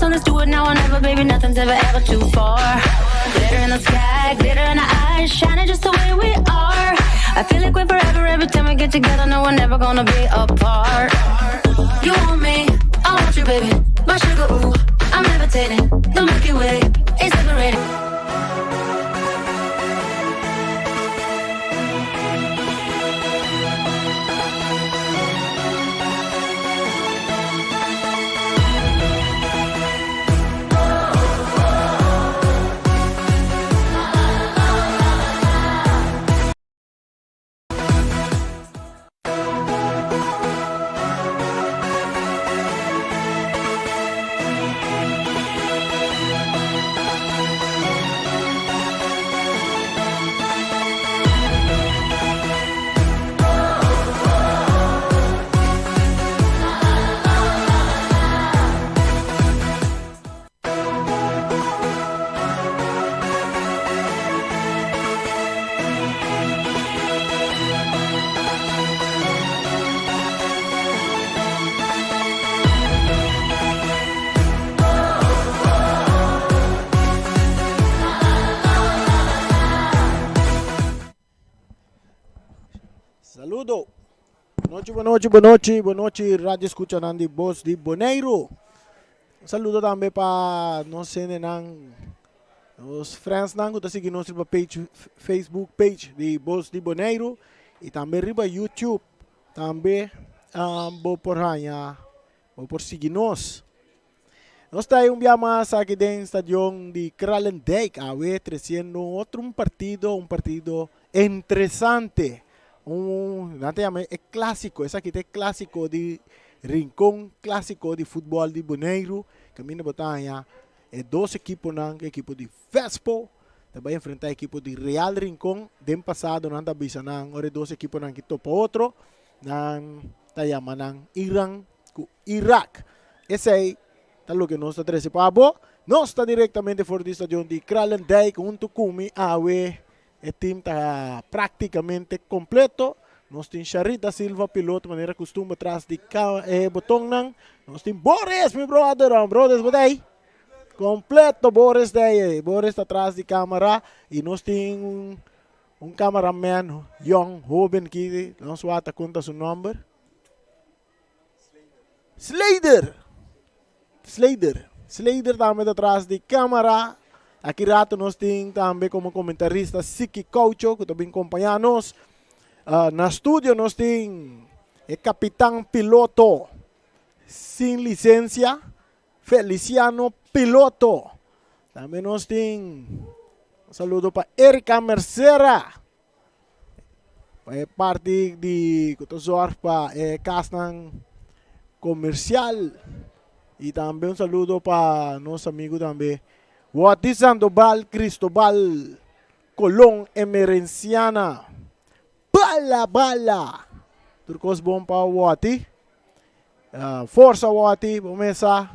So let's do it now or never, baby. Nothing's ever, ever too far. Glitter in the sky, glitter in the eyes, shining just the way we are. I feel like we're forever every time we get together. No, we're never gonna be apart. You want me, I want you, baby. My sugar, ooh, I'm levitating. The Milky Way is separating. Saludo. Nochi, bonochi, bonochi, bonochi, Radio Escuchanan di Bos di Boneiru. Un saludo tambe pa nos hendenan, nos friendsnan ku ta sigui nos riba page, Facebook page di Bos di Boneiru i tambe riba YouTube. Tambe bo por haña, bo por sigui nos. Nos ta un bia mas aki den stadion di Kralendijk awe treciendo un otro un partido, un partido interesante. Un, nan ta yama e clásico, esaki ta e clásico di Rincon, clásico di futbol di Boneiru. Caminda bo ta haña e dos equiponan, e equipo di Vespo ta bai enfrenta e equipo di Real Rincon. Den pasado nan ta bisa nan ora e dos equiponan ki topa otro, nan ta yama nan Iran ku Irak. Esei ta loke nos ta trese pa bo. Nos ta direktamente for di stadion di Kralendijk huntu ku mi awe. E tim ta praktikamente kompleto. Nos tin Sharita Silva piloto manera kustumber tras di e botonnan. Nos tin Boris, mi brother. Brothers, bo ta ei? Kompleto Boris ta ei. Boris ta tras di kamera i nos tin un un cameraman yong, hoben ki nos wak ta konta su nomber. Slater. Slater. Slater tambe ta tras di camera. Aki rato nos tin tambe como comentarista Siki Caucho ku ta bin compaña nos. Uh, na studio nos tin e capitán piloto sin licencia, Feliciano Piloto. Tambe nos tin un saludo pa Erika Mercera. Pa e parti di ku ta zorg pa e kasnan komersial i tambe un saludo pa nos amigu tambe Wati Sandoval Cristobal Colon Emerenciana Bala bala tur kos bon pa Wati forsa Wati bo mesa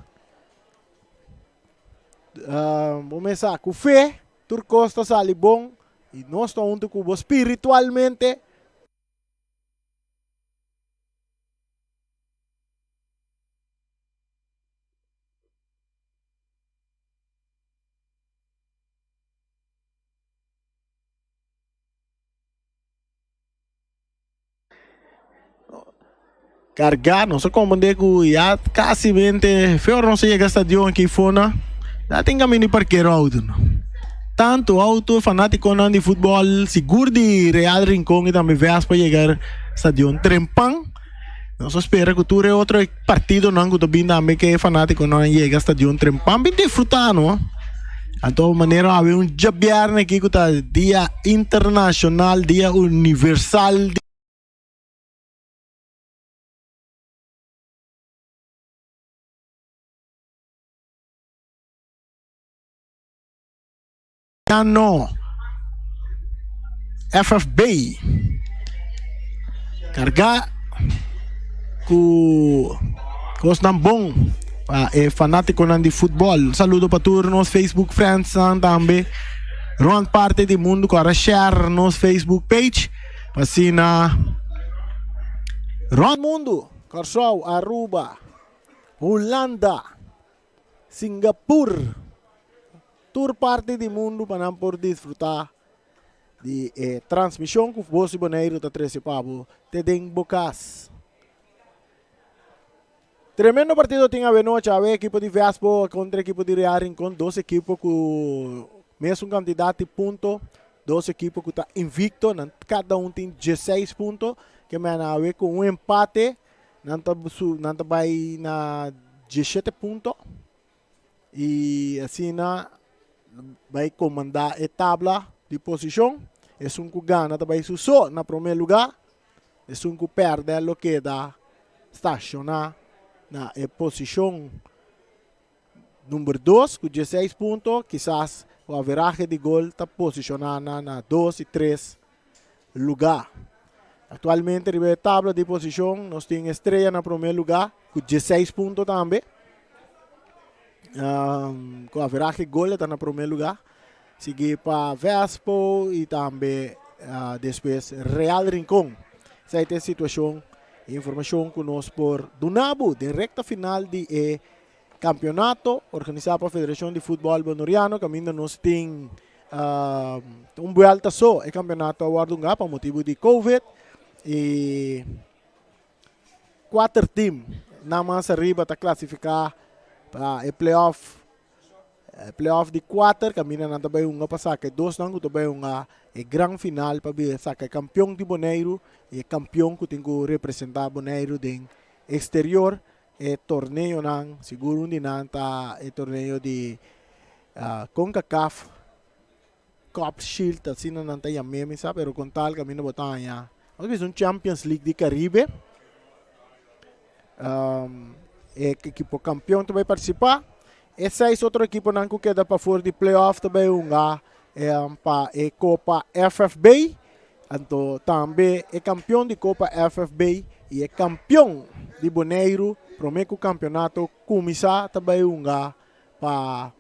bo mesa ku fe tur kos ta sali bon. I nos ta huntu ku bo spiritualmente. Carga, nos a comprende cu ya casi mente fe ora nos a yega stadion aki fona, ya tin caminda di parkero auto no. Tanto auto fanaticonan di futbol, sigur di Real Rincon y tambe Vespa yega stadion trempan. Nos a spera cu tur e otro partidonan cu ta bin tambe ke fanaticonan yega stadion trempan bin disfruta no. Anto manera awe un djabierne aki cu ta dia internacional, dia universal. No. FFB kargá ku kosnan bon pa e fanátikonan di futbòl. Un saludo pa tur nos Facebook friendsnan tambe rònt parti di mundu ku a share nos Facebook page pa asina rònt mundu, Kòrsou, Aruba, Hulanda. Singapur, tur parti di mundu pa nan por disfrutá di e transmishon ku Bos di Boneiru ta trese pa bo te den bo kas. Tremendo partido tin awenochi, awe ekipo di Vespo kontra ekipo di Real Rincon, dos ekipo ku mesun kantidat di punto, dos ekipo ku ta invicto, nan kada un tin dieseis punto, ke mena awe ku un empate nan ta su nan ta bai na diesshete punto i asina bai komandá e tabla di posishon, esun ku gana ta bai su so na promé lugá. Esun ku pèrdè lo keda stashoná na e posishon number dos ku dieseis punto. Kisas ku averahe di gol ta posishoná nan na dos i tres lugá. Aktualmente riba e tabla di posishon nos tin Estrella na promé lugá ku dieseis punto tambe. Ku averahe gol e ta na promé lugá. Sigui pa Vespo y tambe despues Real Rincon. Esei ta e situacion y informacion cu nos por duna bo den recta final di e campeonato organisa pa Federacion di Futbol Bonoriano caminda nos tin un buelta so e campeonato a wordo hunga pa motibo di Covid y cuater team nan mas ariba ta clasifica pa e playoff. E playoff di kuater kaminda nan ta bai hunga pa saka e dosnan ku ta bai hunga e gran final pa bira saka e kampion di Boneiru i e kampion ku tin ku representá Boneiru den eksterior. E torneonan sigur un di nan ta e torneo di Concacaf Cup Shield asina nan ta yam'é mi sa pero kon tal kaminda bo ta haña nos bisa un Champions League di Caribe. E ekipo kampion ta bai partisipá. E seis otro ekiponan ku keda pafor di playoff ta bai hunga pa e Kopa FFB. Anto tambe e kampion di Kopa FFB i e kampion di Boneiru promé ku kampionato kuminsá ta bai hunga pa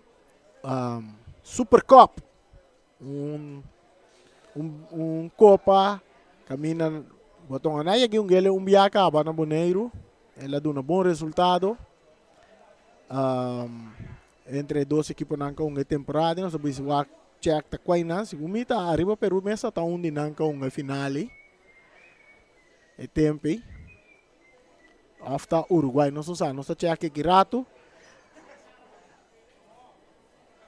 Super Cup. Un un kopa kaminda bo ta wak yegi un gele un bia kaba na Boneiru. El a duna bon resultado. Entre e dos ekiponan ku a hunga e temporada nos a bisa wak chèk ta kuai nan. Segun mi ta ariba Peru mes ta un di nan ku a hunga e final ei e tempu ei. Òf ta Uruguay nos no sa. Nos ta chèk aki ratu.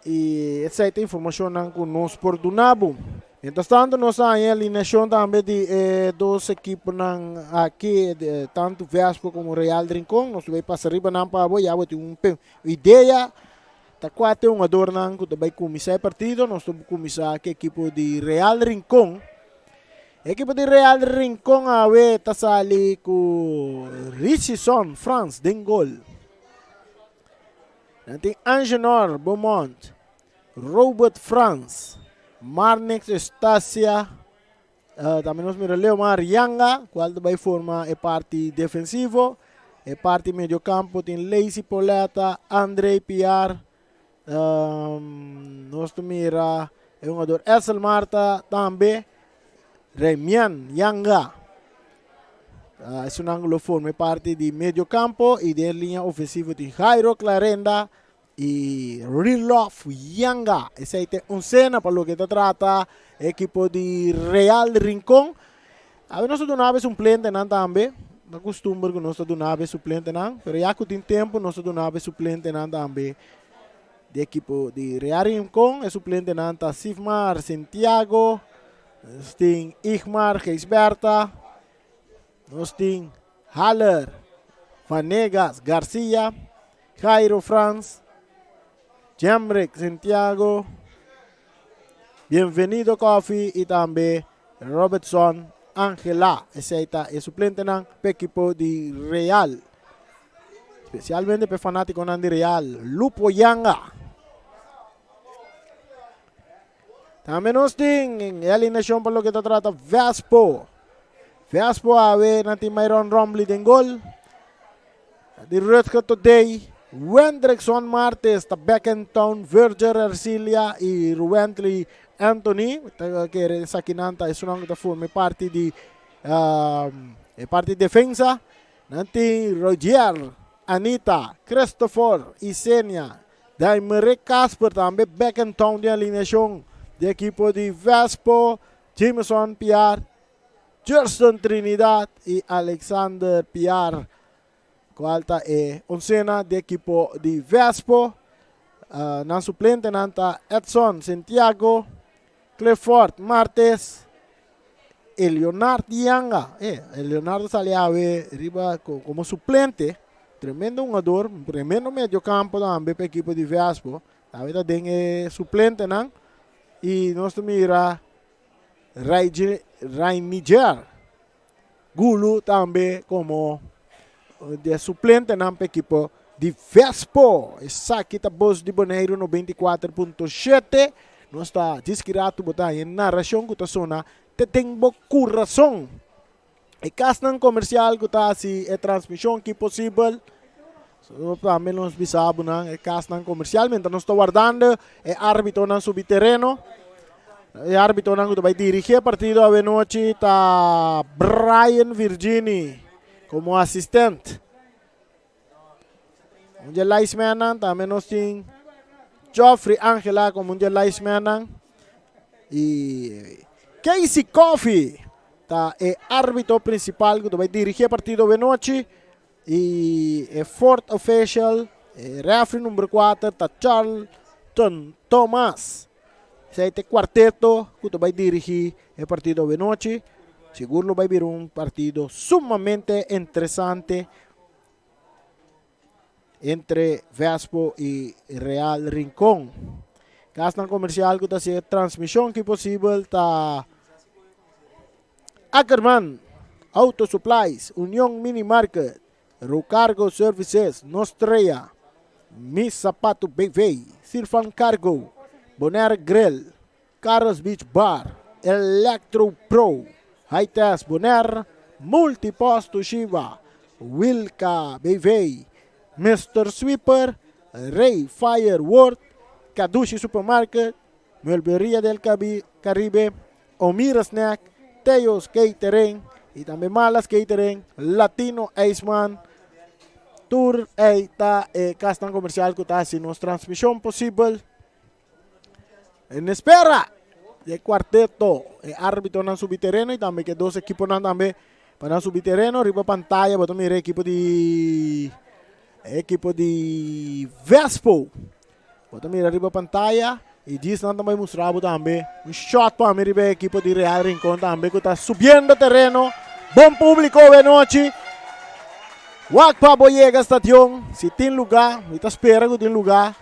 I esei ta informashonnan ku nos por duna bo. Mientras tanto nos a haña alineashon tambe di e dos ekiponan aki, tantu Vespo komo Real Rincon. Nos ta bai pasa riba nan pa bo, ya bo tin un idea ta kua ta e hungadornan ku ta bai kuminsá e partido. Nos ta kuminsá ku ekipo di Real Rincon. Ekipo di Real Rincon awe ta sali ku Richison Frans den gol. Nan tin Angenor Beaumont, Robert Frans, Marnix Eustacia, tambe nos mira Leomar Yanga, cual ta bay forma e parti defensivo. E parti mediocampo tin Lacey Poletta, André Piar, nos ta mira e hungador Edsel Marta tambe, Remian Yanga. Esunnan lo forma e parti di medio campo y den linea ofensivo tin Jairo Clarenda y Rilof Yanga. Esey ta e oncena pa loke ta trata e ekipo di Real Rincon. Awe nos ta duna awe suplentenan tambe. Ta custumber cu nos ta duna awe suplentenan, pero ya cu tin tempo nos ta duna awe suplentenan tambe di ekipo di Real Rincon. E suplentenan ta Sifmar Santiago, Nos tin Igmar Gijsbertha, nos tin Haller Vanegas Garcia, Jairo Frans, Jemrick Santiago, Bienvenido Coffee y tambe Robertson Angela. Esey ta e suplentenan p'e ekipo di Real. Especialmente p'e fanaticonan di Real. Lupo Yanga. Tambe nos tin e alineacion pa loke ta trata Vespo. Vespo awe nan tin Myron Rombley den gol. Di Rutger Today, Wendrickson Martes ta back in town, Virgil Ercilia y Ruwentley Anthony. Ta kere esakinan ta esunnan ku ta forma e parti di e parti defensa. Nan tin Rogier, Anita, Christopher, Isenia. Daimerick Casper tambe back in town den alineacion di ekipo di Vespo, Jameson Piar, Jerson Trinidad y Alexander Piar cual ta e oncena di ekipo di Vespo. Nan suplentenan ta Edson Santiago, Clifford Martes, e Leonard Yanga. E Leonardo sali awe riba como suplente. Tremendo hungador, tremendo medio campo tambe pa ekipo di Vespo. Tambe ta den e suplentenan. Y nos ta mira Rainiger Gulu tambe como de suplentenan pa ekipo di Vespo. Esaki ta Bos di Boneiru 94.7. Nos ta diskiratu bo ta haña narashon ku ta sona te den bo kurason. E kasnan komersial ku ta hasi e transmishon ki posibel. So, tambe nos bisa bo nan e kasnan komersial mientras nos ta wardando e árbitonan subi tereno. E árbitonan ku ta bai dirigí e partido awenochi ta Brian Virgini komo asistent. Un dje linesmannan tambe nos tin Geoffrey Angela komo un dje linesmannan. I Casey Coffey ta e árbitro prinsipal ku ta bai dirigí e partido awenochi. I e fourth official, e referee number 4 ta Charlton Thomas. Esei ta e kuarteto ku ta bai dirigí e partido awenochi. Sigur lo bai bira un partido sumamente interesante entre Vespo i Real Rincon. Kasnan komersial ku ta hasi e transmishon ki posibel ta Ackerman Auto Supplies, Union Mini Market, Rocargo Services, Nostrea, Mi Zapato BV, Sirfan Cargo, Bonaire Grill, Carlos Beach Bar, Electro Pro, High Test Bonaire, Multipost Toshiba, Wilka BV, Mister Sweeper, Ray Fire World, Kadushi Supermarket, Muebleria del Caribe, Omira Snack, Teo's Catering y tambe Malas Catering, Latino Iceman. Tur ei ta e kasnan komersial ku ta hasi nos transmishon posibel. En espera di kuarteto, e árbitonan subi tereno y tambe ke dos ekiponan tambe pa nan subi tereno. Riba pantaya bo ta mira ekipo di ekipo di Vespo. Bo ta mira riba pantaya y djis nan ta bai mustra bo tambe un shot pa mi riba e ekipo di Real Rincon tambe ku ta subiendo tereno. Bon publico awe nochi. Wak pa bo yega stadion si tin luga. Mi ta spera ku tin luga.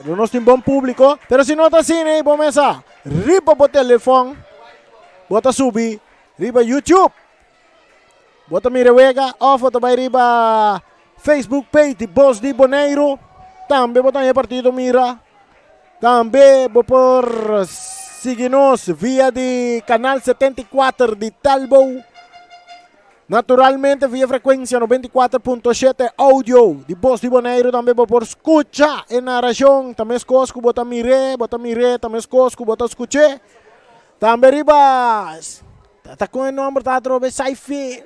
Pero nos tin bon publico. Pero si no ta asina bo mesa riba bo telefon bo ta subi riba YouTube. Bo ta mira wega of bo ta bai riba Facebook page di Bos di Boneiru. Tambe bo ta haña partido mira. Tambe bo por sigui nos via di Canal 74 di Telbo. Naturalmente via frekuensia 94.7 audio di Bos di Boneiru tambe bo por skucha e narashon. Ta meskos ku bo ta mir'é, bo ta mir'é, ta meskos ku bo ta skuch'é. Tambe riba Ta con e nomber ta atrobe Saifi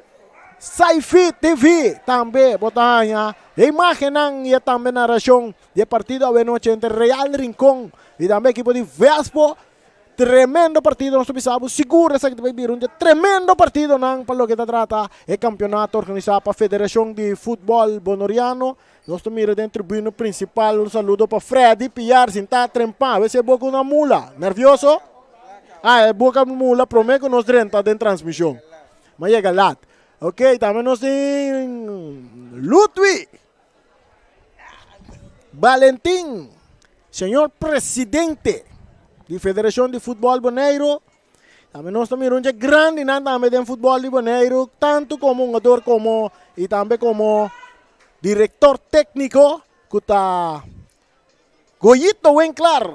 Saifi TV tambe bo ta haña e imagennan y e tambe narracion di e partido awenochi entre Real Rincon y tambe ekipo di Vespo. Tremendo partido nos ta bisa bo sigur esaki ta bay bira un di e tremendo partidonan pa loke ta trata e campeonato organisa pa Federacion di Futbol Bonoriano. Nos ta mira den tribuna principal un saludo pa Freddy Piar sinta trempa a wes e boca una mula. Nervioso? Ah, e boca mula prome cu nos drenta den transmision. Ma yega laat. Ok, tambe nos tin Ludwig Valentin, señor presidente di Federacion di Futbol Boneiro. Tambe nos ta mira un dje grandinan tambe den futbol di Boneiru, tantu komo hungador komo i tambe komo direktor tékniko ku ta Goyito Winklar.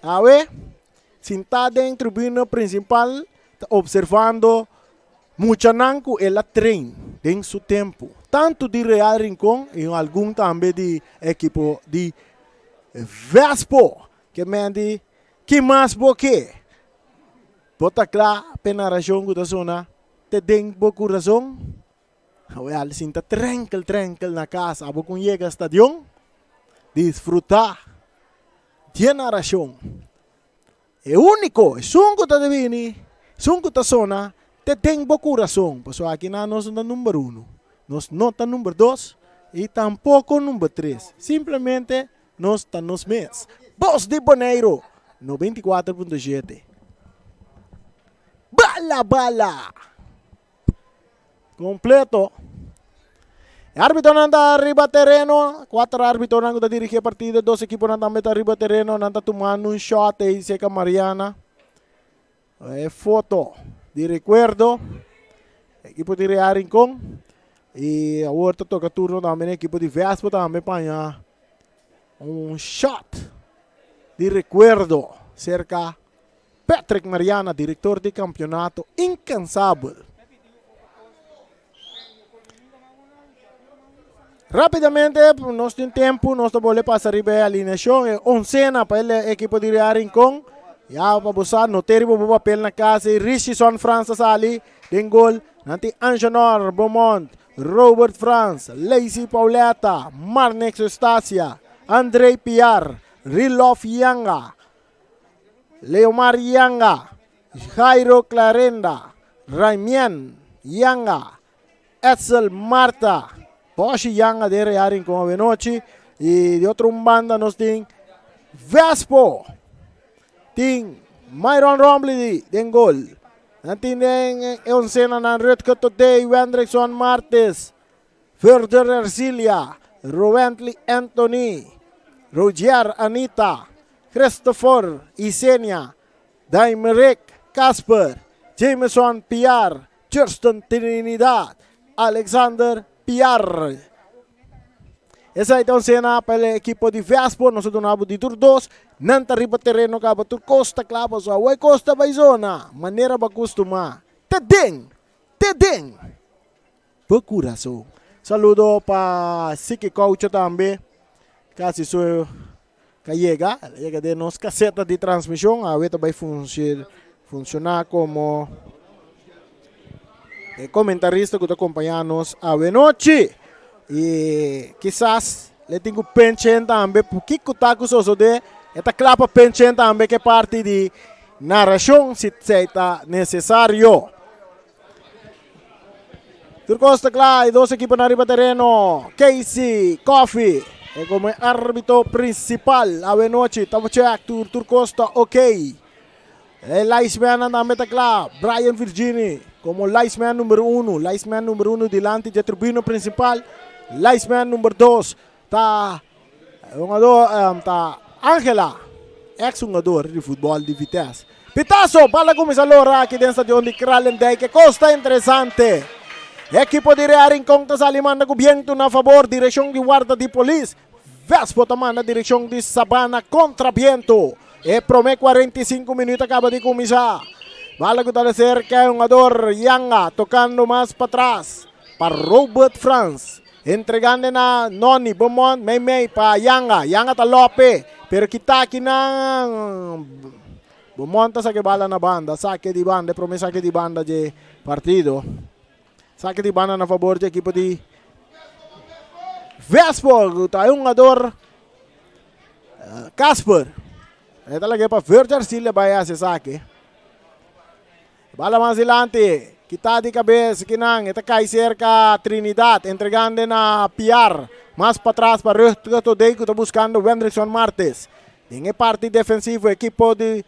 Awe sintá den tribuna prinsipal ta opservando muchanan ku el a train den su tempu, tantu di Real Rincon i algun tambe di ekipo di Vespo. Ke men di Ki mas bo ke? Bo ta kla p'e narashon ku ta sona te den bo kurason? Awel, sinta trènkel trènkel na kas abo ku yega stadion. Disfrutá dje narashon. E úniko, esun ku ta bini, esun ku ta sona, te den bo kurason. Pasobra aki nan nos no ta number uno, nos no ta number dos i tampoko number tres. Simplemente nos ta nos mes. Bos di Boneiru, 94.7. Bala bala! Completo. E árbitonan ta riba tereno. Cuatro árbitonan ku ta dirigí e partido. Dos ekiponan tambe ta riba tereno. Nan ta tumando un shot ei serka Mariana. E foto di recuerdo. Ekipo di Real Rincon. I awor ta toka turno tambe na ekipo di Vespo tambe paña un shot di recuerdo serka Patrick Mariana, director di campeonato incansabel. Rápidamente, nos tin tempo, nos ta bole pasa riba e alineacion, e oncena pa e equipo di Real Rincon. Ya pa bo sa, no te riba bo papel na casa y Richison Frans ta sali den gol. Nan tin Angenor Beaumont, Robert Frans, Lacey Pauletta, Marnix Eustacia, André Piar, Rilof Yanga, Leomar Yanga, Jairo Clarenda, Raimien Yanga, Edsel Marta, Boshi Yanga den Real Rincon avenochi. Y di otro un banda nos tin Vespo. Tin Myron Rombley den gol. Nan tin den e oncena nan Rutger Todey, Wendrickson Martes, Verder Ercilia, Rowentley Anthony, Rogier Anita, Christopher Isenia, Daimerick Casper, Jameson Piar, Justin Trinidad, Alexander Piar. Esei ta un sena pa e ekipo di Vespo. Nos a duna bo di tur dos. Nan ta riba tereno kaba tur kos ta kla pasobra awor e kos ta bai zona manera bo a kustumá. Te den! Te den! Bo kurason. Saludo pa Siki Caucho tambe. Casi su ka yega. El a yega den nos caseta di transmision. Awe ta bai funciona como e comentarista cu ta acompaña nos awe nochi. Y kisas le tin cu penchen tambe. Kico ta cu sosode? E ta cla pa penchen tambe ke parti di narracion si ta necesario. Tur kos ta kla, e dos ekiponan riba tereno. Casey Coffey e komo e árbitro prinsipal awe nochi ta check tur tur kos ta ok. E linesmannan tambe ta kla. Brian Virgini komo linesman number uno, linesman number uno dilanti dje tribuna prinsipal. Linesman number dos ta hungador ta Angela, ex hungador di futbol di Vitesse. Pitazo, bala cuminsa lora aki den stadion di Kralendijk. E cos ta interesante. Ekipo di Real Rincon ta sali manda cu biento na fabor direccion di warda di polis. Vespo ta manda direccion di Sabana contra biento. E prome 45 minuut a caba di cuminsa. Bala cu ta de cerca e hungador Yanga tocando mas patras pa Robert Frans. Entregando na Noni Beaumont mei mei pa Yanga. Yanga ta lope, pero kita akinan Beaumont ta sake bala na banda. Sake di banda, e prome sake di banda dje partido. Sake di banda na fabor dje ekipo di Vespo, ta e hungador Casper. E ta lage pa Virgil Arcilia bai hasi sake. Bala mas dilanti, kita di kabes kinan, e ta kai serka Trinidad, entregando na Piar. Mas patras pa Rutger Todey ku ta buskando Wendrickson Martes. Den e parti defensivo ekipo di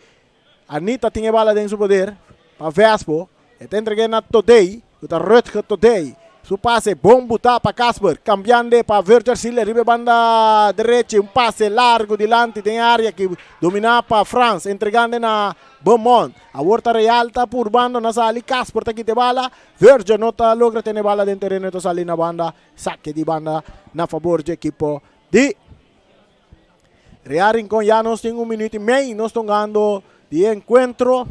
Anita tin e bala den su poder pa Vespo. E ta entreg'é na Todey, ku ta Rutger Todey. Su pase bon butá pa Casper, kambiando pa Virgil Siller riba e banda derechi. Un pase largu dilanti den e área ki dominá pa Frans, entregando na Beaumont. Awor ta Real ta purbando na sali, Casper ta kita e bala, Virgil no ta logra tene e bala den tereno e ta sali na banda, sake di banda na fabor dje ekipo di Real Rincon. Ya nos tin un minuut y mei, nos ta hungando di e encuentro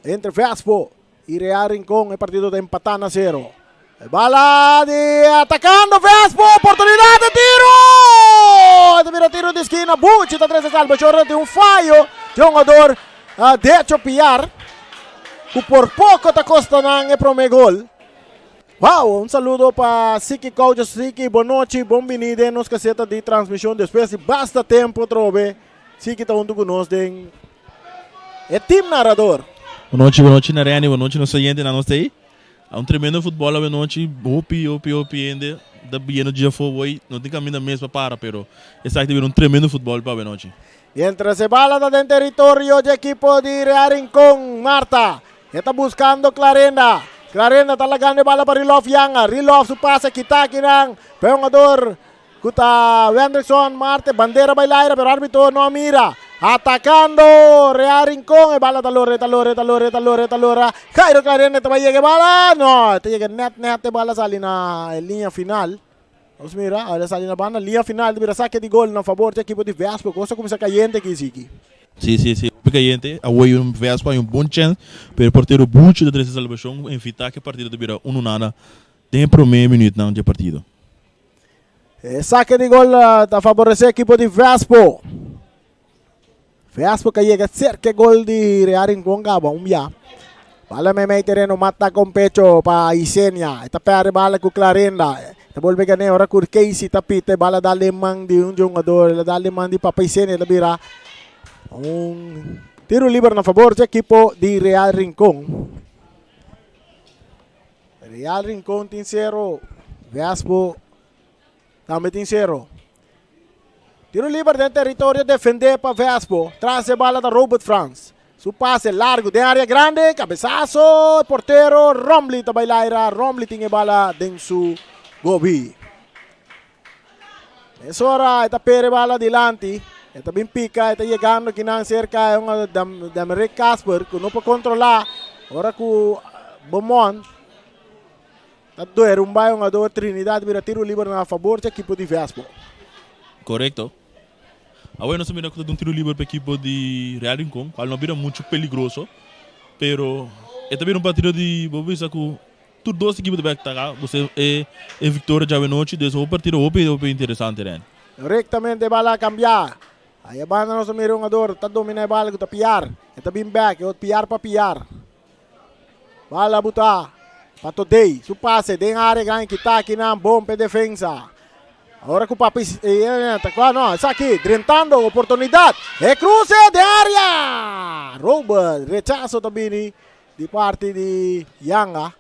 entre Vespo y Real Rincon, e partido ta empata na sero. E bala di atacando Vespo, oportunidad de tiro! E ta bira tiro di esquina, Buchi ta trece salvacion, tin un fallo di hungador Decho Piar, cu por poco ta costa nan e prome gol. Wow, un saludo pa Siki Coach Siki, bon nochi, bon bini den nos caseta di transmision despues di basta tempo trobe. Siki ta hunto cu nos den e team narrador. Bon nochi Nareni, bon nochi nos oyente na nos ei. Un tremendo futbol awe nochi, hopi, hopi, hopi hende ta biendo dia for hoy, no tin caminda mes pa para, pero esaki ta un tremendo futbol pa awe nochi. Mientras e bala ta den teritorio di ekipo di Real Rincon, Marta ta buscando Clarenda. Clarenda ta lagando bala pa Rilof Yanga. Rilof su pase kita akinan. Pa hungador cu ta Wendrickson Marte. Bandera bay laira, pero arbitro no mira. Atacando Real Rincon. E bala ta lora, ta lora, ta lora, ta lora, ta lora. Jairo Clarenda ta bay yega bala. No, ta yega net net e bala sali na liña final. Ban mira, el a sali na banda, liña final, mira saque di gol na fabor di ekipo di Vespo. Cos a cuminsa cayente aki, Ziki. Si, cayente. Awe un Vespo un bon chance, pero portero Bucho ta trece salvacion, evita cu e partido ta bira 1-0 den prome minuut di partido. E saque di gol ta favorece ekipo di Vespo. Vespo cu a yega cerca gol di Real Rincon caba un bia. Bala mei tereno mata cu pecho pa Isenia. Ta perde bala cu Clarenda. Ta bolbe gana ora cu Casey ta pita bala dal man di un hungador, dal man di Papa Isenia, ta bira un tiro liber na fabor di ekipo di Real Rincon. Real Rincon tin 0, Vespo tambe tin 0. Tiro liber den teritorio defende pa Vespo. Tras e bala ta Robert Frans. Su pase largo den area grandi. Cabesazo. Portero Romley ta bay laira. Romley tin e bala den su gobi. E ora ta pere bala dilanti. Ta bin pica, ta yegando akinan cerca un Demerick Casper cu no por controla. Ora cu Beaumont ta duer un bay hungador Trinidad bira tiro liber na fabor di ekipo di Vespo. Corecto. Awor nos mira cu un tiro liber pa ekipo di Real Rincon, cual no a bira mucho peligroso, pero e tambe un partido di bo bisa cu tur dos ekipo ta ataca, bo e e victoria ya nochi, dus un partido hopi hopi interesante ren. Rectamente bala cambia. Ey banda nos mira un hungador ta domina e bala cu ta Piar. Ta bin back, e Piar pa Piar. Bala buta. Pa Todei, su pase den area grandi kita akinan bon pa defensa. Awor cu Papi ta no, esaki, drentando oportunidad. E cruce den area. Robert, rechazo tambe di parti di Yanga.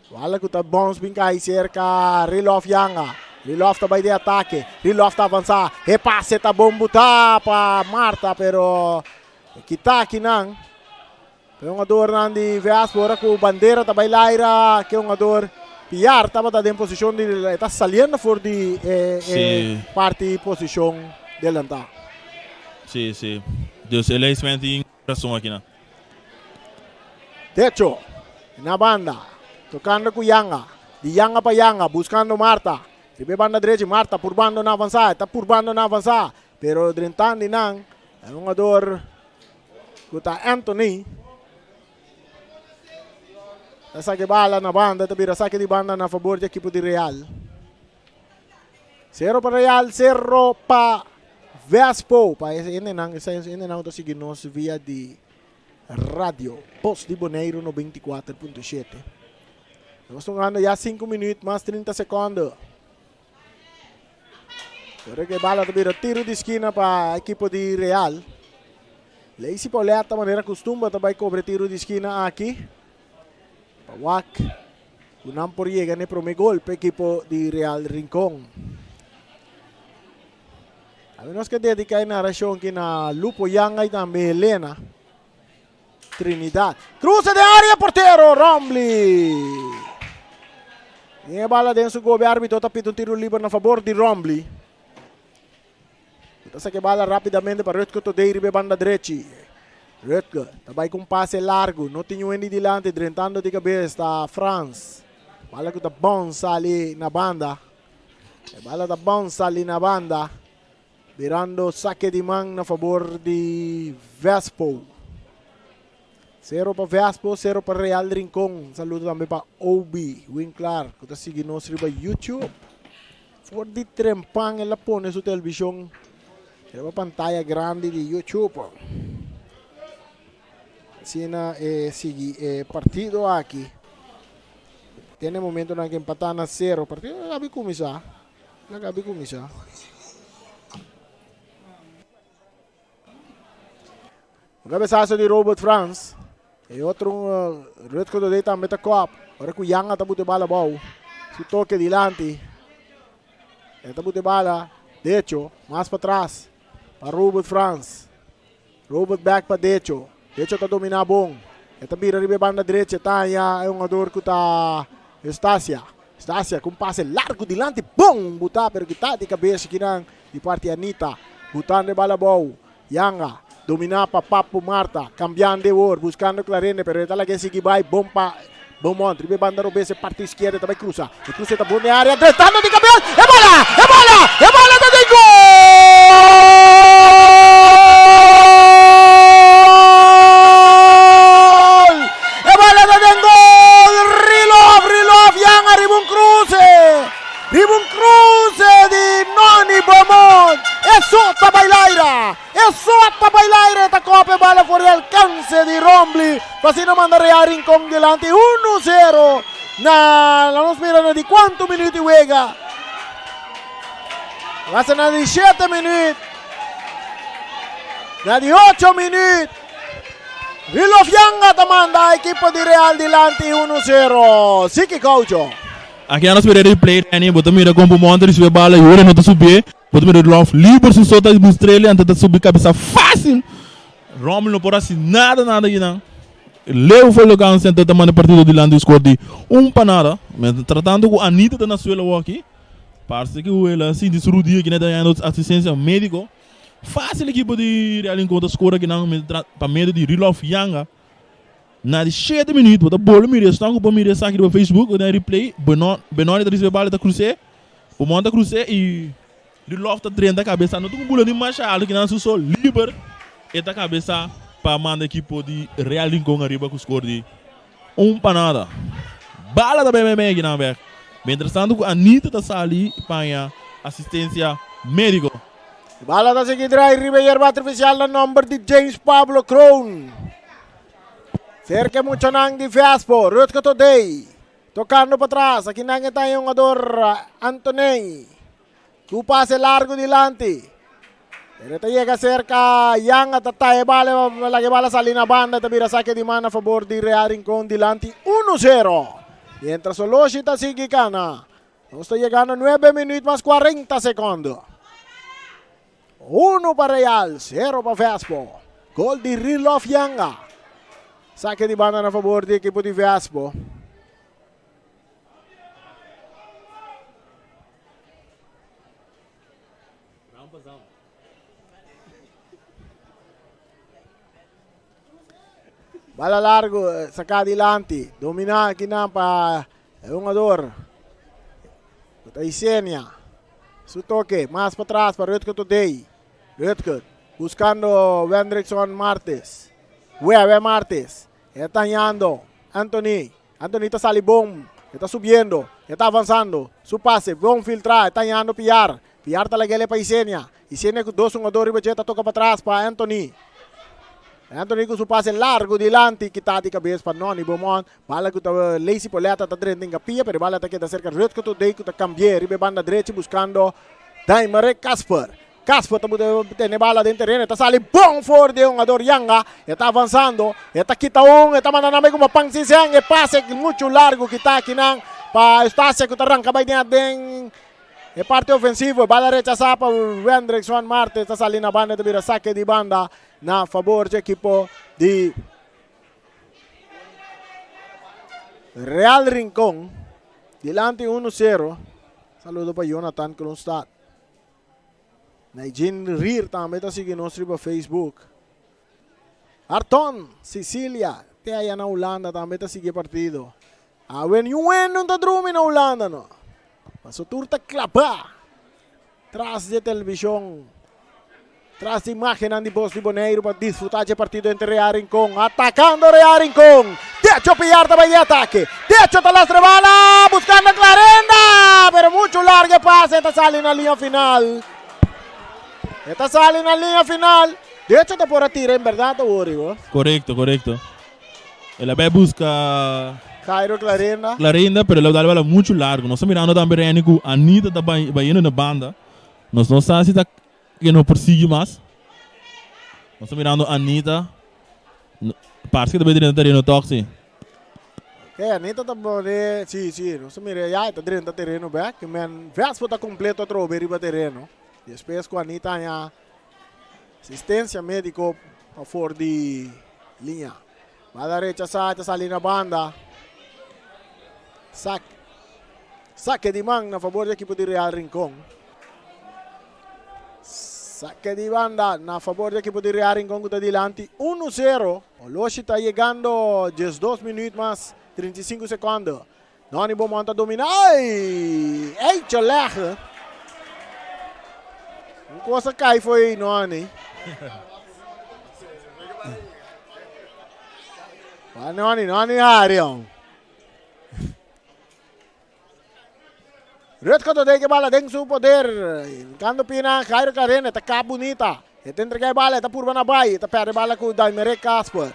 Bala cu ta bounce bin cay cerca Rilof Yanga. Rilof ta bay di atake. Rilof ta avansa. E pase ta bon buta pa Marta, pero kita akinan. E hungador di Vespo, ora cu bandera ta bay laira, cu hungador Piar tabata den posicion di ta saliendo for di parti posicion delanta. Si. Dus el a tin rason akinan. Techo, na banda, tocando cu Yanga, di Yanga pa Yanga, buscando Marta. Riba banda drechi, Marta purbando na avansa, ta purbando na avansa, pero drentando nan, e hungador cu ta Anthony. Saca bala na banda, ta bira saque di banda na fabor di ekipo di Real. 0 pa Real, 0 pa Vespo. Pa esnan, esnan ta sigui nos via di radio. Bos di Boneiro 94.7. Nos ta hungando ya 5 minuut mas 30 seconde. Awor cu bala ta bira tiro di skina pa ekipo di Real. Lacey Pauletta, manera custumber, tambe cobra tiro di skina aki. Pa wak. Nan por yega na prome gol pa ekipo di Real Rincon. Nos kier dedica e narracion aki na Lupo Yanga y tambe Helena. Trinidad. Cruce den area, portero Romley. E bala den su gobi, arbitro ta pita un tiro liber na fabor di Romley. Ta saca bala rapidamente pa Rutger Todei riba banda drechi. Rutger tambe cu un pase largo, no tin hende dilanti, drentando di cabes, ta Frans. Bala cu ta bounce ali na banda. E bala ta bounce ali na banda. Birando saque di man na fabor di Vespo. 0 pa Vespo, 0 pa Real Rincon. Saludo tambe pa Obi Winklar, cu ta sigui nos riba YouTube. For di trempan el a pone su television. Riba pantaya grandi di YouTube. Asina sigui e partido aki. Te na e momentonan ku empatá na sero. Partido a kabi kuminsá. A kabi kuminsá. Un kabesaso di Robert Frans. E otro Rutger Dodé tambe ta kòp. Ora ku Yanga ta buta e bala abou. Su toke dilanti. E ta buta e bala decho, mas patras pa Robert Frans. Robert bek pa decho. Decho ta dominá bon. E ta bira riba e banda drecha. E ta haña e hungador ku ta Eustacia. Eustacia ku un pase largu dilanti. Bon butá pero kitá di kabes kinan di parti Anita. Butando e bala abou. Yanga dominá pa Papu Marta. Kambiando e wor buskando Clarende pero e ta laga e sigui bai bon pa Beaumont. Riba e banda robes e parti iskierda e ta bai krusa. E kruse ta bon den área drentando di kabes. E bola! E bola! E bola ta den gol! E bola ta den gol! Rilov! Rilov Yanga riba un kruse! Riba un kruse di Noni Beaumont! E so ta bai laira! E so ta bai laira! E ta kopa e bala for di alkanse di Rombly pa asina manda Real Rincon dilanti uno zero na la nos mira na di kuantu minuut di wega. Basta na di shete minuut. Na di ocho minuut. Rilof Yanga ta manda ekipo di Real dilanti uno zero. Siki Gaucho. Aki nos mira replay Danny, bo ta mira kon Beaumont ta risibi e bala y ora no ta subié, bo ta mira Rilof liber su so ta mustr'el anto ta subi kabesa fácil. Rommel no por hasi nada nada akinan. Leo for lo cansa anto ta manda e partido dilanti score di un pa nada. Mientras tanto cu Anita ta na suelo awor aki, parse cu el a sinti su rudia aki na ta hañando asistencia medico. Facil ekipo di Real Rincon ta score akinan pa medio di Rilof Yanga. Na di shete minuut bo ta bolo mira esnan cu por mira esaki riba Facebook o den replay, Benoni ta ricibi e bala ta cruce, Beaumont ta cruce y Rilof ta drenta cabeza. No ta un bula ni masha alto kinan su so liber e ta cabeza pa manda ekipo di Real Rincon ariba cu score di un pa nada. Bala ta bay bay bay akinan bek. Mientras tanto cu Anita ta sali paña asistencia medico. Bala ta sigui drai riba e yerba artificial na nomber di James Pablo Kroon. Cerca e muchanan di Vespo, Rutger Todey. Tocando patras, akinan e ta e hungador Antoney. Su pase largo dilanti. Pero ta yega cerca Yanga ta taye bala, laga e bala sali na banda, ta bira saque di man a favor di Real Rincon dilanti 1-0. Mientras Oloshi ta sigui cana. Nos ta yegando 9 minuut mas 40 secondo. 1 pa Real, 0 pa Vespo. Gol di Rilof Yanga. Saque di banda na favor di equipo di Vespo. Bala largo, eh, saca adelante. Domina aquí na pa el jugador. Está Isenia. Su toque, más para atrás para Rutger Today. Rutger buscando Wendrickson Martes. Wewe Martes. Está hallando Anthony. Anthony ta sali bon, e ta subiendo, e ta avansando, su pase bon filtrá, e ta hañando Piar, Piar ta lag'el e pa Isenia, Isenia ku dos hungador riba dje ta toka patras pa Anthony, Anthony ku su pase largu dilanti kitá di kabes pa Nonny Beaumont, bala ku ta Lacey Poletta ta drenta den kapia pero e bala ta keda serka Rutger Todey ku ta kambi'é riba e banda drechi buskando Daimare Casper. Casper ta buta tene bala den tereno, e ta sali bon for di e hungador Yanga, e ta avansando, e ta kita un, e ta manda nan bai kuma pan sin sen, e pase muchu largu kita akinan pa Eustacia ku ta ranka bai den aden e parti ofensivo, e bala rechasa pa Wendrickson Martes ta sali na banda, e ta bira sake di banda na fabor dje ekipo di Real Rincon, dilanti uno sero, saludo pa Jonathan Kronstadt. Naijin Rier tambe ta sigui nos riba Facebook. Arton Sicilia te aya na Hulanda tambe ta sigui e partido. Awe niun hende no ta drumi na Hulanda no. Paso tur ta klabá tras di e televishon. Tras di imágennan di Bos di Boneiru pa disfrutá dje partido entre Real Rincon. Atakando Real Rincon. Decho Piar ta bai di atake. Decho ta lastra bala buscando Clarenda. Pero mucho largo e pase. E ta sali na liña final. E ta sali na liña final. Decho ta por a tira en berdad awor, Ivo. Correcto, correcto. El a bai busca. Jairo Clarenda. Clarenda, pero el a dal bala mucho largo. Nos ta mirando tambe Renny cu Anita ta bayendo na banda. Nos no sa si ta ke no por sigui mas. Nos ta mirando Anita. Parse ke ta bay drenta tereno tok si. Ok, Anita ta pone, si, si, nos ta mira ya, e ta drenta tereno bek. Ke men Vespo ta completo atrobe riba tereno. Despues cu Anita haña asistencia medico pafor di liña. Bala rechasá, ta sali na banda. Sak, sake di man na fabor di ekipo di Real Rincon. Sake di banda na fabor di ekipo di Real Rincon ku ta dilanti 1-0. Oloshi ta yegando 12 minuut mas 35 sekonde. Noni Beaumont ta domina. Ai! Ei, cholege! Un cosa cai foi Noni. Wa Noni, Noni Harion. Rutger Todei ke bala den su poder. Cando pina Jairo Carena ta kap bunita. E ta entrega e bala, e ta purba na bai, e ta perde bala ku Daimerek Casper.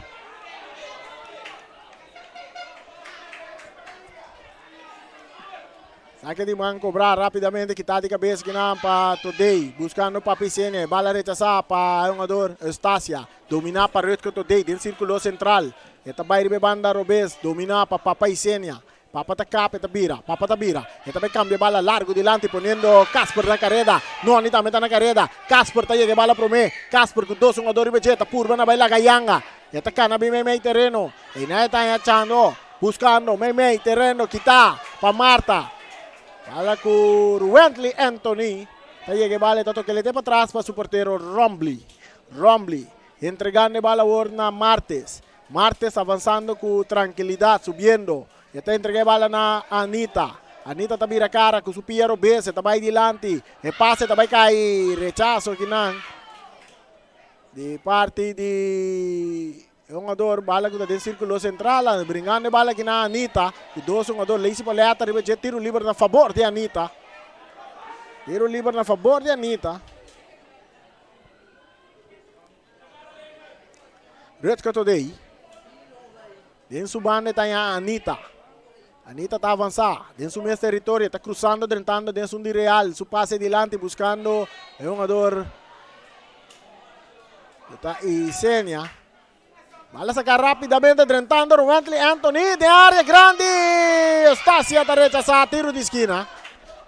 Saque di man cobrar rapidamente, kita di cabeza kinan pa Todei, buscando Papi Sene, bala rechazá pa e hungador Eustacia, dominá pa Rutger Todei den círculo central, e ta bai riba e banda robes, dominá pa Papa Isenia, Papa ta kap, e ta bira. Papa ta bira. E ta bai kambia e bala largu dilanti poniendo Casper na kareda. Noni tambe ta na kareda. Casper ta yega e bala promé. Casper ku dos hungador riba dje ta purba na bai laga yanga. E ta kana bin meimei tereno. Einan e ta haña chando. Buskando meimei tereno kita pa Marta. Bala ku Ruwentley Anthony ta yega e bala e ta toke lete patras pa su portero Rombley. Rombley entregando e bala awor na Martes. Martes avansando ku trankilidat, subiendo. E ta entrega e bala na Anita. Anita ta bira kara ku su pia robes, e ta bai dilanti. E pase ta bai kai, rechaso akinan di parti di e hungador. Bala ku ta den sirkulo sentral, bringando e bala akinan Anita ku dos hungador. Lacey Paleta riba dje, tiro liber na fabor di Anita. Tiro liber na fabor di Anita. Rutger Todey. Den su banda ta ya Anita. Anita ta avansa den su mes territorio, ta cruzando, drentando den sun di Real. Su pase dilanti buscando e hungador ta Isenia. Bala saca rapidamente drentando Ruwentley Anthony den area grandi. Eustacia ta rechasa tiro di skina.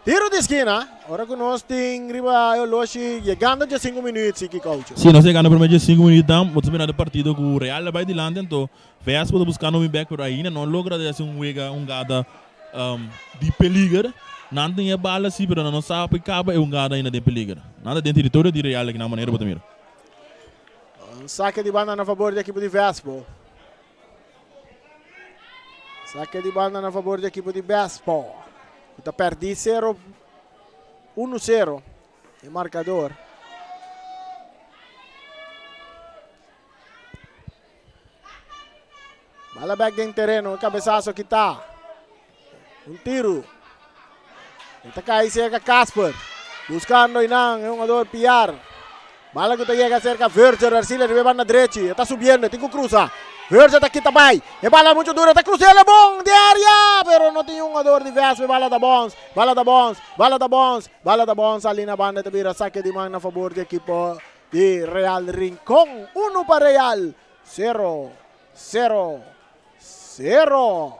Tiro di skina. Ora ku nos tin riba e oloshi yegando dje sinku minuut si Kikoucho. Si, nos yegando prome dje sinku minuut nan, bo ta mira de partido ku Real a bai dilanti anto Vespo ta buskando un bek pero ainda no logra di hasi un wega, un gada di peliger. Nan tin e bala si pero nan no sa pa kaba e un gada ainda den peliger. Nan ta den teritorio di Real aki nan manera bo ta mira. Un sake di banda na fabor di ekipo di Vespo. Sake di banda na fabor di ekipo di Vespo. Ku ta pèrdí sero, unu sero e markador. Bala bek den tereno, e kabesaso kita. Un tiru. E ta kai serka Casper. Buskando einan e hungador Piar. Bala ku ta yega serka Virgil Arcilla riba e banda drechi. E ta subiendo, e tin ku krusa. Virgil ta kita bai. E bala muchu duru, e ta krusa el bon di area. Pero no tin hungador di Vespa. E bala ta bons. Bala ta bons. Bala ta bons. Bala ta bons. Sali na banda e ta bira sake di man na fabor di ekipo di Real Rincon. Uno pa Real. Sero. Sero. Sero.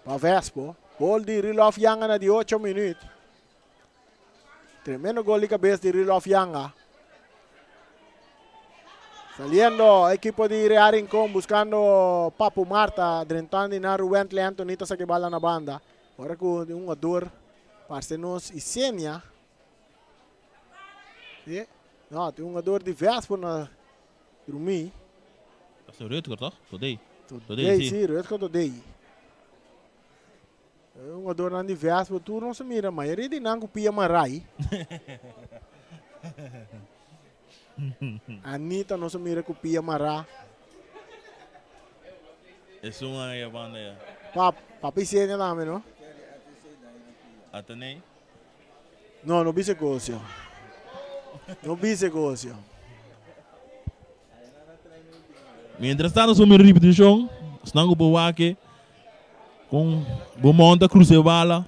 Pa Vespo. Gol di Rilof Yanga na di ocho minuut. Tremendo gol di cabeza di Rilof Yanga. Saliendo equipo di Real Rincon buscando Papu Marta. Drentando na Ruwentley Anthony ta saque bala na banda. Ora cu un jugador parce nos Isenia. Sí. No, tin un jugador di Vespo na Drumí. Ta Rutger toch? Todei. Todei, si. Sí, Rutger Todei. E hungadornan di Vespo tur nos a mira, mayoria di nan ku pia marai. Anita nos a mira ku pia mará. Esun a ya banda ya. Pap, papi Isenia tambe, no? Atenei. No, no bisa gocio. No bisa gocio. Mientras tanto, su mi repetición, snango por wake. Kon Beaumont ta cruza e bala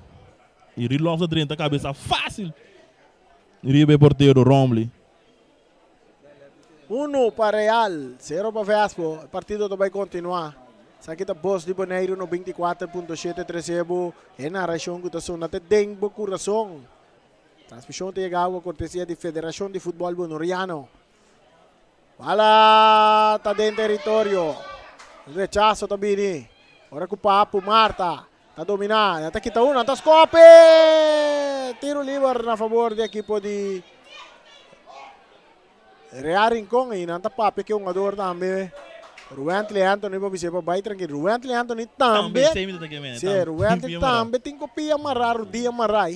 y Rilov ta drenta cabeza facil riba e portero Romley. Uno pa Real, sero pa Vespo. E partido ta bai kontinuá. Esaki ta Bos di Boneiru 94.7 trese bo e narashon ku ta sona te den bo kurason. Transmishon ta yega awa kortesia di Federashon di Futbòl Bonoriano. Bala ta den teritorio. Rechaso ta bini. Ora ku Papu Marta ta dominá. Ya ta kita uno. Ta skope! Tiro liber na fabor di ekipo di Real Rincon. I nan ta papia ku e hungador tambe. Ruwentley Anthony pa bis'é pa bai trankil. Ruwentley Anthony tambe. Sí, Ruwentley tambe tin ku pia mará, rudia mará.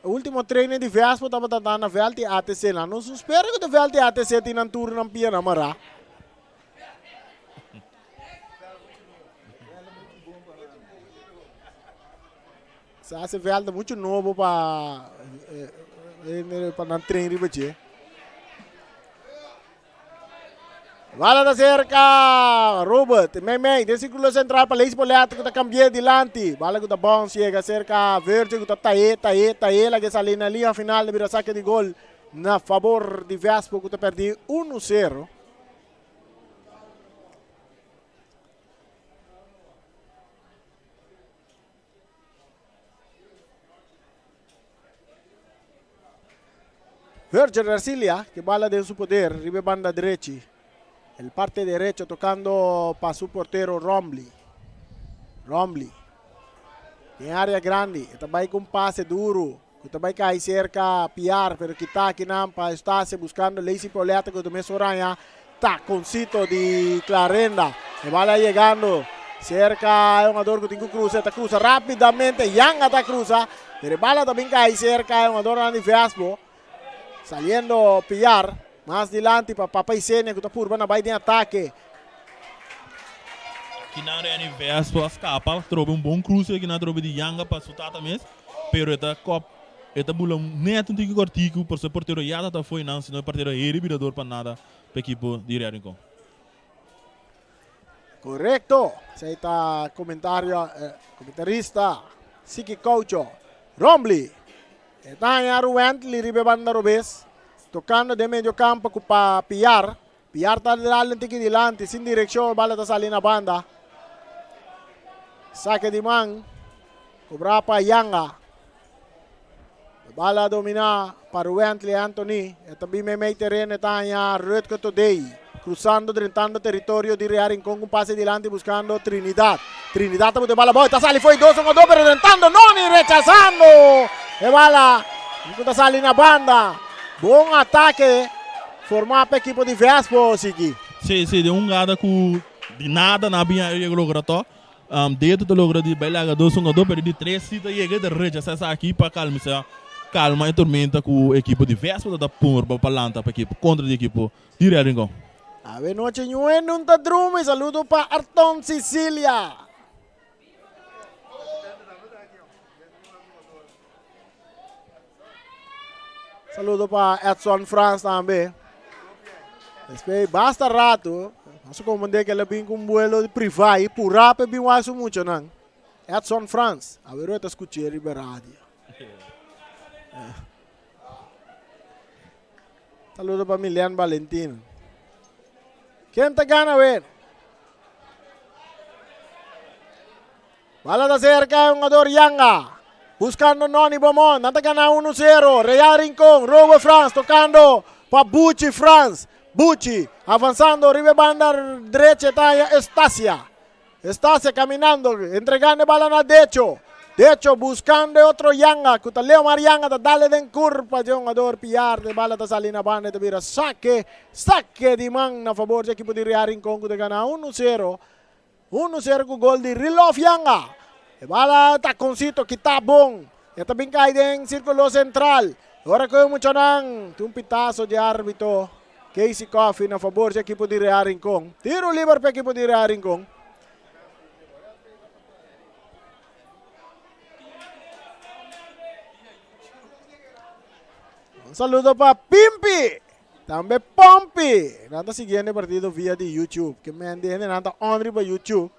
Ultimo training di Vespo tabata ta na veld di ATC. Nan no spera ku ta veld di ATC tin nan tur nan pianan mará. Sa ese veld ta mucho nobo pa pa nan train riba dje. Bala ta cerca Robert, mei mei den circulo central pa Leis Boleto cu ta cambia dilanti. Bala cu ta bounce yega cerca Virgil cu ta taye, taye, taye la ke sali na linea final ta bira saque di gol na favor di Vespo cu ta perdi 1-0. Virgil Arcilia que bala den su poder riba e banda drechi. El parte derecho tocando pa su portero Rombley. Rombley. Den área grandi. E ta bai con pase duro. Ku ta bai kai cerca Piar, pero kita akinan pa Eustacia buscando Lacey Pauletta ku ta mes oraña taconcito di Clarenda. E bala yegando cerca e hungador ku tin ku cruza. E ta cruza rapidamente. Yanga ta cruza. Pero e bala ta bin kai cerca e hungadornan di Vespo. Saliendo Piar mas dilanti pa Papa Isenia ku ta purba na bai den atake. Kinan Reni Vespo a scapa trobe un bon cruze kinan trobe di Yanga pa su tata mes. Pero e ta kop, e ta bula net un tiki kortiku, por su e portero ya ta ta fo'i nan, sino e portero heri bira dor pa nada pa ekipo di Real Rincon. Korekto, esei ta komentario komentarista Siki Koucho. Rombley, e ta haña Ruwently riba e banda robes, tokando den medio kampo ku pa Piar. Piar ta dal un tiki dilanti, sin direkshon, e bala ta sali na banda. Sake di man, kobrá pa Yanga. E bala dominá pa Ruwentley Anthony. E ta bin meimei tereno, e ta haña Rutger Todey. Cruzando, drentando teritorio di Real Rincon ku un pase dilanti buskando Trinidad. Trinidad ta buta e bala abou, e ta sali fo'i dos un dos, pero drentando Noni, rechasando e bala ku ta sali na banda. Bon atake. Formá pa ekipo di Vespo sigui. Sí, sí, den un gada ku di nada nan a bin a yega logra tò. Deto ta logra di bai laga dos hungadó, pero di tres si ta yega i ta rechasá esaki pa kalmisa, kalma e tormenta ku ekipo di Vespo ta ta purba pa lanta pa ekipo kontra di ekipo di Real Rincon. Awe nochi ñuen nun ta drumi, saludo pa Arton Cicilia. Saludo pa Edson Frans tambe. Después basta rato, nos comprende que él bin con un vuelo privado y pura pe bin wak su muchanan. Edson Frans, a ver ta escuché riba radio. Saludo pa Milen Valentin. Ken ta gana wen? Bala ta cerca e hungador Yanga. Buscando Noni Beaumont. Nan ta gana 1-0. Real Rincon. Robo Frans tocando pa Buchi Frans. Buchi avanzando riba e banda derecha ta haya Estacia. Estacia caminando, entregando e bala na Decho. Decho buscando e otro Yanga, cu ta Leomar Yanga ta dale den curpa dje hungador Piar. E bala ta sali na banda e ta bira saque. Saque di man na favor dje ekipo di Real Rincon cu ta gana 1-0. 1-0 ku gol di Rilof Yanga. E bala takoncito kita bon. E ta bin kai den sirkulo sentral. Ora ku e muchanan tin un pitaso di arbitro Casey Coffey na fabor di ekipo di Real Rincon. Tiro liber pa ekipo di Real Rincon. Un saludo pa Pimpi. Tambe Pompi. Nan ta siguiendo e partido via di YouTube. Ke men di hende nan ta on riba YouTube.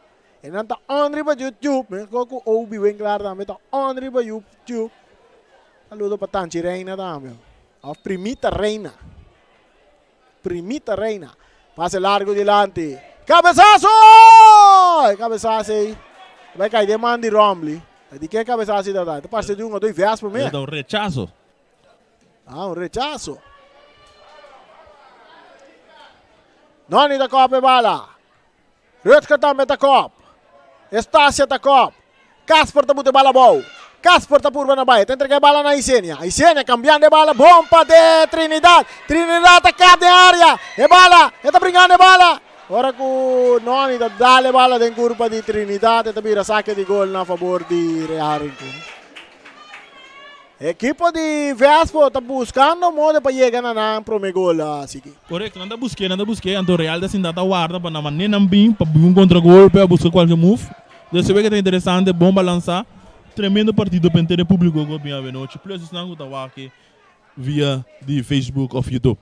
E nan ta on riba YouTube. Meskos ku Obi Winklaar tambe ta on riba YouTube. Saludo pa Tanchi Reina tambe. Of Primita Reina. Primita Reina. Pase largo dilanti. Cabezazo! E cabezazo ei bai cai den man di Romley. Di ken cabezazo ei ta ta? Ta parse di un o doi Vespa me. Ta un rechazo. Ah, un rechazo. Noni ta kop e bala. Rutger tambe ta kop. Estacia ta kop. Casper ta buta e bala abou. Casper ta purba na bai. Ta entrega e bala na Isenia. Isenia cambiando e bala. Bon pa de Trinidad. Trinidad ta kap den area. E bala. E ta bringando e bala. Ora cu Noni ta dal e bala den curpa di Trinidad. E ta bira sake di gol na fabor di Real Rincon. Ekipo di Vespo ta buscando modo pa yega na nan prome gol Siki. Korekto, nan ta busk'é, nan ta busk'é, anto Real ta sinta ta warda pa nan manera nan bin pa bin un kontragolpe a buska kualke move. Entonces se wega ta interesante, bon balansá, tremendo partido pa henter e públiko ku a bin avenochi, plus esnan ku ta wak via di Facebook òf YouTube.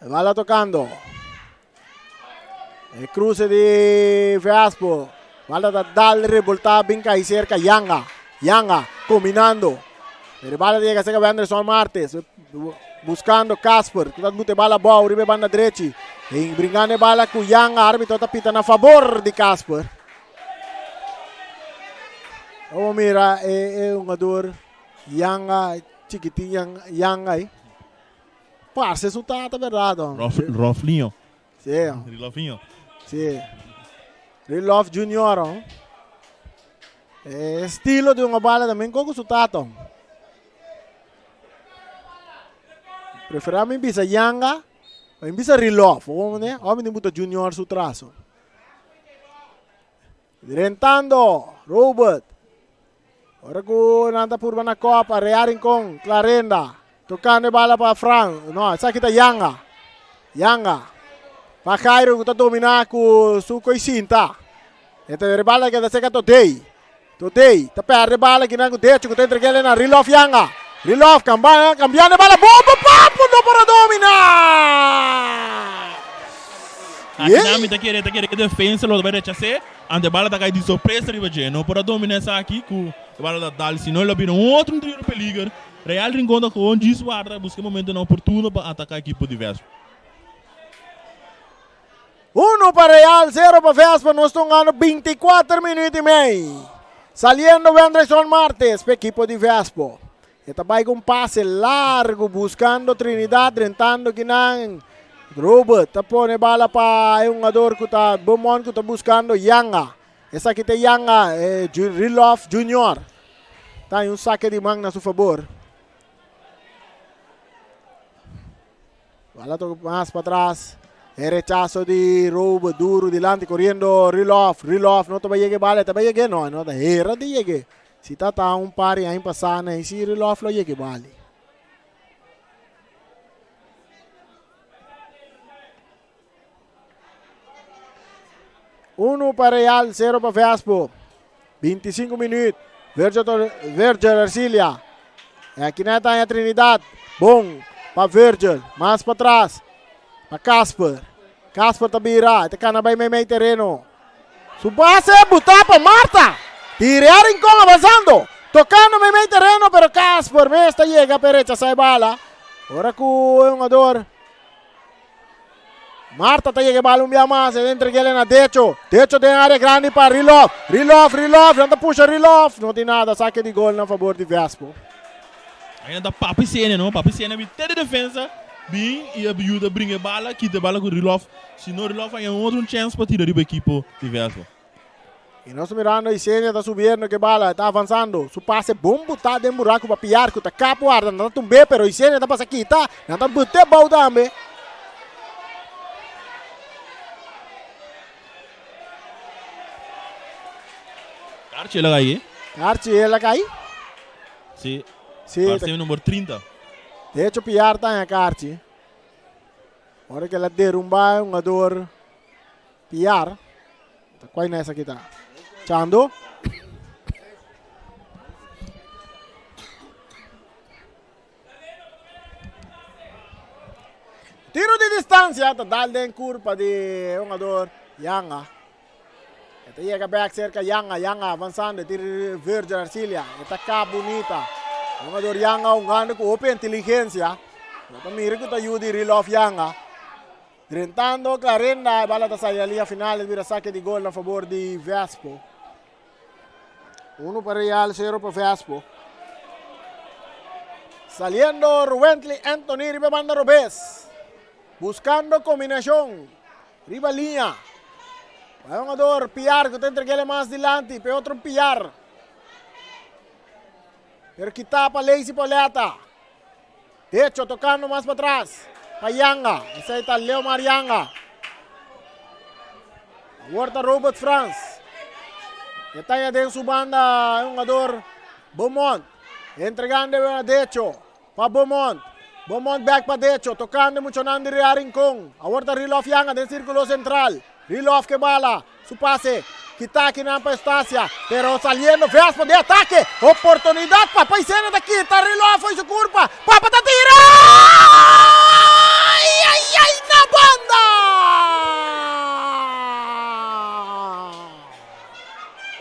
E bala tocando. E cruce di Vespo. Bala ta dal revolta bin cai cerca Yanga. Yanga combinando. Pero bala llega cerca Wenderson Martes. Buscando Casper. Ku ta bute bala bou riba e banda drechi. E bringando e bala ku Yanga. Arbitro ta pita na favor di Casper. Vamos mira e, e jugador Yanga chiquitin Yanga ahí. Parce su tata berdad hom. Rof, Roflinho. Sí. Rilofinho. Sí. Rilof Junior hom. Eh, estilo di un bala también con su tata hom. Prefera mi bisa Yanga, mi bisa Rilof, hom ne? Hom mi buta Junior su trazo. Drentando Robert. Ora ku nan ta purba na kopa, Rea Rincon, Clarenda. Tokando e bala pa Fran. No, esaki ta Yanga. Yanga. Pa Jairo ku ta dominá ku su koisinta. E ta e bala keda seka Todei. Todei ta perde bala kinan ku Decho ku ta entreg'é na Rilof Yanga. Rilof kamba, kambiando e bala. Bon pa Papu no por a dominá! Aki nan mi ta kere ta kere ke defensa lo ta bai rechas'é, anto e bala ta kai di sorpresa riba dje. No por a domina esaki ku e bala ta dal, sino el a bira un otro tiro peliger. Real Rincon ta gewoon djis warda buska e momentonan oportuno pa ataka ekipo di Vespa. Uno pa Real, zero pa Vespa, nos ta hungando 24 minuut y mei. Saliendo Wendreyson Martes pa ekipo di Vespo. E ta bai ku un pase largu buskando Trinidad drentando kinan. Robert ta pone bala pa e hungador ku ta Beaumont ku ta buskando Yanga. Esaki ta Yanga, e Rilof Junior. Ta un sake di man na su fabor. Bala toca mas pa atras. E rechazo di Robert duro dilanti corriendo Rilof. Rilof no ta bai yega e bala, ta bai yega no, no ta hera di yega. Si ta ta un par di aña pasá na si Rilof lo yega e bali. Uno pa Real, cero pa Vespo. 25 minuut. Virgil, Virgil Ercilia. E aki na ta Trinidad. Bon pa Virgil. Mas pa tras. Pa Casper. Casper ta bira. Ta cana bay meimei tereno. Su pase buta pa Marta. Tira Rincon avanzando. Tocando meimei tereno, pero Casper mes ta yega pa rechasa e bala. Ora cu e hungador Marta ta yega e bala un bia mas. E ta entreg'el na Decho. Decho den area grandi pa Rilov. Rilov, Rilov. Nan ta pusha Rilov. No tin nada. Sake di gol na fabor di Vespo. Ainda ta Papi Sene, no? Papi Sene a bin te di defensa. Bin y a yuda bringa e bala, kita e bala cu Rilov. Si no Rilov haña un otro chance pa tira riba ekipo di Vespo. Y nos mirando Isenia ta subiendo ke bala, ta avanzando. Su pase bon buta den buraco pa Piar cu ta kap warda. Nan ta tumbe pero Isenia ta pasa kita. Nan ta bute bou tambe. Karchi el a kai. Karchi el a kai? Si. Si. Parse number 30. De hecho Piar ta haña karchi. Ora ke el a derumba e hungador Piar. Ta kwai na esaki ta? Chando. Tiro di distancia ta dal den curpa di hungador Yanga. Ta yega bek serka Yanga, Yanga avansando, e tira Virgil Arcilia, e ta kap bunita. Hungador Yanga hungando ku hopi inteligensia. No ta mira ku ta yu di Rilof Yanga. Drentando Clarenda, e bala ta sali na liña final, e bira sake di gol na fabor di Vespo. Uno pa Real, sero pa Vespo. Saliendo Ruwentley Anthony riba banda robes. Buscando combinacion riba liña. Bai hungador Piar ku ta entregele mas dilanti pe otro Piar. Pero kita pa Lacey Pauletta. Decho tocando mas patras pa Yanga. Esei ta Leomar Yanga. Awor ta Robert Frans. E ta den su banda e hungador Beaumont. Entregando na Decho pa Beaumont. Beaumont back pa Decho. Tocando muchanan di Real Rincon. Awor ta Rilof Yanga den circulo central. Rilof ke bala. Su pase kita akinan pa Eustacia, pero saliendo Vespo den atake. Oportunidad pa Paisena ta kita Rilof fo'i su curpa. Papa ta tira! Ai, ai, ai, na banda!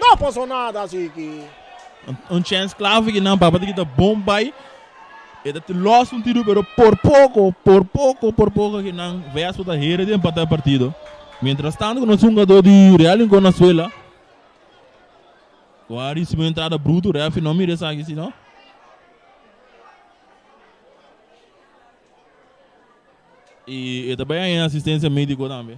No pasó nada asiki. Un chance clave akinan, Papa ta kita bon bai. E ta los un tiro pero por poco, por poco, por poco akinan Vespo ta here di empata e partido. Mientras tanto ku nos hungador di Real Rincon na suela ku a risibi un entrada bruto, refi no mira esaki si no. Y e ta bai haña asistencia medico tambe.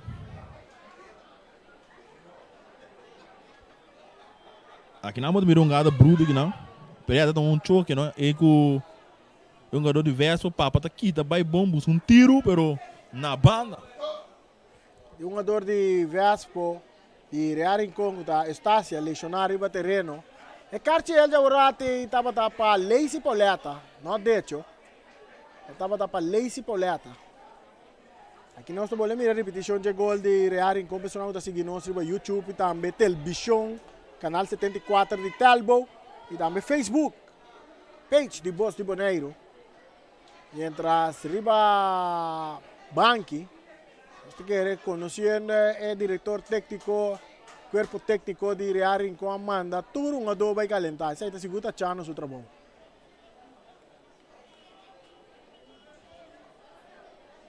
Akinan bo ta mira un gada bruto akinan, pero ya ta tuma un choke no, e ku e hungador di Vespo papa ta kita bai bon buska un tiru pero na banda. E hungador di Vespo di Real Rincon ku ta Eustacia lesiona riba tereno. E karchi el djaborati tabata pa Lacey Pauletta, no Decho. E tabata pa Lacey Pauletta. Aki nos ta bolbe mira ripitishon dje gol di Real Rincon personan ku ta sigui nos riba YouTube i tambe telbishon kanal 74 di Telbo i tambe Facebook page di Bos di Boneiru. Mientras riba banki nos ta kere konosiendo e direktor tékniko kuerpo tékniko di Real Rincon a manda tur hungadó bai kalentá. Esei ta sigur ta Chano su trabou.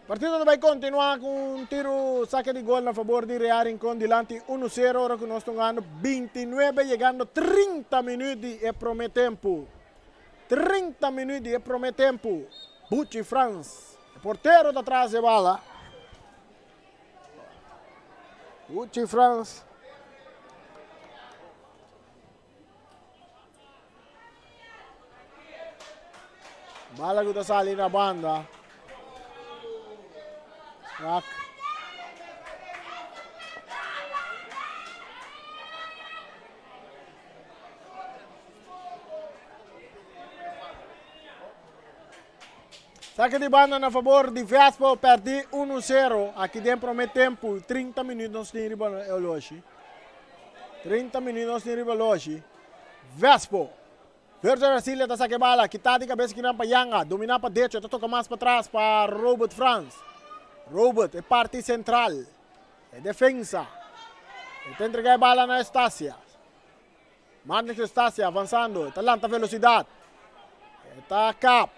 Partido ta bai kontinuá ku un tiru sake di gol na fabor di Real Rincon dilanti uno sero ora ku nos ta hungando bintinuebe yegando trinta minüt di e promé tempu. Trinta minüt di e promé tempu. Buchi Frans, e portero ta tras e bala. Buchi Frans. Bala ku ta sali na banda. Rak. Saque di banda na favor di Vespo, perdi 1-0 aki den prome tempo, 30 minuut nos tin riba e oloshi. 30 minuut nos tin riba oloshi. Vespo. Virgil Arcilia ta saca e bala, kita di cabeza kinan pa Yanga, domina pa decho, ta toca mas patras pa Robert Frans. Robert, e parti central, e defensa. E ta entrega e bala na Estacia. Marnix Estacia avansando, ta lanta velocidad. E ta kap,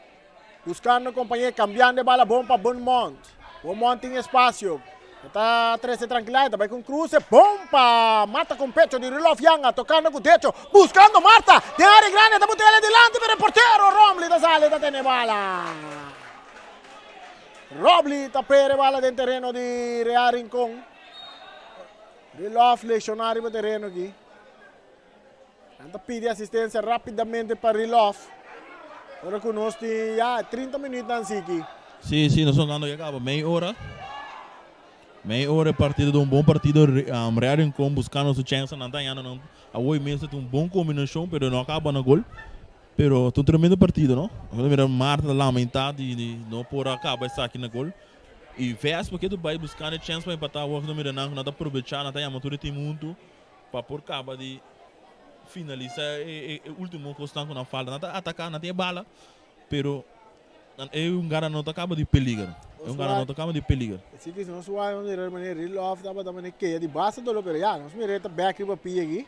buscando compañero, cambiando e bala bon pa Bonmont. Bonmont tin espacio. E ta trece tranquilidad, ta bay con cruce, bon pa Marta con pecho di Rudolf Yanga, tocando cu decho, buscando Marta, den área grande, ta botele dilanti, pero e portero Romley ta sali, ta tene bala. Robley ta pere bala den tereno di Real Rincon. Rudolf lesiona riba tereno aki. Nan ta pidi asistencia rapidamente pa Rilof. Ora cu nos tin ya 30 minuut nan siki. Sí, sí, nos andando ya caba mei ora. Mei ora e partido ta un bon partido. Um, Real Rincon buscando su chance, nan ta hallando nan awoy mes ta un bon combinacion, pero no acaba na gol. Pero ta un tremendo partido, no? Ora mira Marta ta lamenta di, di no por a caba esaki na gol. Y Vespa ke tu bai buscando e chance pa empata, awor no mira nan ku nan ta aprovecha, nan ta yama tur e team hunto. Pa por kaba di finalisa e ultimo kosnan ku nan falta. Nan ta ataka, nan tin e bala, pero e hungada no ta kaba di peliger. E un gana no ta kama di peliger. Si ki nos wak nos mira manera Rilof tabata manera keya di basta dolo pero ya nos mira e ta bek riba pia aki.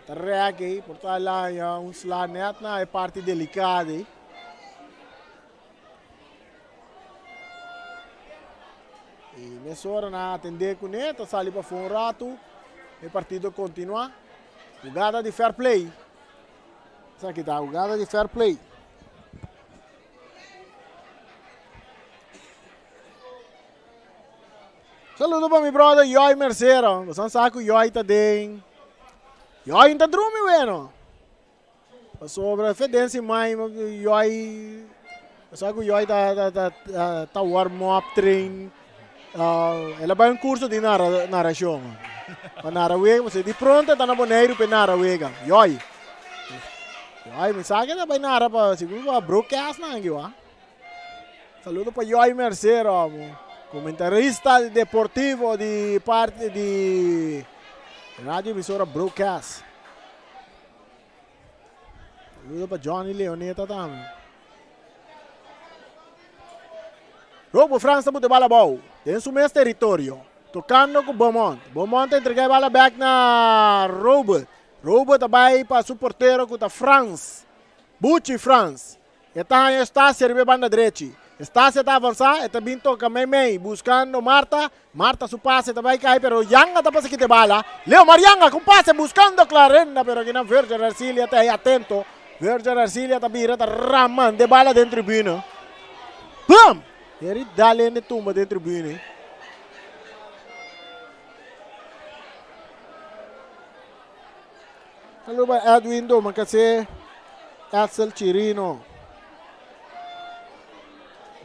Ta rek ei por ta laña un sla net na e parti delicado ei. I mesora nan a atendé kuné, ta sali pafó un ratu. E partido kontinuá. Hugada di fair play. Esaki ta hugada di fair play. Saludo pa mi brother Joy Mercero. Bosan sa ku Joy ta den. Joy ta drumi bueno. Pasobra fe den si mai Joy sa ku Joy ta ta ta ta warm up train. Uh, el a bai un curso di narra, narracion. Pa narra wega, pasobra di pronto e ta na Boneiru pa e narra wega. Joy. Joy, mi sa ke ta bai narra pa sigur pa broadcast nan aki wa. Saludo pa Joy Mercero, amo. Comentarista deportivo di parti di Radio Emisora Broadcast. Saludo pa Johnny Leoneta tambe. Robo Frans ta bute bala abou den su mes teritorio. Tocando cu Beaumont. Beaumont ta entrega e bala bek na Robert. Robert ta bay pa su portero cu ta Frans. Buchi Frans. E ta haña Estacia riba e banda drechi. Estacia ta avansá, e ta bin toka meimei buskando Marta. Marta su pase ta bai kai pero Yanga ta pasa kita e bala. Leomar Yanga ku pase buskando Clarenda pero akinan Virgil Arcilia ta ei atento. Virgil Arcilia ta bira ta ramanda e bala den tribuna. Bum! Heri dal hende tumba den tribuna ei. Saludo pa Edwin Domacassé, Edsel Chirino,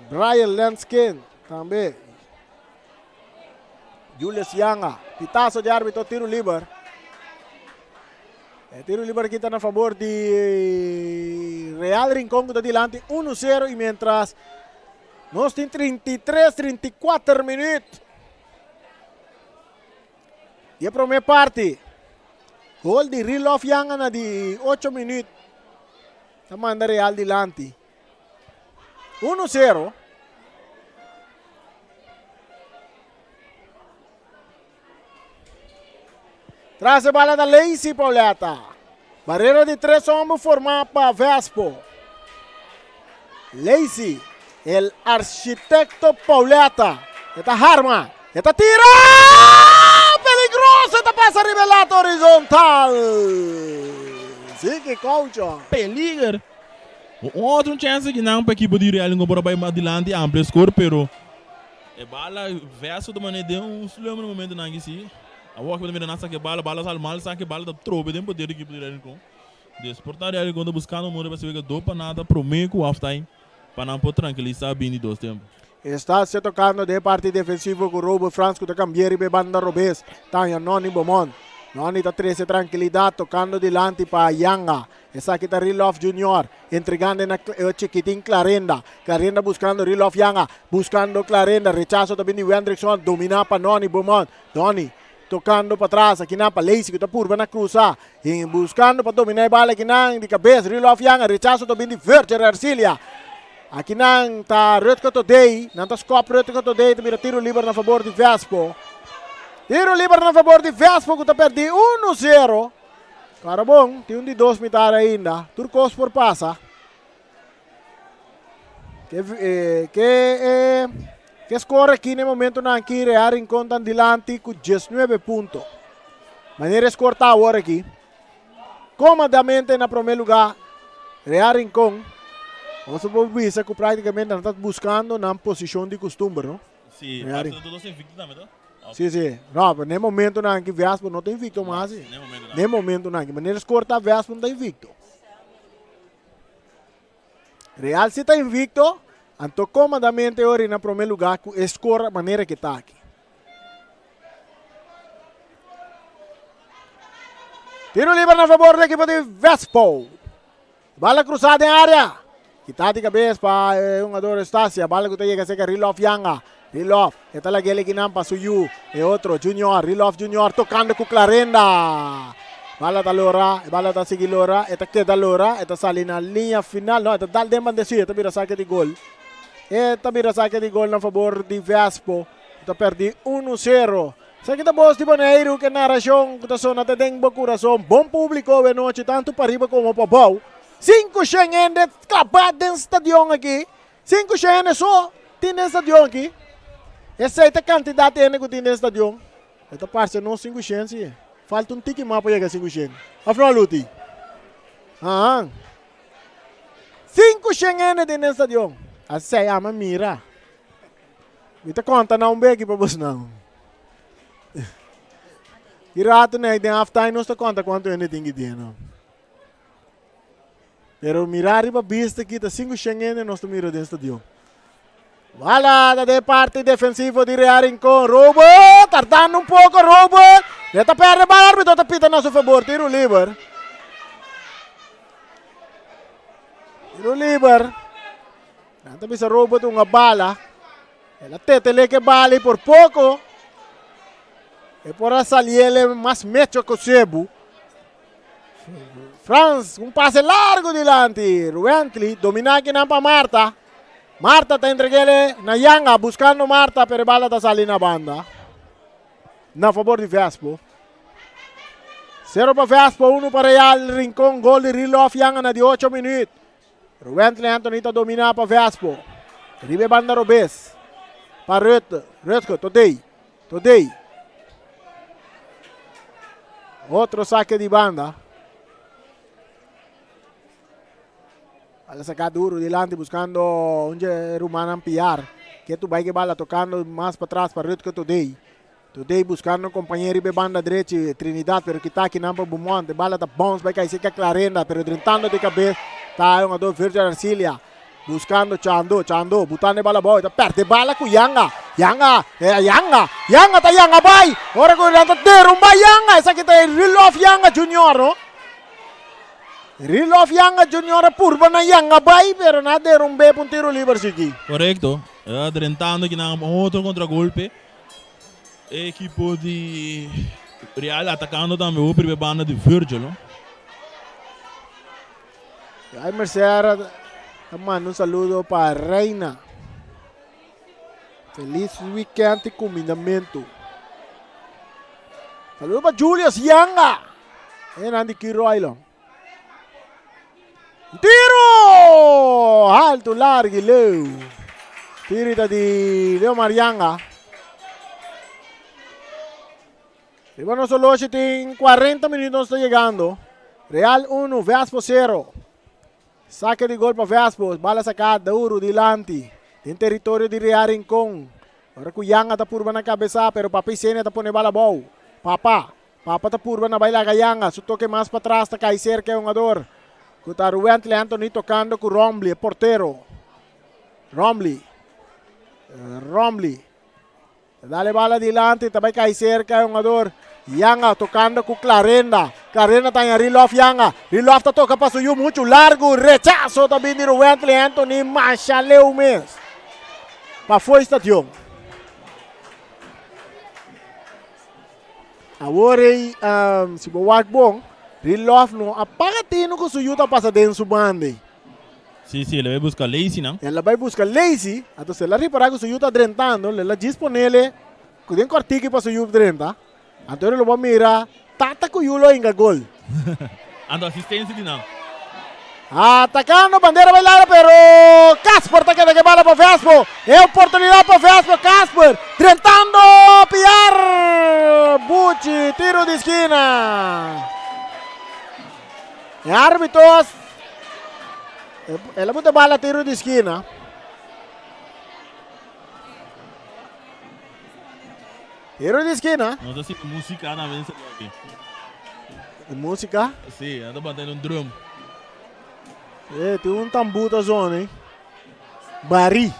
Brian Lenskin tambe, Julius Yanga. Pitazo di arbitro, tiro liber. E tiro liber aki ta na favor di Real Rincon ku ta dilanti 1-0 y mientras nos tin 33, 34 minuut. Di e prome parti, gol di Rilof Yanga na di ocho minuut ta manda Real dilanti. Uno sero. Tras e bala ta Lacey Pauletta. Barrera di tres homber formá pa Vespo. Lacey, el architecto Pauletta. E ta harma, e ta tira! Peligroso, e ta pasa riba e lata horizontal. Ziki Coucho. Peliger. Un otro chance ki nan pa ekipo di Real Incorpora bai mas dilanti amplia score pero e bala Vespo ta mane den un slumber momento nan ki si. Awor aki bo ta mira nan saka e bala, bala sal mal saka e bala ta trobe den poder di ekipo di Real Rincon. Des por ta Real Rincon ta buskando un manera pa si wega do pa nada prome ku half time pa nan por trankilisa bini dos tempo. Estacia tocando den parti defensivo cu Robert Frans cu ta cambia riba e banda robes. Ta haña Nonny Beaumont. Nonny ta trece trankilidad tocando dilanti pa Yanga. Esaki ta Rilof Junior entregando na Chikitin Clarenda. Clarenda buscando Rilof Yanga. Buscando Clarenda. Rechazo ta bini di Wendrickson. Domina pa Nonny Beaumont. Donny tocando patras akinan pa Lacey cu ta purba na cruza y buscando pa domina e bala akinan di cabes Rilof Yanga rechazo ta bin di Virgil Arcilia akinan ta Rutger Todey nan ta scop Rutger Todey ta bira tiro liber na favor di Vespo tiro liber na favor di Vespo cu ta perdi 1-0 Claro bon tin un di dos mitar ainda tur cos por pasa. Ke, eh, ke, eh, ke score aki na e momentonan aki Real Rincon tan dilanti ku 19 punto. Manera e score ta awor aki. Komodamente na prome lugar Real Rincon. Nos por bisa ku praktikamente nan ta buskando nan posishon di kustumber, no? Sí, Real Rincon. Todo invicto tambe, to? Sí, sí. No, pero na e momentonan aki Vespo no ta invicto mas. Na e momentonan. Na e momentonan aki. Manera e score ta Vespo no ta invicto. Real si ta invicto, anto comodamente ora na prome lugar cu e score manera que ta aki. Tiro liber na favor di equipo di Vespo. Bala cruzada den area. Kita di cabeza pa e jugador Estacia. Bala que ta llega cerca Rilof Yanga. Rilof, e ta lag'el ekinan pa su yu. E otro, Junior, Rilof Junior tocando cu Clarenda. Bala ta lora, e bala ta sigui lora, e ta keda lora, e ta sali na liña final, no, e ta dal den banda si, e ta bira sake di gol. E ta bira sake di gol na fabor di Vespo, ku ta pèrdí unu sero. Esaki ta Bos di Boneiru ku e narashon ku ta sona te den bo kurason. Bon públiko awe nochi, tantu pariba komo pabou. 500 hende klabá den stadion aki. 500 hende so tin den stadion aki. Esei ta kantidat di hende ku tin den stadion. E ta parse nos 500 si. Falta un tiki mas pa yega 500. Of no, Luti? Ahan. 500 hende tin den stadion. Asei ama mira. Mi ta konta nan un beki pa bosnan. Ki rato nei den half time nos ta konta kuantu hende tin ki tin no. Pero mira riba bista aki ta 500 hende nos ta mira den stadion. Bala ta den parti defensivo di Real Rincon. Robert tardando un poco Robert. Le ta perde bala arbitro ta pita na su favor. Tiro liber. Tiro liber. Nan ta bisa Robert un bala. El a tetele ke bala y por poco e por a saliele mas mecho ku Cebu. Frans, un pase largo dilanti. Ruentli domina akinan pa Marta. Marta ta entregele na Yanga, buscando Marta, pero e bala ta sali na banda. Na favor di Vespo. 0 pa Vespo, 1 pa Real Rincon. Gol di Rilof Yanga na di 8 minuut. Ruentli Anthony ta domina pa Vespo. Riba e banda robes. Pa Rutte. Rutger, Todey. Todey. Otro saque di banda. Bala saca duro dilanti buscando un ruman Piar. Que tu bai que bala tocando mas para atrás para Rutger Todey. Todey buscando compañero riba banda derechi Trinidad pero kita aki nan pa Beaumont. Bala ta bounce bai kai cerca Clarenda pero drentando de cabeza ta un jugador Virgil Arcilia. Buscando Chando, Chando, butando e bala abou, ta perde bala cu Yanga, Yanga, eh, Yanga, Yanga ta Yanga bai, ora cu nan ta derumba Yanga, esaki ta e Rilof Yanga Junior, no? Rilof Yanga Junior a purba na Yanga bai, pero na derumbe pa un tiro liber siki. Correcto, drentando aki nan otro contragolpe. E ekipo di Real atacando tambe hopi riba e banda di Virgil, no? Jaimer Serra ta manda un saludo pa Reina. Feliz weekend y cumindamento. Saludo pa Julius Yanga. Enan di Kiro Island. Tiro! Alto, largo y leu. Tiro di Leo Marianga. Riba nos oloshi tin 40 minuut nos ta yegando. Real 1, Vespo 0. Sake di gol pa Vespo. Bala saká duru dilanti. Den teritorio di Real Rincon. Ora ku Yanga ta purba na kabesa, pero Papa Isenia ta pone bala abou. Papa. Papa ta purba na bai laga Yanga. Su toke mas patras ta kai serka e hungador. Ku ta Ruwentley Anthony tokando ku Rombley, e portero. Rombley. Rombley. Ta dal e bala dilanti, ta bai kai serka e hungador Yanga tokando ku Clarenda. Clarenda ta haña Rilof Yanga. Rilof ta toka pa su yu muchu largu. Rechaso ta bin di Ruwentley Anthony masha leu mes. Pafó e stadion. Awor ei, um, si bo wak bon, Rilof no a paga tinu ku su yu ta pasa den su banda ei. Sí, sí, el a bai buska Lacy nan. El a bai buska Lacy, anto el a ripará ku su yu ta drentando, el a djis ponele ku den kòrtiki pa su yu drenta. Anto lo bo mira tata ku yu lo hinka gol. Anto asistensia di nan. Atakando, bandera bai lara pero Casper ta keda ke bala pa Vespo. E oportunidat pa Vespo, Casper drentando Piar Buchi, tiro di skina. E arbitro el a buta bala tiro di skina. Tiro di skina. Nos ta sinti música tambe den sali aki. Música? Sí, nan ta bata un drum. Eh, tin un tambú ta zona, eh. Barí.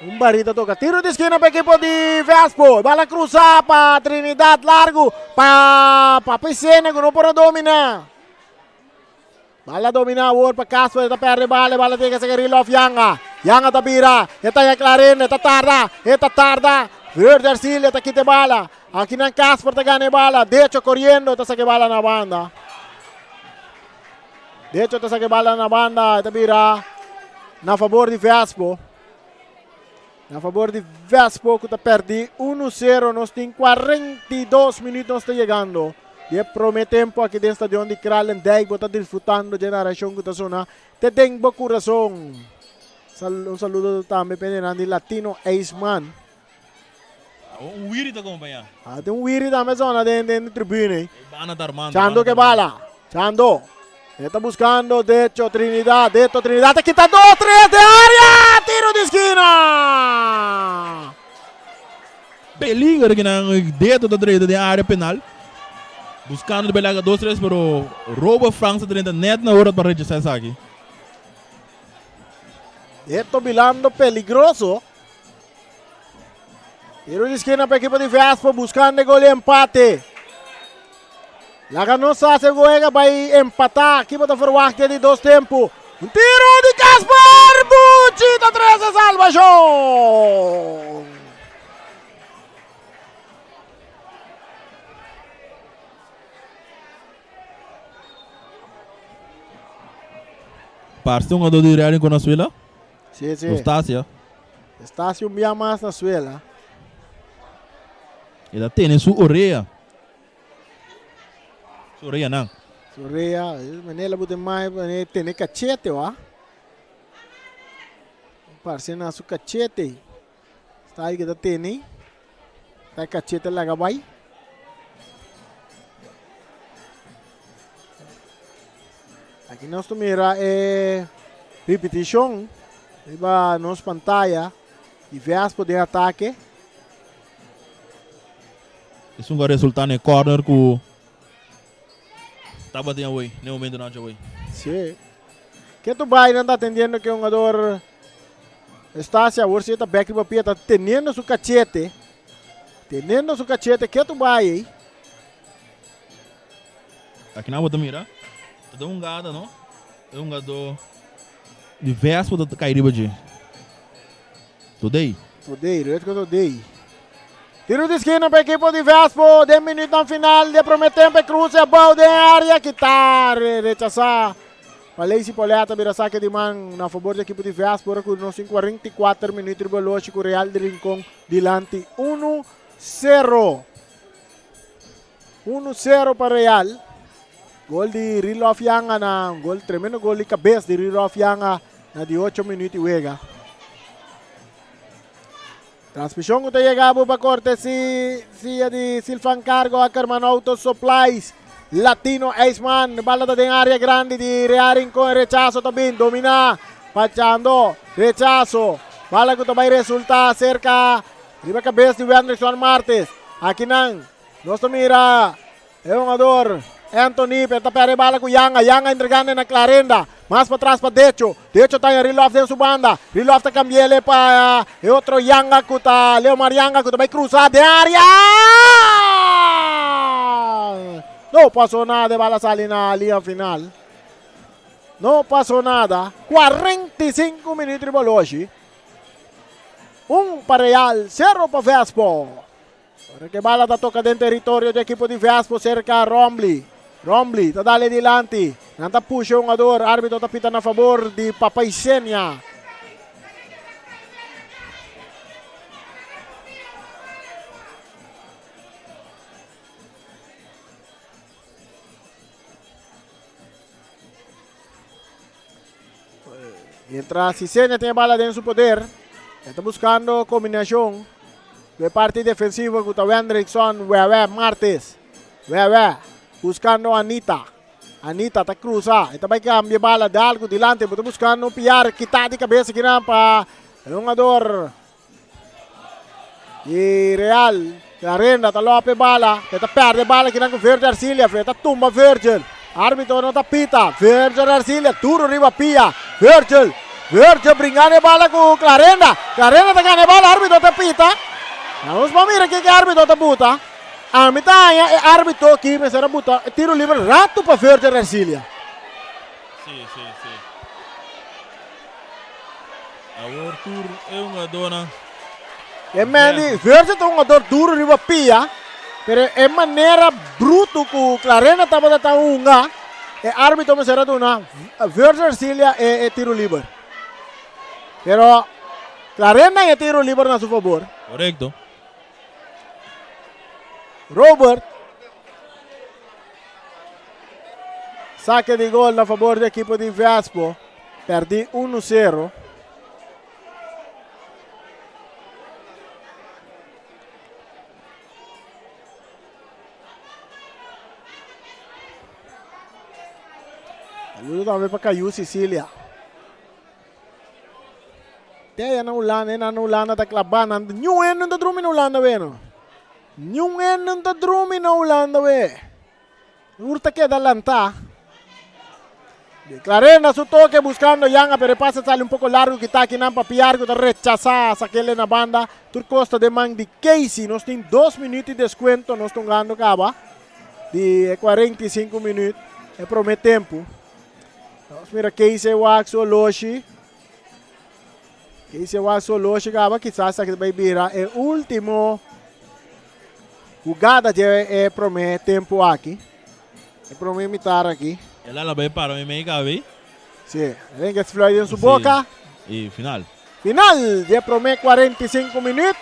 Un barí ta toca. Tiro di esquina pa equipo di Vespo. Bala cruza pa Trinidad largo. Pa Papa Isene que no por domina. Bala domina awor pa Casper. Ta perde bala. Bala tiene que ser Rilof Yanga. Yanga ta bira. Eta ya Clarin. Eta tarda. Eta tarda. Verde Arcilia ta quite bala. Akinan Casper ta gana e bala. Decho koriendo ta saka e bala na banda. Decho ta saka e bala na banda. E ta bira na fabor di Vespo. Na fabor di Vespo ku ta pèrdí unu sero. Nos tin 42 minüt nos ta yegando di e promé tempu aki den stadion di Kralendijk. Bo ta disfrutando dje narashon ku ta sona te den bo kurason. Un saludo tambe pa e di Latino Ijsman. Un wiri ta kompañá. Ah, tin un wiri tambe zona den den tribune. E banda ta armando. Chando ke bala. Chando. E ta buscando Decho Trinidad. Decho Trinidad ta kita dos, tres de área. Tiro di esquina. Peligro que nan Deto ta drenta den área penal. Buscando de belaga dos, tres, pero Robert Franks ta drenta net na ora pa rechazar esaki. Deto bilando peligroso. Tiro di esquina pa equipo di Vespo buscando e gol di empate. Laga nos sa si wega bai empatá. Equipo ta verwacht di dos tempo. Un tiro di Casper! Buchi ta trece salvacion! Parce un jugador di Real Rincón na suela. Sí, sí. Eustacia. Eustacia un bia mas na suela. E ta tene su orea. Su orea nan. Su orea. Meneer la bute mai, meneer tene cachete, wa. Parce na su cachete. Sta ahí que ta tene. Ta cachete laga bai. Aki nos ta mira e ripitishon riba nos pantaya di Vespo den atake. Esun ku a resultá na e corner ku tabatin awey, na e momentonan awey. Sí. Ketu bai nan ta atendiendo ku e hungador Estacia awor si e ta bek riba pia ta teniendo su kachete. Teniendo su kachete ketu bai ei. Akinan bo ta mira, ta den un gada no, e hungadó di Vespo ta kai riba dje. Todei. Todei, Rutger Todei. Tiro di skina pa ekipo di Vespo den minuutnan final di e prome tempo. E cruce abou den area kita rechasá pa Lacey Pauletta bira sake di man na fabor di ekipo di Vespo ora ku nos tin 44 minuut riba loshi ku Real di Rincon dilanti 1-0. Uno sero pa Real. Gol di Rilof Yanga na un gol tremendo gol di kabes di Rilof Yanga na di ocho minuut di wega. Transmishon ku ta yega bo pa kortesia di Silvan Cargo Ackerman Auto Supplies. Latino Ijsman, bala ta den área grandi di Real Rincon, rechazo ta bin, dominá pa Chando, rechazo, bala ku ta bai resultá serka riba kabes di Wendrickson Martes. Akinan nos ta mira e hungador Anthony pero ta perde bala ku Yanga. Yanga entregando na Clarenda. Mas patras pa Decho. Decho ta haña Rilof den su banda. Rilof ta cambi'ele pa e otro Yanga ku ta Leomar Yanga ku ta bai cruza den area. No pasó nada e bala sali na liña final. No pasó nada. 45 minuut riba oloshi. Un pa Real, sero pa Vespo. Ora ke bala ta toka den teritorio di ekipo di Vespo serka Rombly. Rombly ta dale dilanti. Nan ta pusha e hungador. Arbitro ta pita na fabor di Papaisenia. Mientras Sisenia tin e bala den su poder, e ta buscando combinacion cu e parti defensivo cu ta Wendrickson, Wewe, Martes. Wewe buscando Anita. Anita ta cruza, e ta bay cambia e bala de algo dilanti, bo ta buscando Piar, kita di cabeza kinan pa e hungador di Real. Clarenda ta lope e bala, e ta perde e bala kinan ku Virgil Arcilia, e ta tumba Virgil. Arbitro no ta pita, Virgil Arcilia duro riba pia. Virgil, Virgil bringando e bala ku Clarenda. Clarenda ta gana e bala, arbitro ta pita. Nos por mira kiko e arbitro ta buta. Ami ta haña e arbitro aki mester a buta e tiro libre rato pa Virgil Arcilia. Sí, sí, sí. Awor tur e hungadónan. E Mandy Virgil ta un hungador duro riba pia. Pero e manera bruto ku Clarena tabata ta hunga, e árbitro mester a duna Virgil Ercilia e, e tiro liber. Pero Clarena e tiro liber na su fabor. Korekto. Robert. Saque di gol na fabor di ekipo di Vespo. Perdí 1-0. Saludo tambe pa Cayu Sicilia. Te na Hulanda, na Hulanda ta klabá nan. Niun hende no ta drumi na Hulanda we no. Niun hende no ta drumi na Hulanda we. Ur ta keda lantá. Clarenda su toque buscando Yanga, pero e pase sale un poco largo kita aki nan pa Piar ku ta rechasá sakele na banda. Tur kosta den man di Casey. Nos tin 2 minuut di descuento. Nos ta hungando kaba di e 45 minuut e prome tempu. Nos mira Casey wak su oloshi. Casey wak su oloshi kaba. Kisas aki ta bai bira e ultimo hugada dje e prome tempu aki. E prome mitar aki. El a bai para mi mei kabe. Si, el a fluit den su boka. I final. Final dje prome 45 minuut.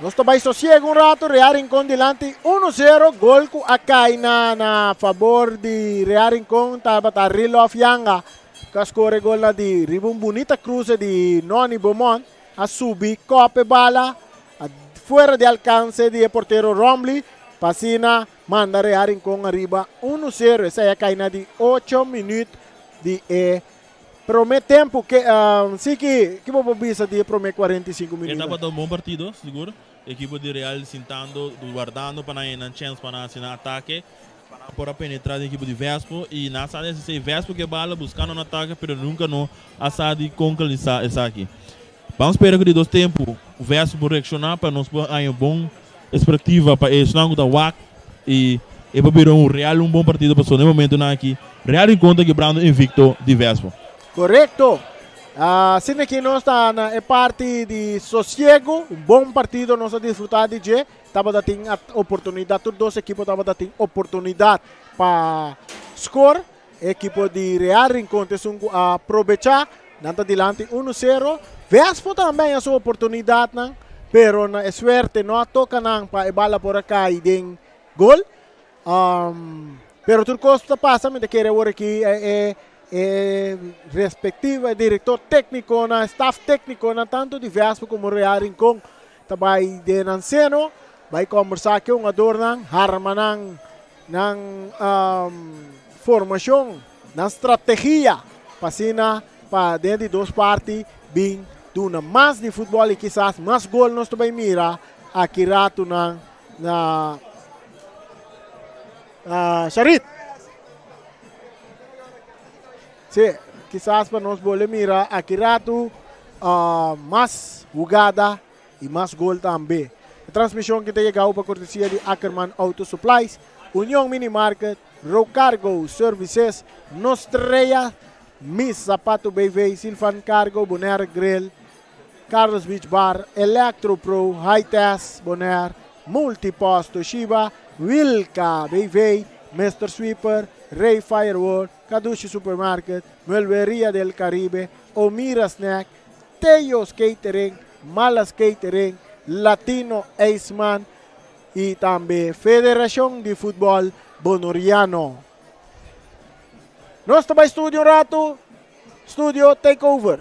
Nos ta bai sosiego un rato. Real Rincon dilanti 1-0. Gol ku a kai na fabor di Real Rincon tabata Rilof Yanga ku a skore gol na di riba un bunita kruse di Noni Beaumont. A subi kòp e bala fuera di alkanse di e portero Romley pa asina manda Real Rincon ariba 1-0. Esei a kai na di 8 minuut di e prome tempu. Ke, Siki, ki bo por bisa di e prome 45 E minuut? tabata un bon partido, sigur. Ekipo di Real sintando, wardando pa nan nan chèns pa nan hasi nan atake, pa nan por a penetrá den ekipo di Vespo. I nan a sa di hasi esei. Vespo ke bala buskando un atake, pero nunka no a sa di konkretisá esaki. Ban spera ku di dos tempu Vespo por reakshoná pa nos por haña un bon perspektiva pa esnan ku ta wak i e por bira un real un bon partido pasobra na e momentunan aki Real Rincon ta kibrando invikto di Vespo. Korekto. Asina aki nos ta na e parti di sosiego. Un bon partido nos a disfrutá di dje. Tabata tin oportunidat, tur dos ekipo tabata tin oportunidat pa skor. E ekipo di Real Rincon ta esun ku a probechá. Nan ta dilanti 1-0. Vespo tambe haña su oportunidatnan, pero na e suerte no a toka nan pa e bala por a kai den gol. Pero tur kos ta pasa, mi ta kere awor aki e respektivo e direktor téknikonan, staf téknikonan tantu di Vespo komo Real Rincon ta bai den nan seno, bai kombersá ku e hungadornan, harma nan nan formashon, nan strategia pa asina pa den di dos parti bin duna mas di futbòl i kisas mas gol nos ta bai mira aki ratunan na Sharit. Sí, kisas pa nos bolbe mira aki ratu mas hugada i mas gol tambe. E transmishon ki ta yegau pa kortesia di Ackerman Auto Supplies, Union Mini Market, Rocargo Services, Nostrea, Miss Zapato BV, Silvan Cargo, Bonaire Grill, Carlos Beach Bar, Electro Pro, High Test Bonaire, Multipost Toshiba, Wilka BV, Mister Sweeper, Ray Firework, Kadushi Supermarket, Muelberia del Caribe, Omira Snack, Teo's Catering, Malas Catering, Latino Iceman i tambe Federashon di Futbòl Bonoriano. Nos ta bai studio un ratu, studio take over.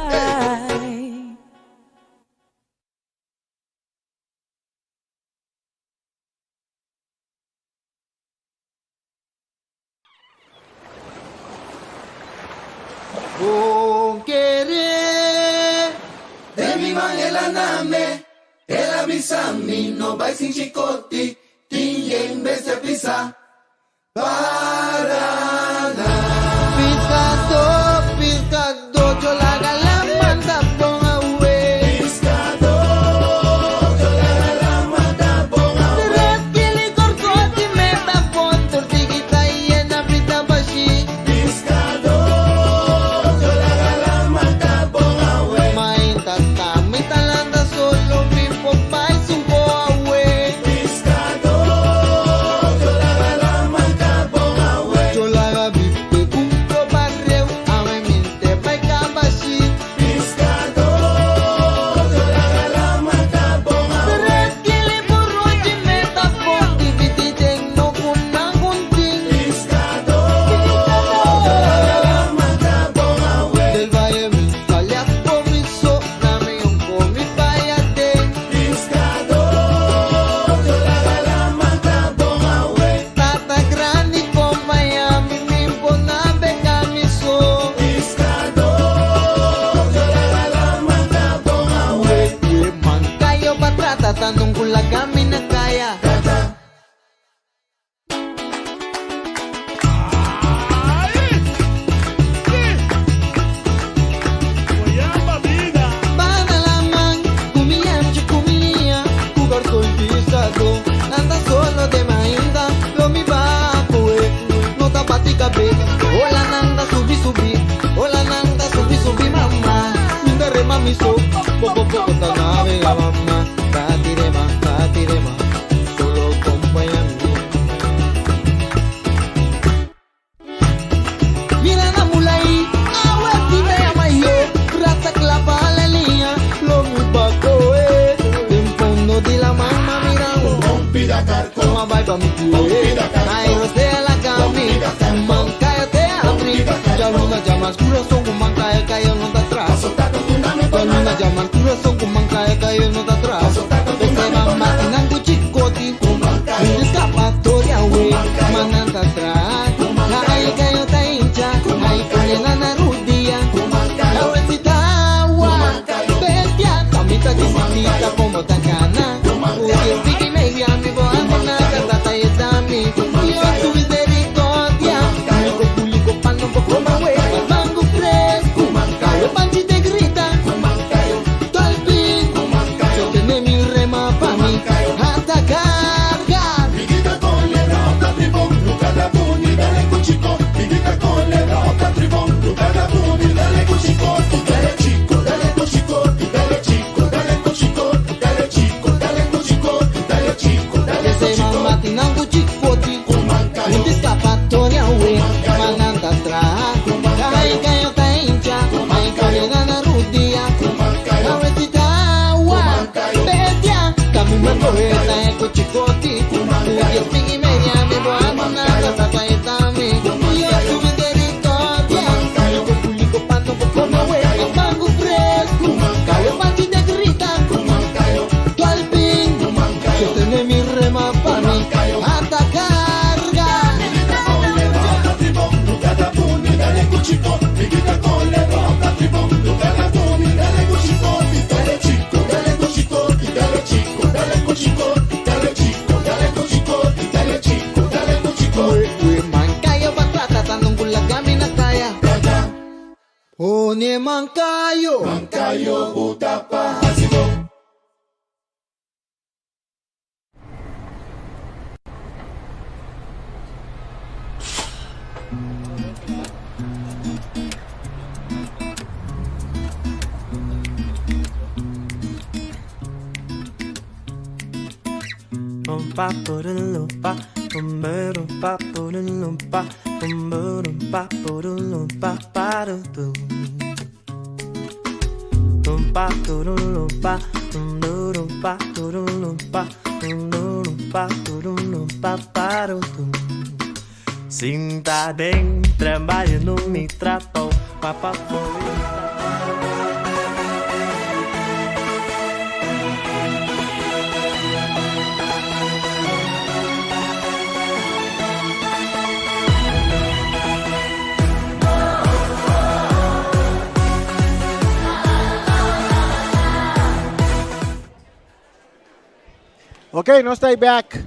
Bon kere. Den mi man el a name, el a bisa mi no bai sin chikoti, tin yen bestia pisa. Paraná. Piskadó, piskadó, yo laga laman ta bon awe. Piskadó, yo laga laman ta bon awe. Tres kili korkoti me ta bon, tortigita yena prita bashi. Piskadó, yo laga laman ta bon awe. Mainta ta mi ta landa solo mi por bai sunko awe. Piskadó, yo laga laman ta bon awe. Yo laga bipe kumpro barreu, awe mente bai kabashi. Piskadó, yo laga laman ta bon awe. Tres kili buruchi me ta bon, dividi den no kunan kuntin. Piskadó, yo laga laman ta bon awe. Del valle mi sale a comiso, nami un comi vaya den. Piskadó, yo laga laman ta bon awe. Tata grandi con Miami, mi pona beka mi so. Piskadó, yo laga laman ta bon awe. Mankayo patrata, tanong kulaga mi na kaya. Banda laman, ku mi ancho, ku mi liña, ku garson piskadó. Lanta solo te mainta, lo mi ba kohe, no ta bati kabes. Ola nan ta subi subi, ola nan ta subi subi mama. Mi ta rema mi so, poko poko ta navega mama. Bati rema, bati rema, solo kompaña mi. Mira na mulai, awe si me ama yo. Rasa klapa la liña, lo mi ba kohe. Den fondo di laman m'a mira un. M'a bai pa mi kue. Ai rosea laga mi, mankayo te habri. Djaluna djamars kurason ku mankayo kayo no ta traha. Djaluna djamars kurason ku mankayo kayo no ta traha. P'esei mama tinan ku chikoti, un eskapatoria we. Ma nan ta traha, ai kayo ta hincha, ai pone nan na rudia. Awe si ta awa, bestia, ta mi ta disitita komo ta gana. Ku dies tiki media mi bo anda na kasa ta yeda mi. Dios su misericordia, Puliko puliko pa no bo koma wega mango fresku. Kayo panchi te grita, Dolphin, sostene mi rema pa mi hasta carga. P'esei mama tin nan ku chikoti, un eskapatoria we, ma nan ta traha. Kai kayo ta hincha, ai pone nan na rudia. Awe si ta awa, bestia, kaminda kohe ta e ku chikoti. Ku dies pin i media mi bo anda na kasa pa e ta mi. Dios su misericordia, puliko puliko pa no bo kome we, mango fresku. Kayo panchi te grita, Dolphin, sostene mi rema pa mi hasta carga. Mankayo batata tanong kulaga mi na kaya. Pone mankayo. Mankayo butapa hasibo. Sinta den trabalho no mi trapo, papa foi. Ok, nos ta back.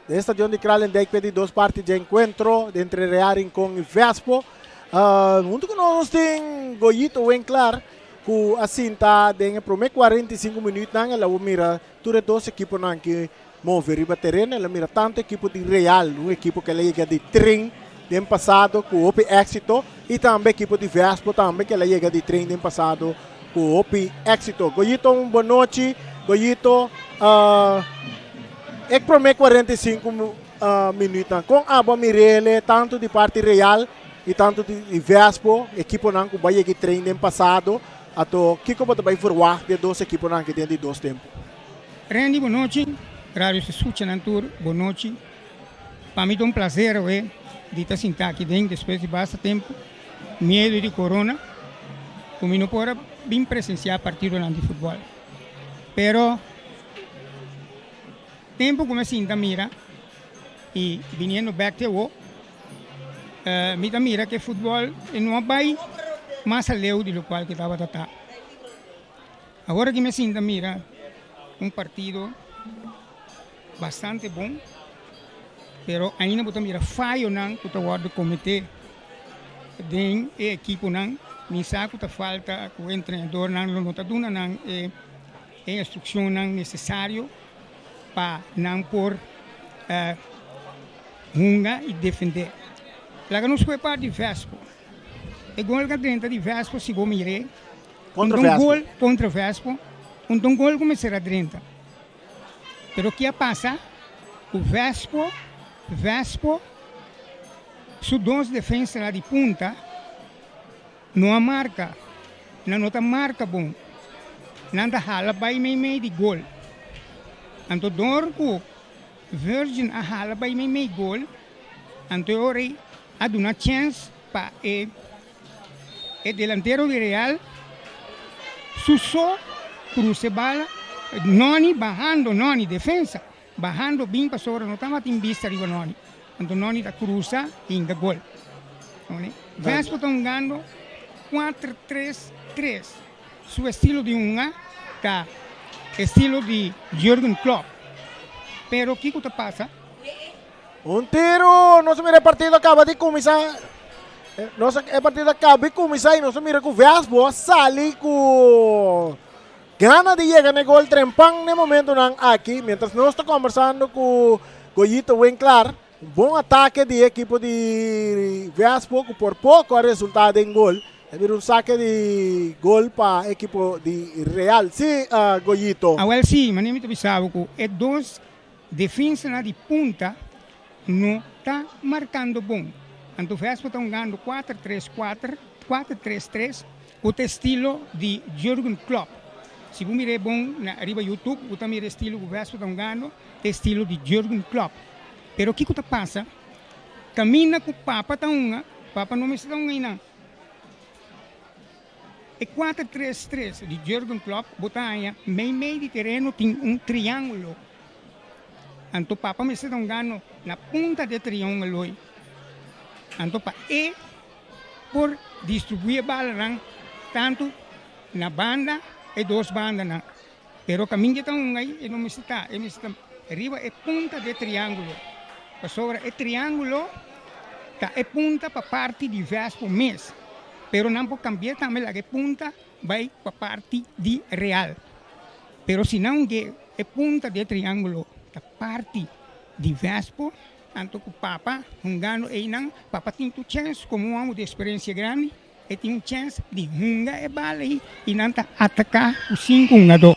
Den stadion di Kralendijk pa di dos parti di enkuentro entre Real Rincon i Vespo. Huntu ku nos tin Goyito Winklar ku a sinta den e promé 45 minütnan. El a mira tur e dos ekiponan ku move riba tereno. El a mira tantu ekipo di Real, un ekipo ku el a yega di train den pasado ku hopi éksito, i tambe ekipo di Vespo tambe ku el a yega di train den pasado ku hopi éksito. Goyito, un bon nochi. Goyito, e promé 45 minütnan, kon abo a mir'é tantu di parti Real i tantu di Vespo, ekiponan ku bo a yega train den pasado, anto kiko bo ta bai verwacht di e dos ekiponan aki den di dos tempu? Randy, bon nochi. Radio Skuchanan tur, bon nochi. Pa mi ta un plaser awe di ta sinta aki den despues di basta tempu, miedu di corona, ku mi no por a bin presensiá partidonan di futbòl. Pero tempu ku mi a sinta mira i biniendo bèk te awo, mi ta mira ku e futbòl e no a bai mas aleu di lokual ku e tabata ta. Awor aki mi a sinta mira un partido bastante bon, pero ainda bo ta mira fayonan ku ta wòrdu kometé den e ekiponan. Mi sa ku ta falta ku e entrenadornan lo no ta duna nan e instrukshonnan nesesario pa nan por hunga i defendé. Laga nos kue parti Vespo. E gol ku a drenta di Vespo si bo mir'é. Kontra Un Vespo. gol kontra Vespo, un gol ku mester a drenta. Pero ki a pasa? Ku Vespo, Vespo su dos defensanan di punta no a marka. Nan no ta marka bon. Nan ta hala bai meimei di gol. Anto dor ku Virgin a hala bai meimei gol, anto e ora ei a duna chèns pa e E delantero di Real su so cruza e bala, Noni bahando, Noni defensa, bahando bin pasobra no tabatin bista riba Noni. Anto Noni ta cruza y hinca gol. Vespo ta hungando 4-3-3. Su estilo di hunga ta estilo di Jurgen Klopp. Pero kico ta pasa? Un tiru! Nos a mira e partido a kaba di kuminsá. Nos e partido a kaba di kuminsá i nos a mira ku Vesbo a sali ku gana di yega na e gol trempan na e momentonan aki. Mientras nos ta kombersando ku Goyito Winklar, un bon atake di e ekipo di Vesbo ku por poko a resultá den gol. A bira un sake di gol pa ekipo di Real. Sí, Goyito. Awel sí, manera mi ta bisa bo ku e dos Defensanan di punta no ta markando bon. Anto Vespa ta hungando kuater tres kuater, kuater tres tres, ku ta estilo di Jurgen Klopp. Si bo mira e bon na riba YouTube, bo ta mira e estilo ku Vespa ta hungando, ta estilo di Jurgen Klopp. Pero kiko ta pasa? Kaminda ku Papa ta hunga, Papa no mester ta hunga einan. E kuater tres tres di Jurgen Klopp bo ta haña meimei di tereno tin un triángulo. Anto papa mester ta un gano na punta di e triángulo ei. Anto pa e por distribuí e balanan tantu na banda e dos bandanan. Pero kaminda e ta hunga ei e no mester ta, e mester ta riba e punta di e triángulo. Pasobra e triángulo ta e punta pa parti di Vespo mes. Pero nan por cambi'é tambe laga e punta bai pa parti di Real. Pero si nan hungu'é e punta di e triángulo ta parti di Vespo, anto ku Papa hungando einan, Papa tin tur chèns komo un hòmber di eksperensia grandi, e tin un chèns di hunga e bal ei i nan ta ataká ku sinku hungadó.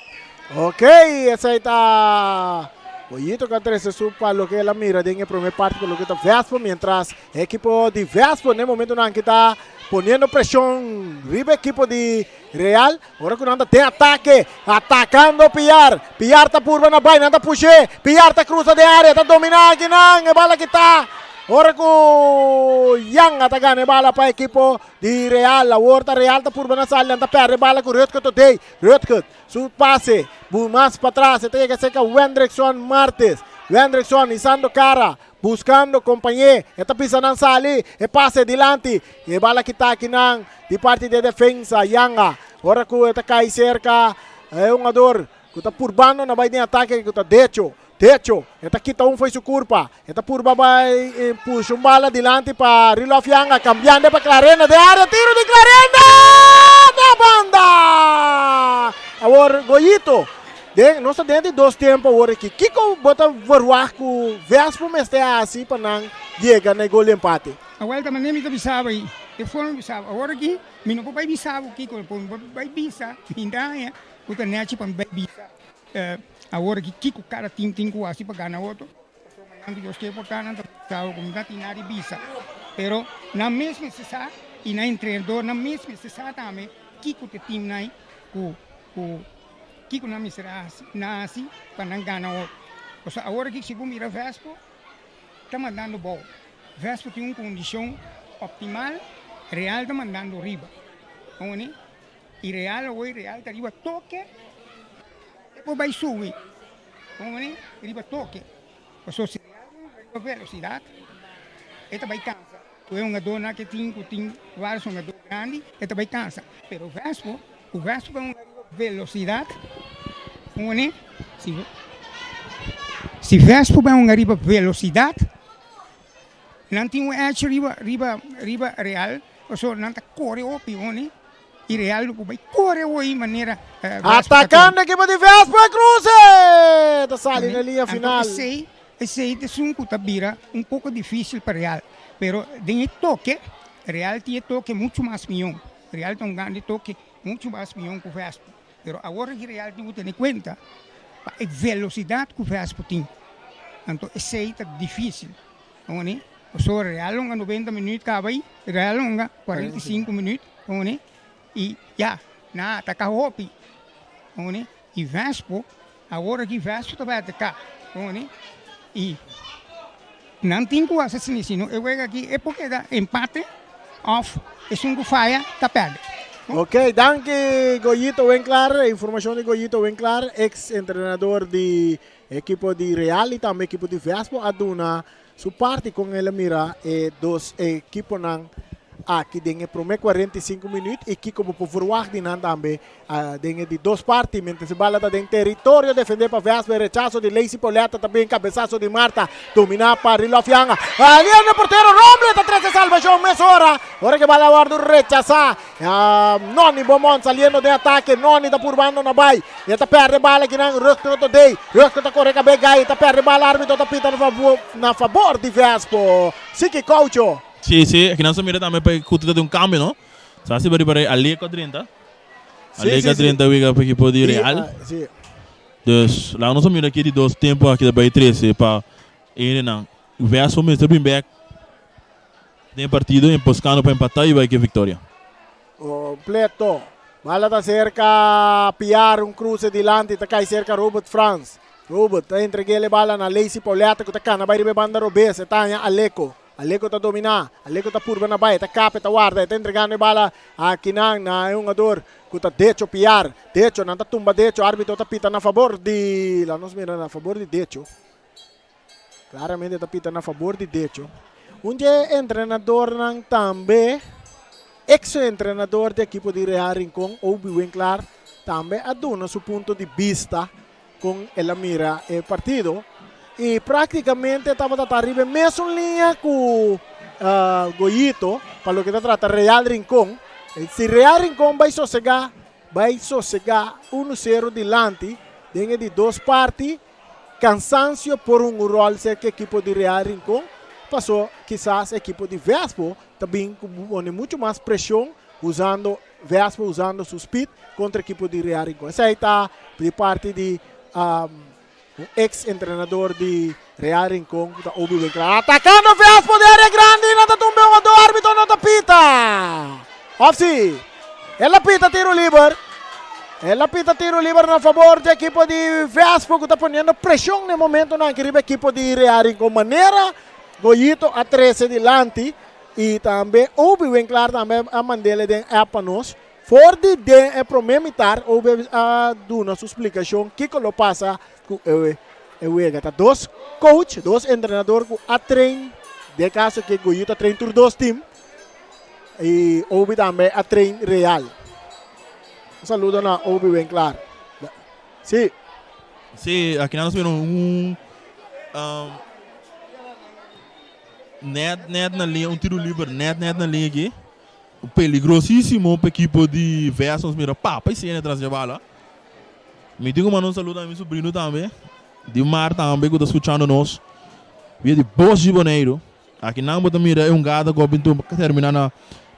Ok, esei ta Boyito ku a trese su pa loke el a mira den e promé parti pa loke ta Vespo, mientras e ekipo di Vespo na e momentonan aki ta poniendo preshon riba e ekipo di Real. Ora ku nan ta den atake, atakando Piar. Piar ta purba na bai, nan ta push'é. Piar ta krusa den área, ta dominá akinan. E bala kita. Ora ku Yanga ta gana e bala pa ekipo di Real. Awor ta Real ta purba na sali, nan ta pèrdè e bala ku Rutger Todey. Rutger su pase bu mas patras, e ta yega serka Wendrickson Martes. Wendrickson hisando kara. Buscando compañé, e ta pisa nan sali, e pase dilanti, e bala kita akinan di parti di e defensa, Yanga, ora cu e ta cay cerca e hungador cu ta purbando na bay den atake cu ta Decho. Decho, e ta kita un fo'i su kurpa. E ta purba bai pusha un bala dilanti pa Rilof Yanga, kambiando pa Clarenda den área, tiro di Clarenda! Na banda! Awor Goyito, den, nos ta den di dos tempo awor aki. Kiko bo ta verwagt ku Vespo mester hasi pa nan yega na e gol di empate? Awel ta manera mi ta bisa bo ei, e forma mi bisa bo. Awor aki mi no por bai bisa bo kiko, mi por bai bisa mi daña ku ta nechi pa mi bai bisa. Awor aki kiko kada tim tin ku hasi pa gana otro? Pasobra mañan ku Dios ke por ta nan ta bisa ku no tin nada di bisa. Pero nan mes mester sa i nan entrenador nan mes mester sa tambe kiko ta e timnan ku ku kiko nan mester hasi nan hasi pa nan gana otro. Pasobra awor aki si bo mira Vespo ta mandando bou. Vespo tin un kondishon optimal, Real ta mandando riba. Awor I real awor real ta riba toke e por bai subi komprende riba toke pasobra si real riba velosidad e ta bai kansa ku e hungadornan ke tin ku tin varios hungador grandi e ta bai kansa pero Vespo ku Vespo ta hunga riba velosidad komprende si si Vespo bai hunga riba velosidad nan tin un edge riba riba riba real pasobra nan ta kore hopi honi. I Real lo por bai kore hoy manera Vespa ta Atacando ekipo di Vespa e cruce! Ta sali na liña final. Anto esey, esey ta esun cu ta bira un poco dificil pa Real. Pero den e toke, Real tin e toke mucho mas miyon. Real ta un grandi toke mucho mas miyon cu Vespa. Pero awor aki Real tin cu tene cuenta pa e velocidad cu Vespa tin. Anto esey ta dificil. Awor, pasobra Real hunga 90 minuut caba ahí, Real hunga 45 minuut, awor, y ya, nan a ataca hopi, awor, y Vespo, awor aki Vespo ta bay ataca, awor, y nan tin cu haci asina, si no e wega aki e por keda empate of esun cu faya ta perde. Ok, danki Goyito Winklaar, e informacion di Goyito Winklaar, ex entrenador di Ekipo di Real y tambe ekipo di Vespo a duna su parti con el a mira e dos ekiponan aki den e prome 45 minuut y kico bo por verwacht di nan tambe den e di dos parti. Mientras e bala ta den territorio defende pa Vespo e rechazo di Lacey Pauletta ta bin cabezazo di Marta domina pa Rilof Yanga. Aliendo e portero Rombley ta trece salvacion mesora ora ke bala a wordo rechaza. Noni Beaumont saliendo den atake. Noni ta purbando na bai. E ta perde bala akinan. Rutger ta dey. Rutger ta kore kabe gai. E ta perde bala. Arbitro ta pita na fabor di Vespo. Siki Caucho. Si, si. Akinan sa mira tambe pa e ku ta den un kambio, no? Sa hasi bari bari Aleko a drenta. Aleko a drenta wega pa ekipo di Real. Si. Dus laga nos a mira aki di dos tempo aki ta bai trese pa hendenan. Vespo mester bin bek. Den partido en buscando pa empata y bai ke victoria. Completo. Bala ta cerca Piar, un cruce dilanti ta cay cerca Robert Frans. Robert ta entrega e bala na Lacey Pauletta cu ta cana bay riba e banda robes. E ta haña Aleco. Aleco ta domina. Aleco ta purba na bay. E ta capa, e ta warda. E ta entregando e bala akinan na e hungador cu ta Decho Piar. Decho, nan ta tumba Decho. Arbitro ta pita na fabor di, laat nos mira, na fabor di Decho. Claramente ta pita na fabor di Decho. Un dje entrenadornan tambe, ex entrenador di ekipo di Real Rincon, Obi Winklaar, tambe a duna su punto di bista con el a mira e partido. Y practicamente tabata ta riba e mesun liña cu Goyito pa loke ta trata Real Rincon. Si Real Rincon bay sosega, bay sosega uno cero dilanti den e di dos parti. Cansancio por hunga un rol cerca ekipo di Real Rincon, paso kisas ekipo di Vespo ta bin cu pone mucho mas presion usando Vespo usando su speed contra ekipo di Real Rincon. Esey ta di parti di un ex entrenador di Real Rincon cu ta Obi Winkelaar. Atacando Vespo di area grandi, nan ta tumbe un otro arbitro no ta pita. Of si? El a pita tiro liber. El a pita tiro liber na fabor di ekipo di Vespo ku ta poniendo preshon na e momentonan aki riba ekipo di Real Rincon. Manera Goyito a trese dilanti i tambe Obi Winklaar tambe a mandele den app pa nos. For di den e prome mitar Obi a duna su splikashon kiko lo pasa ku e wega. Ta dos coach, dos entrenador ku a train, den e kaso ke Goyito a train tur dos team. Y Obi tambe a train Real. Un saludo na Obi Winklaar. Sí. Sí, aki nos mira un. Um, net, net na linha, un tiro liber, net, net na linha aki. Peligrosísimo pa ekipo di Vs. Nos mira Papa Isenia tras di e bala. Mi tin ku manda un saludo a mi sobrino tambe, di Mar tambe ku ta skuchando nos via di Bos di Boneiru. Aki nan bo ta mira e hungada ku a bin tuma termina na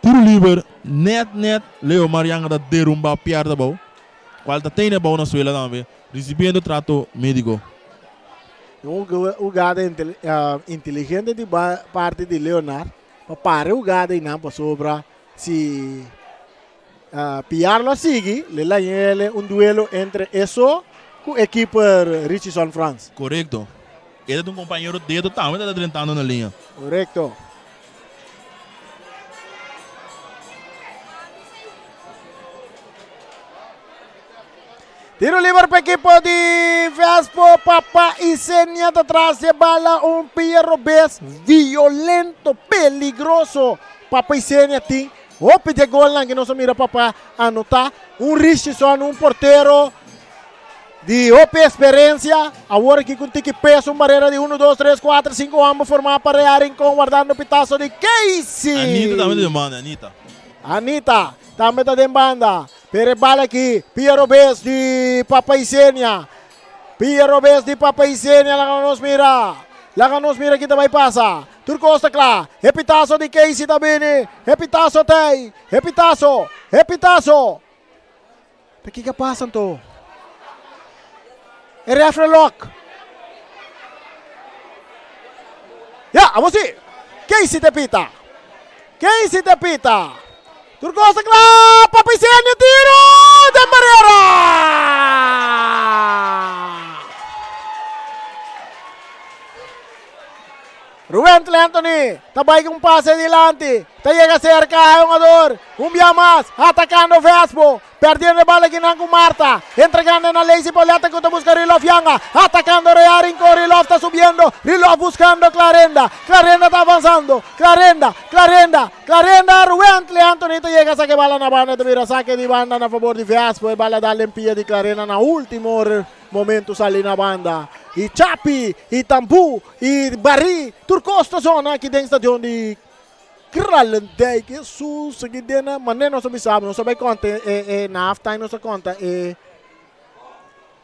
tiro liber net net Leo Marianga ta derumba Pierre abou kual ta tene abou na suela tambe risibiendo trato mediko. Un hugada inteligente di parti di Leonard pa para e hugada einan pasobra si Piar lo a sigui le lañele un duelo entre e so ku e keeper Richison Frans. Korekto. E ta un kompañero dedo tambe ta drentando na liña. Korekto. Tiro liber pa ekipo di Vespo. Papa Isenia ta tras di e bala. Un pia robes violento, peligroso. Papa Isenia tin Hopi di e golnan ku nos a mira papa anotá. Un Richardson, un portero di hopi eksperensia. Awor aki ku un tiki peso, un barera di unu, dos, tres, kuater, sinku hòmber formá pa Real Rincon wardando pitaso di Casey. Anita tambe ta den banda, Anita. Anita tambe ta den banda. Pero e bala aki, pia robes di Papa Isenia. Pia robes di Papa Isenia, laga nos mira. Laga nos mira ki ta bai pasa. Tur kos ta kla. E pitaso di Casey ta bini. E pitaso t'ei. E pitaso. E pitaso. Ta kiko a pasa anto? E refre lòk. Ya, abo si. Casey ta pita. Casey ta pita. Tur kos ta kla. Papa Isenia tiro den barera. Rubentle Anthony ta bai ku un pase dilanti, ta yega serka e hungador, un bia mas, atakando Vespo, perdiendo e bala akinan ku Marta, entregando na Lacey Pauletta ku ta buska Rilof Yanga, atakando Rea Rincon, Rilof ta subiendo, Rilof buskando Clarenda, Clarenda ta avansando, Clarenda, Clarenda, Clarenda, Rubentle Anthony ta yega saka e bala na banda, ta bira sake di banda na fabor di Vespo, e bala dal den pia di Clarenda na ultimo Momento sali na banda y chapi y tambu y bari tur cos ta zona aki den stadion di Kralendijk. Jesus aki den na mane nos a bisa nos a bay conta e e na half time nos a conta e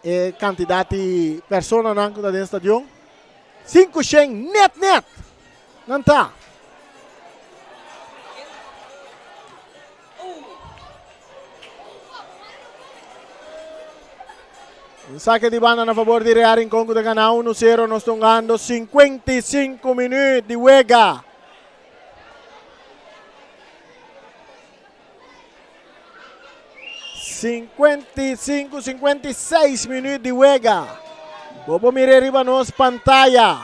e cantidad di personanan cu ta den stadion. 500 net net nan ta. Un saque di banda na favor di Real Rincón ku ta gana 1-0. Nos ta hungando 55 minuut di wega. 55, 56 minuut di wega. Bo por mira riba nos pantaya.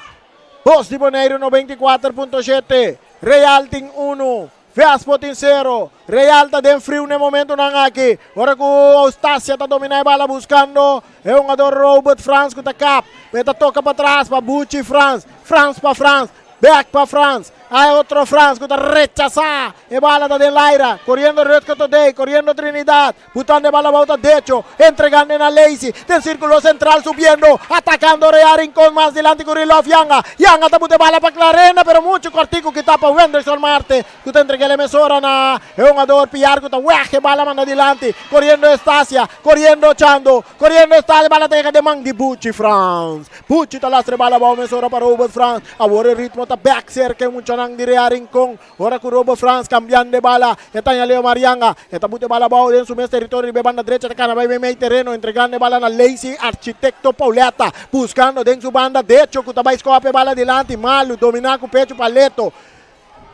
Bos di Boneiru 94.7. Real tin 1. Vespo tin sero. Real ta den friu na e momentonan aki. Ora ku Eustacia ta dominá e bala buskando e hungador Robert Frans ku ta kap. E ta toka patras pa Buchi Frans. Frans pa Frans. Bek pa Frans. A e otro Frans ku ta rechasá. E bala ta den laira. Koriendo Rutger Todey. Koriendo Trinidad. Butando e bala abou ta Decho. Entregando na Lacey. Den sirkulo sentral subiendo. Atakando Rea Rincon mas dilanti ku Rilof Yanga. Yanga ta buta e bala pa Clarena pero muchu kòrtiku kita pa Wenderson Marte ku ta entreg'é mesora na e hungador Piar ku ta wèg e bala manda dilanti. Koriendo Estacia. Koriendo Chando. Koriendo Estacia. Bala ta yega den man di Buchi Frans. Buchi ta lastra e bala abou mesora pa Robert Frans. Awor e ritmo ta bèk serka e muchanan di Rea Rincon. Ora ku Robo Frans kambiando e bala, e taña Leo Marianga. E ta buta e bala abou den su mes teritorio riba e banda drecha ta kana bai meimei tereno entregando e bala na Lacey Architekto Pauletta buskando den su banda decho ku ta bai skòp e bala dilanti Malu dominá ku pechu pa Leto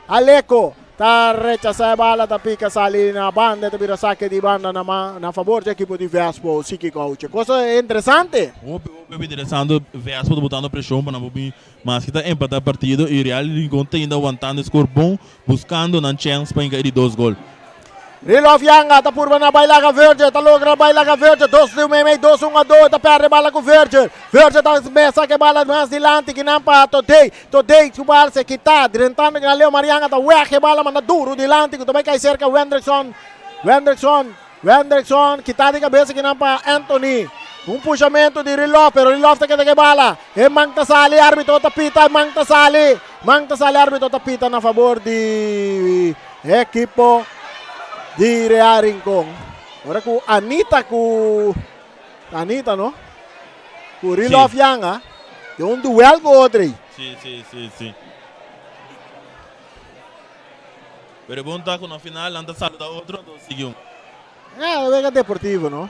Aleko ta rechasá e bala ta pika sali na banda e ta bira sake di banda na na fabor dje ekipo di Vespo Siki Gauche. Kosa interesante. Hopi hopi interesante Vespo ta botando preshon pa nan por bin Maske ta empatá partido i Real Rincon ta ainda wantando e skor bon, buskando nan chèns pa hinka e di dos gol. Rilof Yanga ta purba na bai laga Virgil, ta logra bai laga Virgil, dos di meimei, dos un a do, ta perde bala ku Virgil. Virgil ta mesa ke bala mas dilanti kinan pa Todey, Todey su bala se kita, drentando kinan Leo Marianga ta wèg e bala manda duru dilanti ku ta bai kai serka Wendrickson, Wendrickson, Wendrickson kita di kabesa kinan pa Anthony. Un pushamento di Rilof, pero Rilof ta keda ku e bala. E man ta sali, arbitro ta pita, man ta sali. Man ta sali, arbitro ta pita na fabor di ekipo di Real Rincon. Ora ku Anita ku Anita no? Ku Rilof Sí. Yanga, de un duel ku otro. Si, si, si, si. Pero bon ta ku na final nan ta saluda otro, anto sigui un. Eh, wega deportivo, no?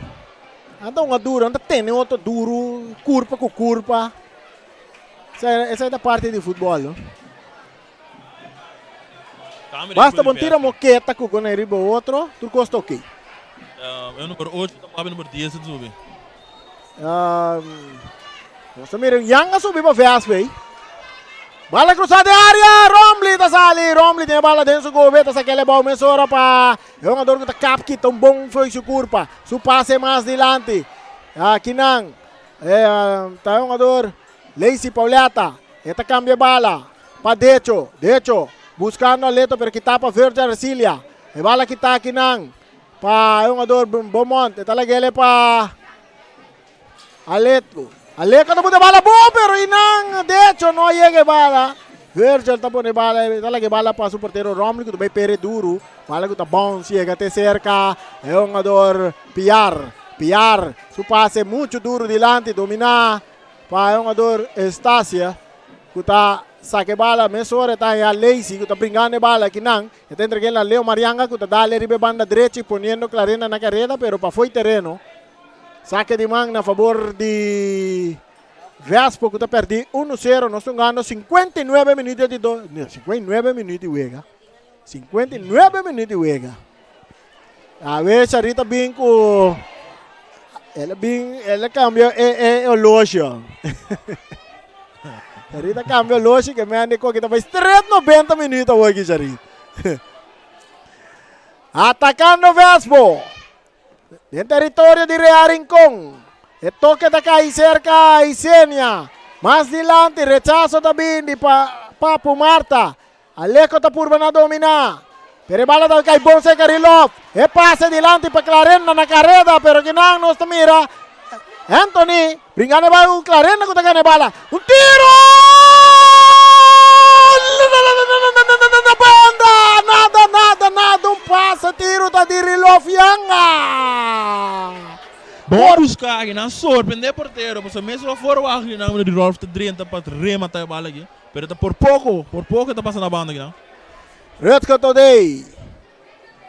Anta un duro, anta tene otro duro, curpa cu curpa. Esa, esa ta parte di futbol, no? Basta bon tira moqueta cu con riba otro, tur cos ta ok. Uh, numero 8, ta numero 10 subi. Um, nos ta mira Yang a subi pa VSB. Bala cruzada de área, Romley ta sali, Romley tiene bala den su gobeta, sa kele bal mesora pa e jugador ku ta kap kita un bon foi su curpa, su pase mas dilanti. Aki nan, eh, ta jugador Lacey Pauleta, e ta cambia bala pa Decho, Decho buscando Aleto pero kita pa Virgil Arcilia. E bala kita aki nan pa e jugador Beaumont, e ta lagele pa Aletco. Aletco ta pone bala bon, pero inan Decho no llega e bala. Virgil ta pone bala, ta laga e bala pa su portero Romley ku ta bai pere duro. Bala ku ta bounce llega te cerca e jugador Piar. Piar su pase mucho duro dilanti, domina pa e jugador Estacia ku ta saca e bala mesora ta ya Lacey ku ta bringando e bala kinan. E ta entrega na Leo Marianga ku ta dale riba e banda drechi poniendo Clarenda na careda pero pa foi tereno. Saque di man na favor di Vespo ku ta perdi 1-0. Nos ta hungando 59 minuut di do, no, 59 minuut di wega. 59 minuut di wega. A ver, Charita bin ku el a bin, el a cambia e, e horloge. Charita cambia horloge que me ande koki ta bai straight 90 minuut awor aki Charita. Atacando Vespo. Den teritorio di Real Rincon. E toke ta kai serka Isenia. Mas dilanti rechaso ta bin di pa Papu Marta. Alejo ta purba na domina. Pero e bala ta kai bon serka Rilov. E pase dilanti pa Clarenda na kareda. Pero kinan nos ta mira Anthony bringando e bala ku Clarenda ku ta gana e bala. Un tiro! Na banda! Nada, nada, nada. Un pase tiro ta di Rilov Yanga. Bon busca aki nan sorprende e portero pasobra mes lo forwacht di nan di Rolf ta drenta pa remata e bala aki pero ta por poco por poco e ta pasa na banda aki nan. Rutger Todey.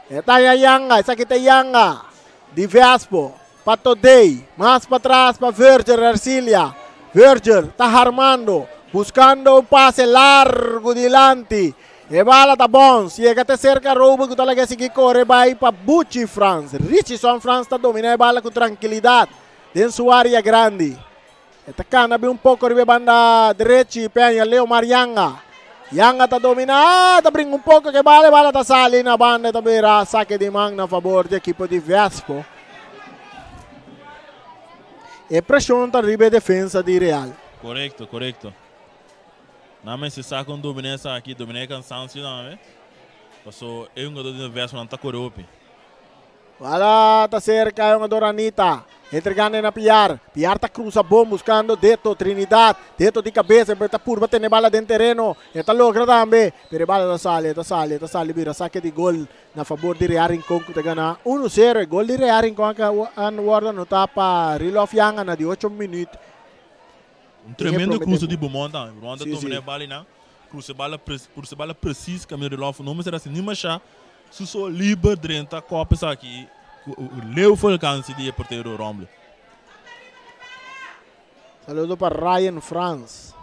E ta ya Yanga, esaki ta Yanga di Vespo pa Todey, mas patras pa Virgil Arcilia. Virgil ta harmando, buscando un pase largo dilanti. E bala ta bons, yega te cerca Robert cu ta laga sigui core bay pa Buchi Frans. Richison Frans ta domina e bala cu trankilidad den su area grandi. E ta cana bin un poco riba e banda drechi peña Leomar Yanga. Yanga ta domina, ta bringa un poco ke bala, e bala ta sali na banda e ta bira saque di man na favor di ekipo di Vespo. E presion ta riba e defensa di Real. Correcto, correcto. Nan mester sa con domina esaki, domina e cansancio tambe. Paso e hungador di Vespo nan ta core hopi. Bala ta cerca e hungador Anita. Entregando na Piar. Piar ta cruza bon buscando Deto Trinidad. Deto di cabeza pero ta purba tene bala den tereno. E ta logra tambe. Pero e bala ta sali, ta sali, ta sali bira saque di gol na favor di Real Rincon cu ta gana 1-0. E gol di Real Rincon a wordo anota pa Rilof Yanga na di 8 minuut. Un tremendo cruze di Beaumont tambe. Beaumont ta domina e bala y nan cruza e bala, cruza e bala precies caminda Rilof. No mester haci ni masha. Su so liber drenta kop esaki ku leu for alkanse di e portero Rombley. Saludo pa Ryan Frans.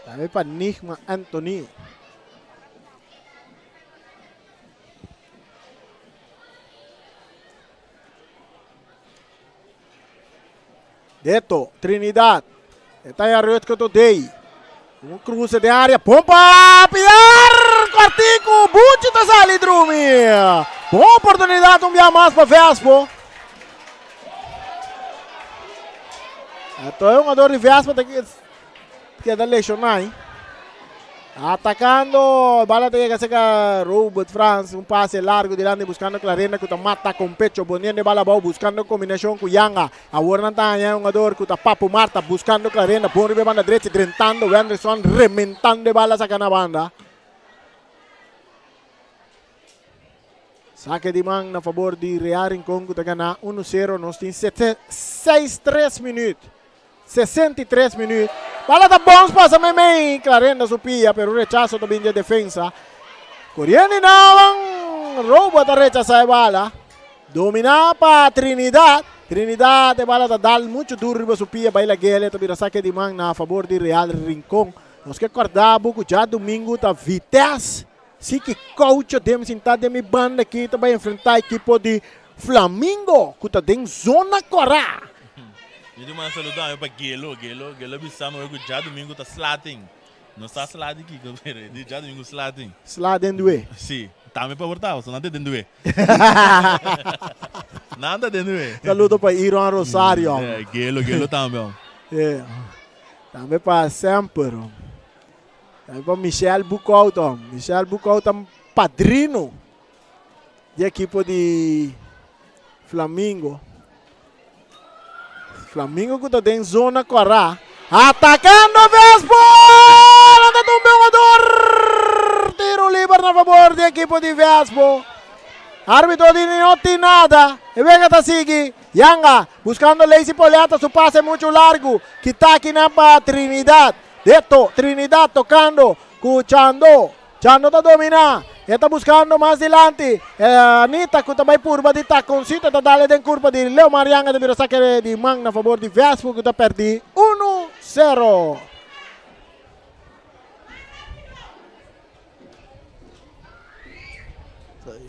Tambe pa Nigma Anthony. Deto, Trinidad. E ta ya Rutger Todey. Un cruce de área. Pompa! Piar! Cortico! Buchi ta sali drumi. Boa oportunidad un bia mas pa Vespo. Eto e jugador di Vespo ta keda lesioná. Atacando, bala ta yega cerca Robert Frans, un pase largo dilanti buscando Clarenda cu ta mata con pecho, poniendo e bala abao buscando combinacion cu Yanga. Awor nan ta haña e hungador cu ta Papu Marta buscando Clarenda, bon riba e banda drechi drentando Wenderson rementando e bala saca na banda. Saque di man na favor di Real Rincon cu ta gana 1-0. Nos tin 6-3 minuut. 63 minuut. Bala ta bons pasa meimei. Clarenda su pia, pero rechazo ta bin di e defensa. Coriendo nawan. Robert ta rechasa e bala. Domina pa Trinidad. Trinidad e bala ta dal mucho duro riba su pia. Baila gele ta bira saque di man na favor di Real Rincon. Nos ke corda bo cu djadomingo ta Vitesse. Si ki koucho den sinta den mi banda aki ta bai enfrenta ekipo di Flamingo ku ta den zona kòrá. Mi tin manda saluda awe pa Gelo, Gelo, Gelo bisa mi awe ku djadumingu ta slating. No sa sla di kiko pero e di djadumingu slating. Sla den due. Si, tambe pa por ta, pasobra nan ta den due. Nan ta den due. Saludo pa Iron Rosario. Gelo, Gelo tambe. Tambe pa Semper. Tambe pa Michel Boekhout om. Michel Boekhout ta padrino di ekipo di Flamingo. Flamingo ku ta den zona kòrá. Atakando Vespo! Nan ta tumba e hugador! Tiro liber na fabor di ekipo di Vespo. Arbitro di no tin nada. E wega ta sigui. Yanga buscando Lacey Poliata su pase mucho largo. Kita akinan pa Trinidad. Deto, Trinidad tocando cu Chando. Chando ta domina. E ta buscando mas dilanti. Anita cu ta bay purba di taconcito ta dale den curpa di Leo Marianga ta bira saque di man na favor di Vespo cu ta perdi uno sero.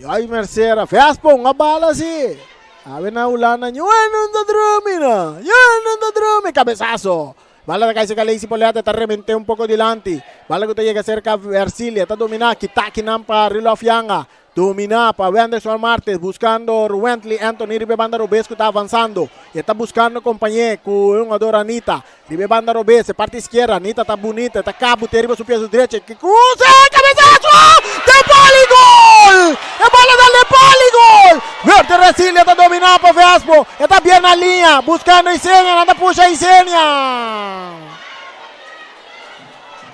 Ay Mercera, Vespo un bala si. Awe na Hulanda, ñue no ta drumi no. Ñue no ta drumi. Cabezazo. Bala ta kai cerca Lacey Poliata, ta remente un poco dilanti. Bala ku ta yega cerca Versilia, ta domina, kita kinan pa Rilof Yanga. Domina pa Wenderson Martes, buscando Ruwentley Anthony riba e banda robes ku ta avanzando. E ta buscando compañe ku e hungador Anita. Riba e banda robes, e parti izquierda, Anita ta bunita, e ta kabu te riba su pie su drecha, e cruza, cabezazo! De pali gol! E bala dal de pali gol! Werther Resilia ta domina pa Vespo, e ta bien na liña, buscando Isenia, nan ta pusha Isenia!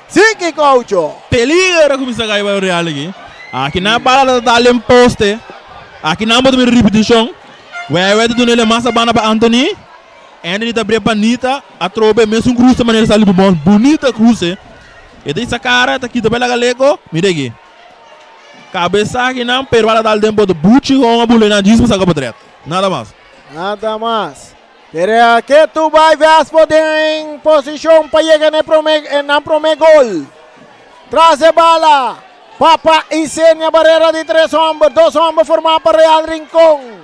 Siki Caucho. Peligro a cuminsa cay pa Real aki. Aki nan bala ta dal den poste. Aki nan bo ta mira ripeticion. Wewe ta duna el e mas a banda pa Anthony. Anthony ta bria pa Nita. Atrobe mesun cruce manera sali bu bon. Bunita cruce. E ta isa cara ta kita pa e laga leko. Mira aki. Cabeza aki nan pero bala dal den bote. Buchi con a bula nan djis pa saca pa dret. Nada mas. Nada mas. Pero ketu bai Vespo den posicion pa yega na e prome, nan prome gol. Tras e bala, Papa Isenia Barrera di tres homber, dos homber forma pa Real Rincon.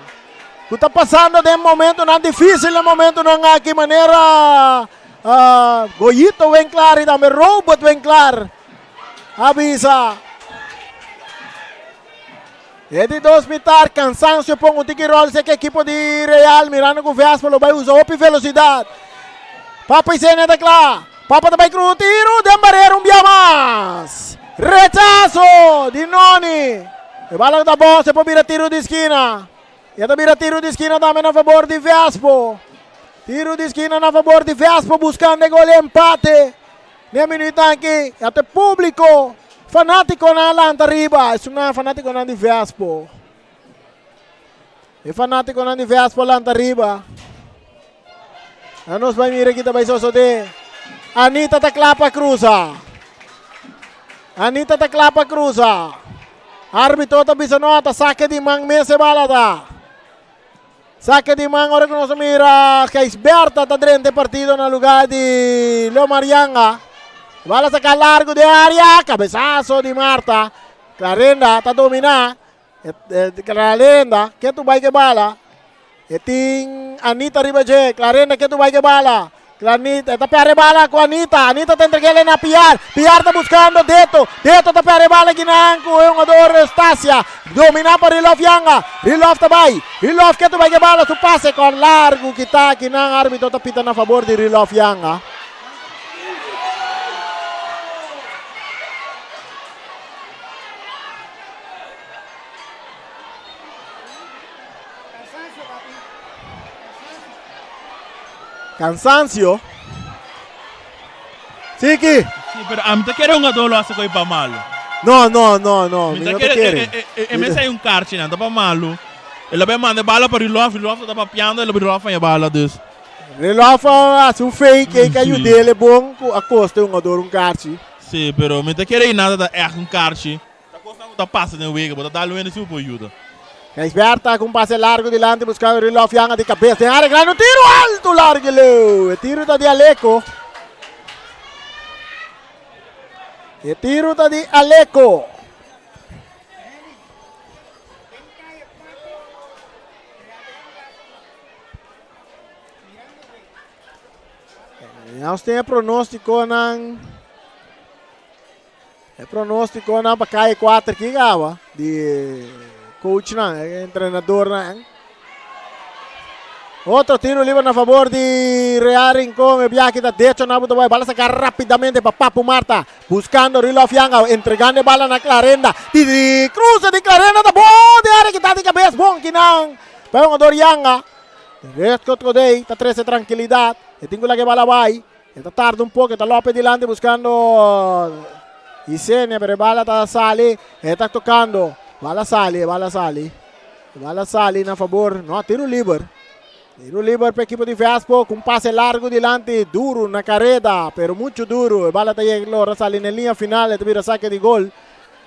Ku ta pasando den momentonan dificil na momentonan aki manera uh, Goyito Winklar y tambe Robert Winklar a bisa. E di dos mitar, cansancio pon un tiki rol seki ekipo di Real mirando cu Vespa lo bay usa hopi velocidad. Papa Isenia ta cla. Papa ta bay cruza tiro den barrera un bia mas. Rechazo di Noni. E bala ta bon, se por bira tiro di esquina. E ta bira tiro di esquina tambe na favor di Vespo. Tiro di esquina na favor di Vespo buscando e gol empate. Ne minuut aki, ate publico fanaticonan a lanta riba. Esunnan fanaticonan di Vespo. E fanaticonan di Vespo a lanta riba. A nos bai mira kita bai sosode. Anita ta kla pa cruza. Anita ta kla pa cruza. Arbitro ta bisa no, ta saque di man mes e bala ta. Saque di man ora ku nos a mira Gijsberta ta drenta e partido na lugar di Leo Marianga. Bala saca largo den area, cabezazo di Marta. Clarenda ta domina. Clarenda ke tu bai ke bala. E tin Anita riba dje. Clarenda ke tu bai ke bala. Anita ta perde bala ku Anita. Anita ta entreg'el na Piar. Piar ta buskando Deto. Deto ta perde bala kinan ku e hungador Estacia. Dominá pa Rilof Yanga. Rilof ta bai. Rilof ke ta bai ke bala. Su pase kon largu kita kinan arbitro ta pita na fabor di Rilof Yanga. Cansancio. Siki. Sí, pero ami ta kere hungador lo hace coi pa malo. No, no, no, no. Mi Mi ta no ta kere, kere. e, e, e, e mes hay un karchi nan, ta pa malo. El a bay manda e bala pa Rilof, Rilof ta papiando, el a Rilof haña bala dus. Rilof a haci un fake ey ka Sí. yud'el e bon cu a costa e hungador un karchi. Sí, pero mi ta kere y nada ta echt un karchi. Ta kosnan ku ta pasa den wega, bo ta dal wende si bo por yuda. Gijsberta ku un pase largu dilanti buskando Rilof Yanga di kabes den área grandi un tiru altu largu i leu. E tiru ta di Aleko. E tiru ta di Aleko. Nos tin e pronóstikonan. E pronóstikonan pa kai 4 ki gaba di coachnan, e entrenadornan. Otro tiro libre na favor di Real Rincón. E biaha ta decho na buta boy. Bala saca rápidamente pa Papu Marta. Buscando Rilof Yanga. Entregando e bala na Clarenda. Di cruce di Clarenda ta bon. De área kita di cabeza. Bon kinan. Pa jugador Yanga. Rescott Godey ta trece tranquilidad. E tin ku laga e bala bai. E ta tarda un poco, e ta Lopez dilanti buscando Isenia, pero e bala ta sali, e ta tocando. Bala sali, e bala sali. E bala sali na favor, no, tiro liber. Tiro liber pa equipo di Vespo, con pase largo dilanti, duro na carrera, pero mucho duro. E bala ta llega, logra sali na linea final, e ta bira saque di gol.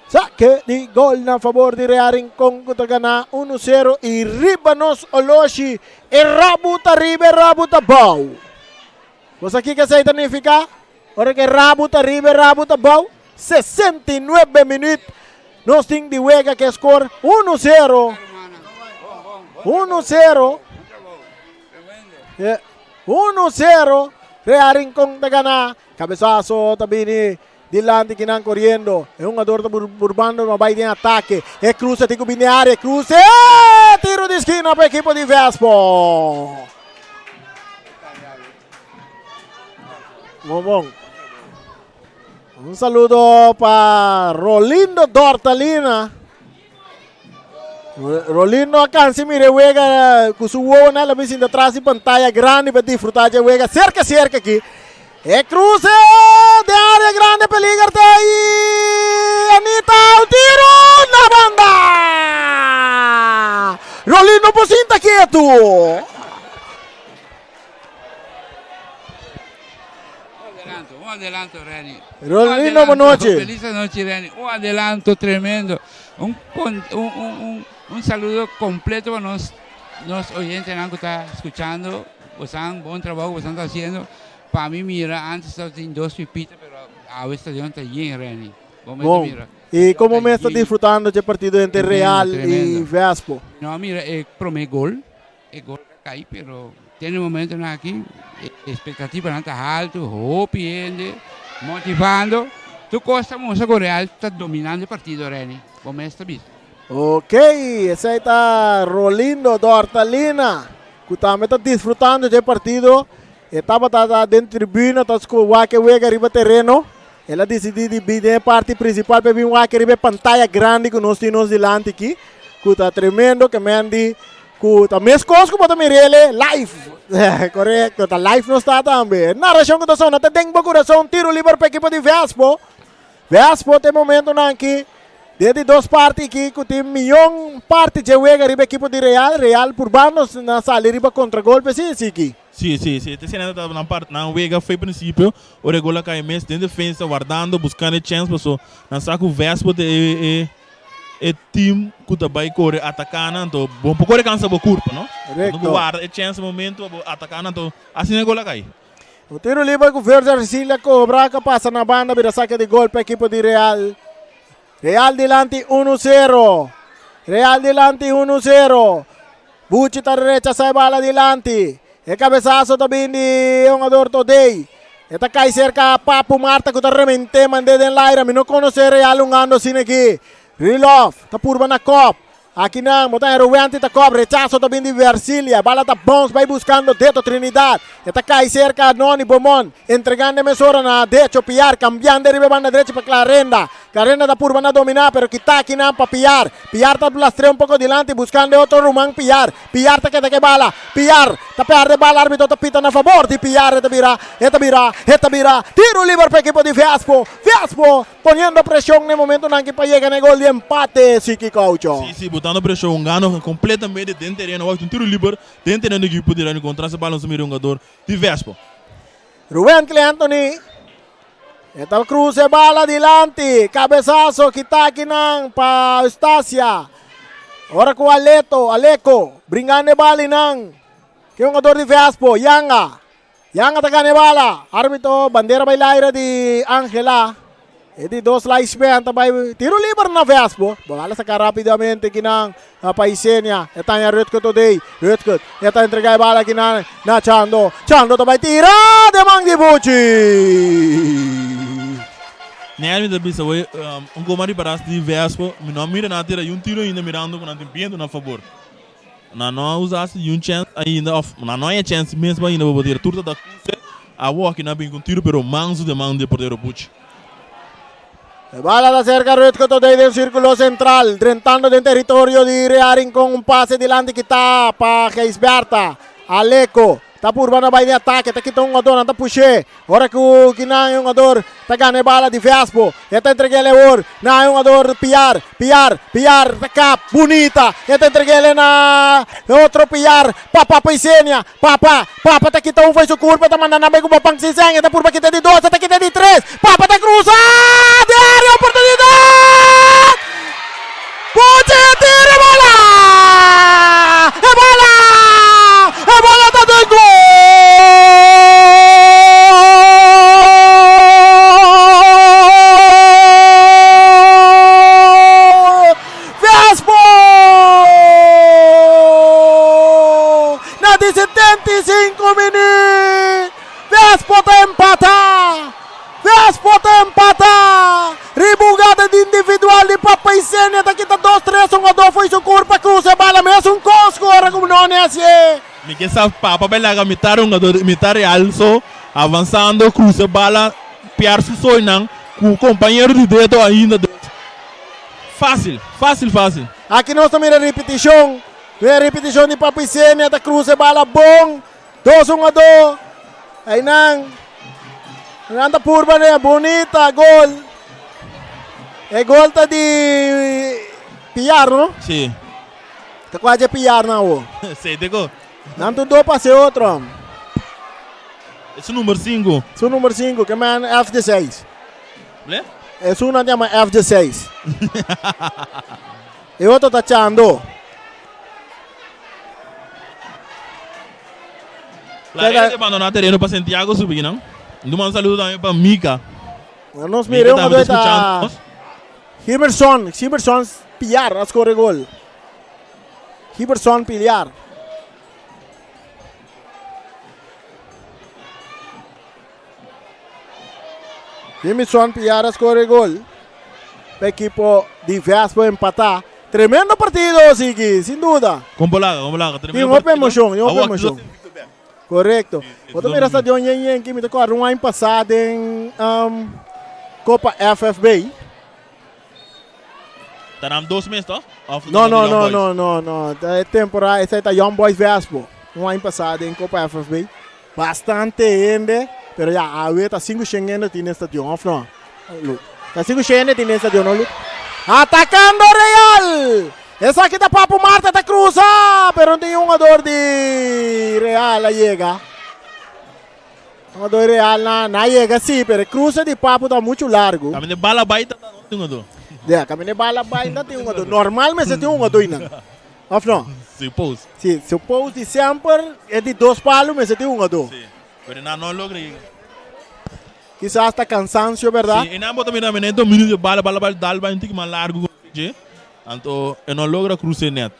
Saque di gol na favor di Real Rincon cu ta gana 1-0 y riba nos oloshi, e rabu ta riba, e rabu ta bou. Bo sa kiko esei ta nifiká? Ora ku e rabu ta riba e rabu ta bou. 69 minüt nos tin di wega ku e skor unu sero. Unu sero. Unu sero. Real Rincon ta gana. Kabesaso ta bini dilanti kinan koriendo. E hungador ta burbando ma bai den atake. E kruse tin ku bini área. E kruse! Tiro di skina pa ekipo di Vespo. Bon, bon. Un saludo pa Rolindo Dortalina. Rolindo a cansa mira e wega cu su wowonan. El a bin sinta tras di pantaya grandi pa disfruta dje wega cerca cerca aki. E cruce den area grande peliger te ahí. Anita un tiro na banda. Rolindo por sinta quieto. Un adelanto, Renny. Rolino, buenas noches. Feliz noche, Renny. Un adelanto tremendo. Un, un, un, un saludo completo para nos, nos oyentes que están escuchando. Bosan, buen trabajo que están haciendo. Pa mi, mira, antes estaba tin dos pipitas, pero ahora estadio ta yen, Renny. Bon. Y como me está disfrutando este partido entre Real y Vespo? No, mira, e prome gol, e gol a cay, pero tin e momentonan aki, e expectativanan ta halto, hopi hende motivando. Tur cos ta mustra cu Real ta dominando e partido, Renny. Bo mes ta bisa. Ok, esey ta Rolindo Dortalina, cu tambe ta disfrutando dje partido. E tabata ta den tribuna ta scu wak e wega riba tereno. El a dicidi di bin den e parti principal pa e bin wak riba e pantaya grandi cu nos tin nos dilanti aki, cu ta tremendo, ke men di cu ta mescos cu bo ta mir'el live. Correcto, ta live nos ta tambe. E narracion cu ta sona ta den bo curason. Tiro liber pa ekipo di Vespo. Vespo ta e momentonan aki den di dos parti aki cu tin miyon parti dje wega riba ekipo di Real. Real purbando na sali riba contragolpe si sigui. Si, si, si. Te siendo ta nan part nan wega foi principio ora e gol a cay mes den defensa wardando buscando e chance paso nan sa cu Vespo ta e e e team cu ta bay core ataca nan anto bo por core cansa bo curpa no. Correcto. Bo warda e chance momento pa bo ataca nan anto asina e gol a cay. Un tiro liber cu Verge Arcilla cobra cu a pasa na banda bira saque di gol pa ekipo di Real. Real dilanti uno sero. Real dilanti uno sero. Buchi ta rechasa e bala dilanti. E cabesazo ta bin di hungador Todey. E ta cay cerca Papu Marta cu ta remente mande den laira. Mi no conoce Real hungando asina aki. Rilov ta purba na kop. Aki nan, bo ta Ruwenti ta kop, rechaso ta bin di Versilia, bala ta bounce bai buscando Deto Trinidad, e ta cay cerca Noni Beaumont, entregando e mesora na Decho Piar, cambiando riba e banda drechi pa Clarenda. Carenda ta purba na domina pero kita akinan pa Piar. Piar ta lastre un poco dilanti buscando e otro ruman Piar. Piar ta keda ke bala. Piar ta perde bala arbitro ta pita na fabor di Piar e ta bira e ta bira e ta bira tiro liber pa ekipo di Vespo. Vespo poniendo presion na e momentonan aki pa yega na e gol di empate Siki Caucho. Si si botando presion hungando completamente den tereno wak un tiro liber den tereno di ekipo di Rincon tras e bala nos a mira hungador di Vespo. Rubentley Anthony e ta cruza e bala dilanti. Cabezazo kita akinan pa Eustacia. Ora cu Aleto, Aleco, bringando e bala inan. Ke hungador di Vespo, Yanga. Yanga ta gana e bala. Arbitro, bandera bay laira di Angela. E di dos linesman ta bai tiro liber na Vespo. Bala saca rapidamente kinan pa Isenia. E taña Rutger Todey. Rutger e ta entrega e bala kinan na Chando. Chando ta bai tira den man di Buchi. Nel mi ta bisa wey un goma riba ras di Vespo. Mi no a mira nan a tira yun tiro ainda mirando cu nan tin biento na fabor. Nan no a usa si yun chance ainda of nan no a haya chance mesmo ainda pa bo tira. Tur ta da cuse. Awo aki nan a bin cu un tiro pero manso den man di e portero Buchi. E bala ta cerca Rutger Todey den circulo central, drentando den territorio di Real Rincon. Un pase dilanti kita pa Gijsberta. Aleco ta purba na bai den atake, ta kita un jugador, nan ta push'é. Ora ku kinan e hungador ta gana e bala di Vespo, e ta entreg'el e or na e hungador Piar, Piar, Piar ta kap, bunita, e ta entreg'el na e otro Piar, Papa pa Isenia, Papa, Papa ta kita un fo'i su kurpa, e ta manda nan bai ku Bopang Siseng, e ta purba kita di dos, e ta kita di tres, Papa ta krusa, den area oportunidat! Puchi e tira e bola! E bola! E bola ta den gol! Vespo! Na di 75 minuut, Vespo ta empata! Vespo ta empata! Riba hugada di individual di Papa Isenia ta kita dos tres hungador fo'i su kurpa krusa e bala mesun kos ku ora ku Noni hasié. Mi ke sa Papa bai laga mitar hungador mitar Real so avansando krusa e bala piar su soinan ku kompañero di dedo ainda dos fasil fasil fasil. Aki nos ta mira ripitishon. E ripitishon di Papa Isenia ta krusa e bala bon. Dos hungadó. Einan. Nan ta purba ne. Bonita gol. E gol ta di Piar, no? Sí. Ta kwa je Piar na wo. Sí, te go. Nan tu do pase otro. Es number 5. Su number 5, ke man FD6. Le? Es uno llama FD6. E otro ta chando. La gente abandoná tereno pa Santiago subi nan. Duma un saludo tambe pa Mika. Nos mire un otro ta Hiberson, Hiberson Piar a score gol. Hiberson Pilar. Jimison Piar a score gol. Pa ekipo di Vespo empatá. Tremendo partido, Siki, sin duda. Kon bolaga, kon bolaga. Tin hopi emocion, tin hopi emocion. Correcto. Bo ta mira stadion yen yen ki mi ta kòrda un aña pasá den um, Copa FFB. Ta nan dos mes to? Of no, no, no, no, no, no. E temporada, esei ta Young Boys Vespo. Un aña pasá den Copa FFB. Bastante hende, pero ya awe ta sinku shen hende tin den stadion, of no? Luke. Ta sinku shen hende tin den stadion, no Luke? Atacando Real! Esaki ta Papu Marta ta cruza, pero no tin hungador di Real a yega. Hungador di Real na, na yega si, pero e cruza di Papu ta mucho largo. Caminda bala bai ta no tin hungador. Ya, caminda bala bai no tin hungador. Normal mester tin hungador einan. Of no? Suppose. Si, suppose di semper e di dos palu mester tin hungadó. Si, pero nan no logra yega. Kisas ta cansancio, berdad? Si, e nan bo ta mira menen dominio di bala, bala bala dal bai un tiki mas largo ku dje, anto e no logra crusa e net.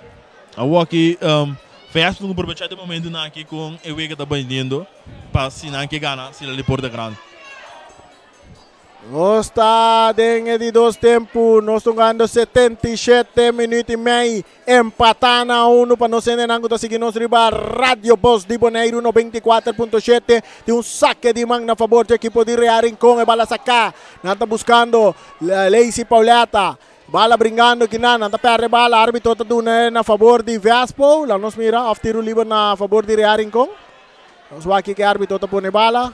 Awor aki um, Feyenoord tin ku aprovecha di momentonan aki kon e wega ta biniendo pa si nan ke gana si la di porta grandi. Nos ta den e di dos tempu, nos ta hungando 77 minuut i mei, empatá na unu pa nos hendenan ku ta sigui nos riba Radio Bos di Boneiru 94.7. Tin un sake di man na fabor di ekipo di Real Rincon, e bala saká, nan ta buskando Lacey Pauletta, bala bringando kinan, nan ta pèrdè bala, árbitro ta duna e na fabor di Vespo, laat nos mira òf tiru liber na fabor di Real Rincon. Nos wak kiko e árbitro ta pone bala.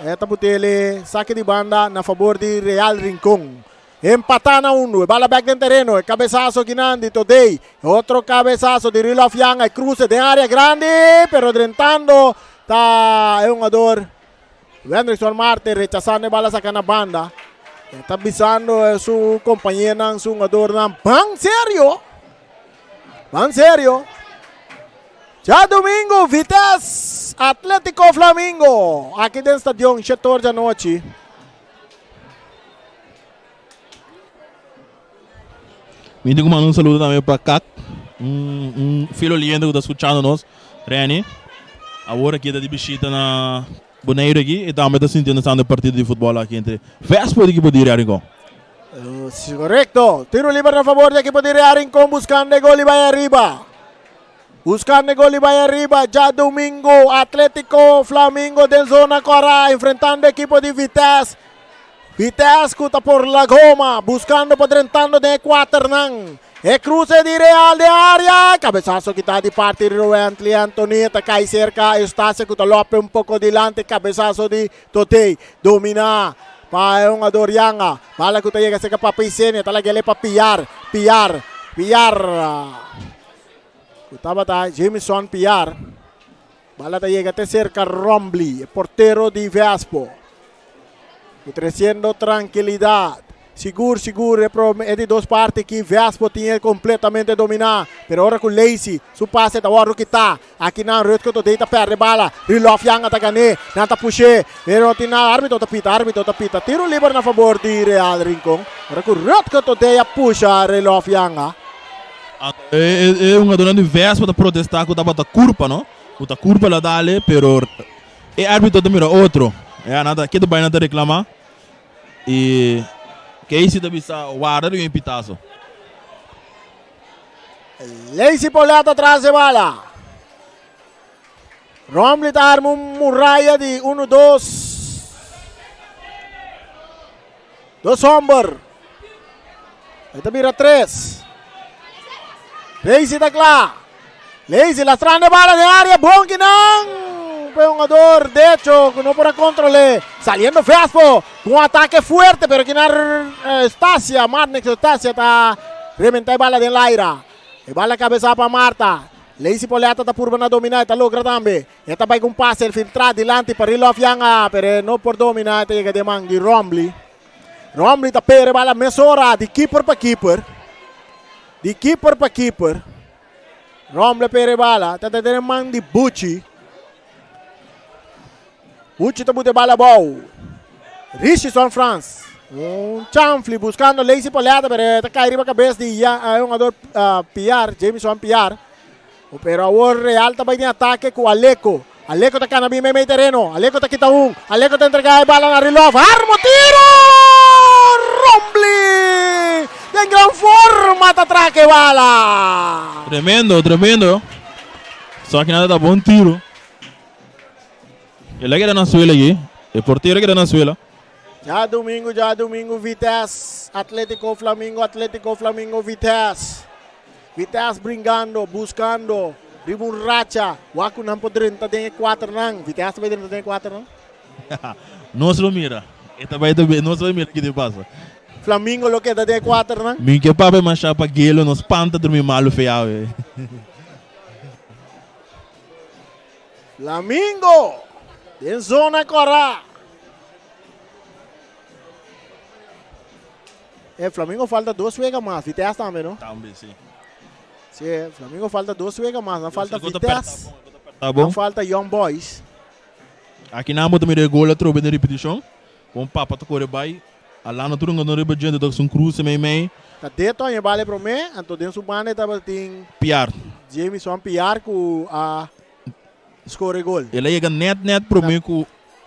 E ta putele sake di banda na fabor di Real Rincon. Empatá na unu. E bala bek den tereno. E kabesaso kinan di Todey. Otro kabesaso di Rilof Yanga. E kruse den área grandi, pero drentando ta e hungador Wendrickson Marte rechasando e bala saka na banda. E ta bisando su kompañeronan, su hungadornan, ban serio! Ban serio! Djadumingu Vitesse Atletico Flamingo aki den stadion shetor djanochi. Mi tin ku manda un saludo tambe pa Kak, un un fiel oyente ku ta skuchando nos, Renny. Awor aki e ta di bishita na Boneiru aki i tambe ta sintiendo esnan e partido di futbòl aki entre Vespo i ekipo di Real Rincon. Korekto. Tiro liber na fabor di ekipo di Real Rincon buskando e gol i bai ariba. Buskando e gol i bai ariba. Djadumingu Atletico Flamingo den zona kòrá enfrentando ekipo di Vitesse. Vitesse ku ta por la goma buskando pa drentando den e kuaternan. E kruse di Real den área. Kabesaso kita di parti di Roently Anthony ta kai serka Eustacia ku ta lope un poko dilanti. Kabesaso di Totey dominá pa e hungador Yanga. Bala ku ta yega serka Papa Isenia ta lag'é pa Piar. Piar, Piar ku tabata Jamison Piar. Bala ta yega te serka Rombly, e portero di Vespo. Ku tresiendo trankilidat. Sigur, sigur e prome e di dos parti aki Vespo tin e kompletamente dominá. Pero ora ku Lacey su pase ta wòrdu kitá. Aki nan Rutger Todey ta pèrdè bala. Rilof Yanga ta gan'é. Nan ta push'é. Pero no tin nada. Árbitro ta pita, árbitro ta pita. Tiro liber na fabor di Real Rincon. Ora ku Rutger Todey a pusha Rilof Yanga. E hungadornan di Vespa ta protesta ku tabata kurpa no, ku ta kurpa la dale pero e arbitro ta mira otro. Ya nan ta ketu bai nan ta reklama i Casey ta bisa warda riba mi pitaso. Lacey Paulette tras e bala. Romley ta arma un muraya di uno dos. Dos homber. E ta bira tres. Lazy ta kla. Lazy lastrando e bala den área. Bon kinan. Pa e hungador decho ku no por a kontrol'é. Saliendo Vespo ku un atake fuerte pero kinan Eustacia, Marnix Eustacia ta rementa e bala den laira. E bala kabesá pa Marta. Lazy Poleta ta purba na dominá e ta logra tambe. E ta bai ku un pase el filtrá dilanti pa Rilof Yanga, pero e no por dominá, e ta yega den man di Rombley. Rombley ta pere bala mesora di keeper pa keeper. Di keeper pa keeper. Rombley pere bala, ta ta den man di Bucci. Bucci ta bute bala abou. Richardson Frans. Un chanfli buscando Lacey Poleta, pero e ta kai riba kabes di e hungador Piar, Jamison Piar. Pero awor Real ta bai den atake ku Aleko. Aleko ta kana bin meimei tereno. Aleko ta kita un. Aleko ta entrega e bala na Rilov. Armo tiro! Rombly! Den gran forma ta traka e bala. Tremendo, tremendo. Esaki nan ta bon tiro. El a keda na suela aki. E portero a keda na suela. Djadumingu, djadumingu Vitesse, Atletico Flamingo, Atletico Flamingo, Vitesse. Vitesse bringando, buscando, riba un racha. Wak ku nan por drenta den e kuaternan. Vitesse ta bai drenta den e kuaternan? Nos lo mira. E ta bai tambe. Nos lo mira kiko ta pasa. Flamingo lo keda den e kuaternan? Mi ke papia masha pa gelo nos panta drumi malu fe awe. Flamingo den zona kòrá. E Flamingo falta dos wega mas. Vitesse tambe, no? Tambe, si. Si, Flamingo falta dos wega mas. Nan falta Vitesse. Ta bon. Nan falta Young Boys. Aki nan bo ta mira e gol atrobe den ripetishon. Kon Papa ta kore bai. Alano tur un riba djente ta un kruse mei mei. Ta deto a bale promé, anto den su banda e tabatin Piar. Jamison Piar ku a score gol. El a yega net net promé ku.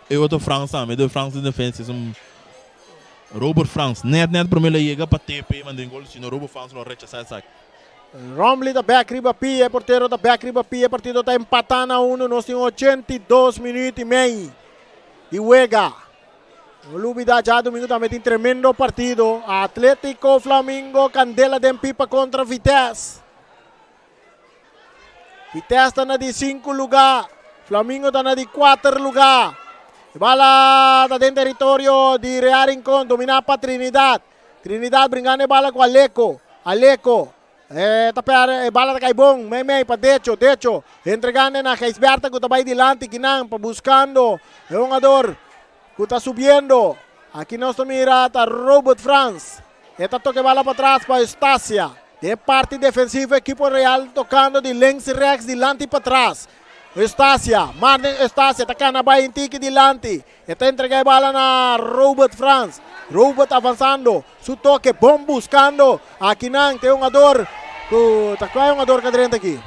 E otro Frans tambe, de Frans den defensa es un Robert Frans. Net net prome lo yega pa tepe y manda un gol, sino Robert Frans lo rechasa esaki. Romley ta bek riba pia, e portero ta bek riba pia, e partido ta empata na uno, nos tin 82 minuut y mei di wega. No lubida djadumingu tambe tin tremendo partido, Atletico Flamingo candela den pipa contra Vitesse. Vitesse ta na di sinku lugá. Flamingo ta na di kuater lugá. E bala ta den teritorio di Real Rincon, dominá pa Trinidad. Trinidad bringando e bala ku Aleco. Aleco e ta pèrdè, e bala ta kai bon, mei mei pa Decho. Decho entregando na Gijsberta ku ta bai dilanti kinan pa buskando e hungador ku ta subiendo. Aki nos ta mira ta Robert Frans. E ta toka e bala patras pa Eustacia. Den parti defensivo ekipo Real tokando di links rechts dilanti patras. Eustacia, Martin Eustacia ta kana bai un tiki dilanti. E ta entrega e bala na Robert Frans. Robert avansando, su toke bon buskando. Akinan ta e hungador ku ta kua e hungador ku a drenta aki?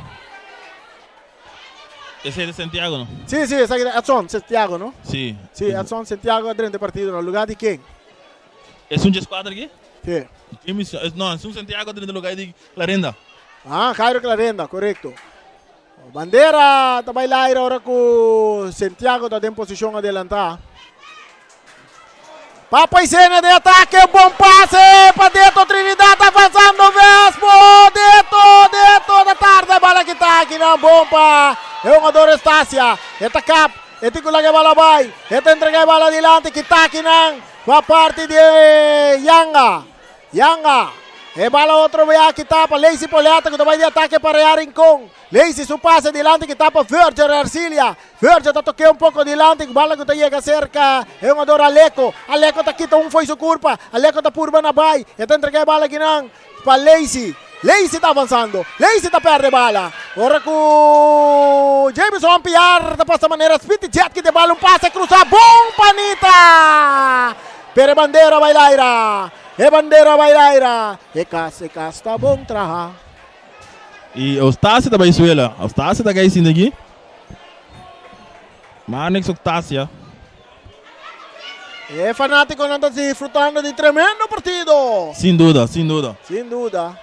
Esei ta Santiago no? Si, si, esaki ta Edson Santiago no? Si. Si, Edson Santiago a drenta e partido na lugar di ken? Esun dje skuadra aki? Si. James, no, esun Santiago a drenta lugar di Clarenda. Ah, Jairo Clarenda, korekto. Bandera ta bai laira ora ku Santiago ta den posishon adelantá. Papa Isenia den atake, bon pase pa Deto Trinidad avansando Vespo, Deto, Deto ta tarda bala kita aki nan bon pa e hungador Estacia, e ta kap, e tin ku laga e bala bai, e ta entrega e bala dilanti kita aki nan pa parti di Yanga, Yanga, e bala otro bia kita pa Lacey Poleta ku ta bai di atake pa Real Rincon, Lacey su pase dilanti kita pa Verger Ercilia. Virgil ta tok'é un poko dilanti ku bala ku ta yega serka e hungador Aleco. Aleco ta kita un fo'i su kurpa. Aleco ta purba na bai. E ta entregá e bala akinan pa Lacey. Lacey ta avansando. Lacey ta pèrdè bala. Ora ku Jameson Piar ta pasa manera Speedy Jet kita e bala un pase krusá bon pa Nita. Pero e bandera bai laira. E bandera bai laira. E kas e kas ta bon traha. I Eustacia ta bai suela. Eustacia ta kai sinta aki. Marnix Octacia. E fanaticonan ta disfrutando di tremendo partido. Sin duda, sin duda. Sin duda.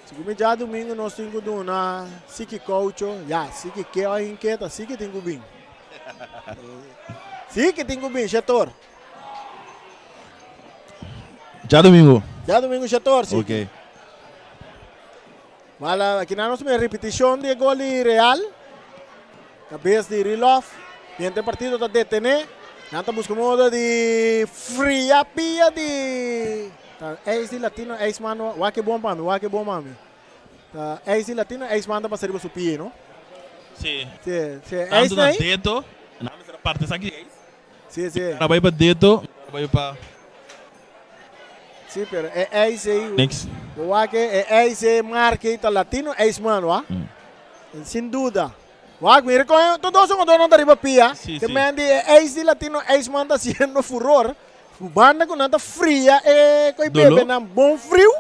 Segun mi djadumingo nos tin ku duna siki koucho. Ya, siki ke o inketa, siki tin ku bin. Siki tin ku bin, Shetor. Djadumingo. Djadumingo Shetor, siki. Ok. Bala, aki nan nos mira repeticion di e gol di Real. Cabes di Rilof. Mientras e partido ta detene, nan ta busca modo di fria pia di ta ijs di Latino, ijs man, wak e bon pa mi, wak e bon pa mi. Ta ijs di Latino, ijs man ta pasa riba su pia, no? Si. Si, si. Tanto na dedo, nan mester a parti esaki ijs. Si, si. Nan a bai pa dedo, nan a bai pa. Si, pero e ijs ei. Niks. Bo wak e ijs ei marca ei ta Latino ijs man, wa? Sin duda. Wak, mira kon e tur dos hungadornan ta riba pia. Si, Te si. men di e ijs di Latino ijs man ta hasiendo furor. Banda ku nan ta fria e koi Doló? bebe nan bon friu.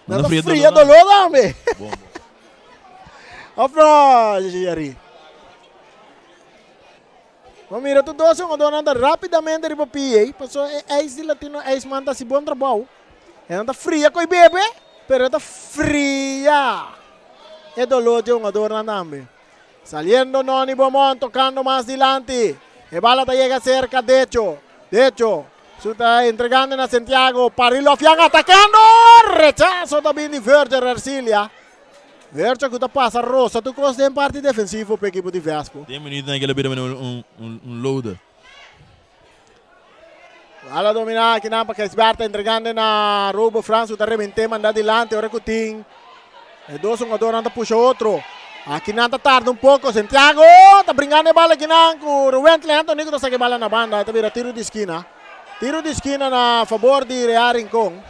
Nan Nan ta ta fria fria doló doló tambe. Bon, bon. Of no, Jerry? Bo mira tur dos hungadornan ta rapidamente riba pia ei, pasobra e ijs di Latino IJsman ta hasi bon trabou. E nan ta fria ku e bebe, pero e ta fria e doló dje hungadornan tambe. Saliendo Noni Beaumont tokando mas dilanti. E bala ta yega serka Decho. Decho su ta entregando na Santiago. Parilofian atakando! Rechaso ta bin di Verger Ercilia. Vercha ku ta pasa rosa tur kos den parti defensivo pa ekipo di Vespo. Den minuut nan kila bira mene un loader. Bala domina akinan pa Gijsberta entregando na Robo Frans ku ta rebente manda dilanti ora ku tin e dos hungadornan ta pusha otro. Akinan ta tarda un poko. Santiago ta bringando e bala akinan ku Ruwentley Anthony ku ta saka e bala na banda. E ta bira tiro di skina. Tiro di skina na fabor di Real Rincon.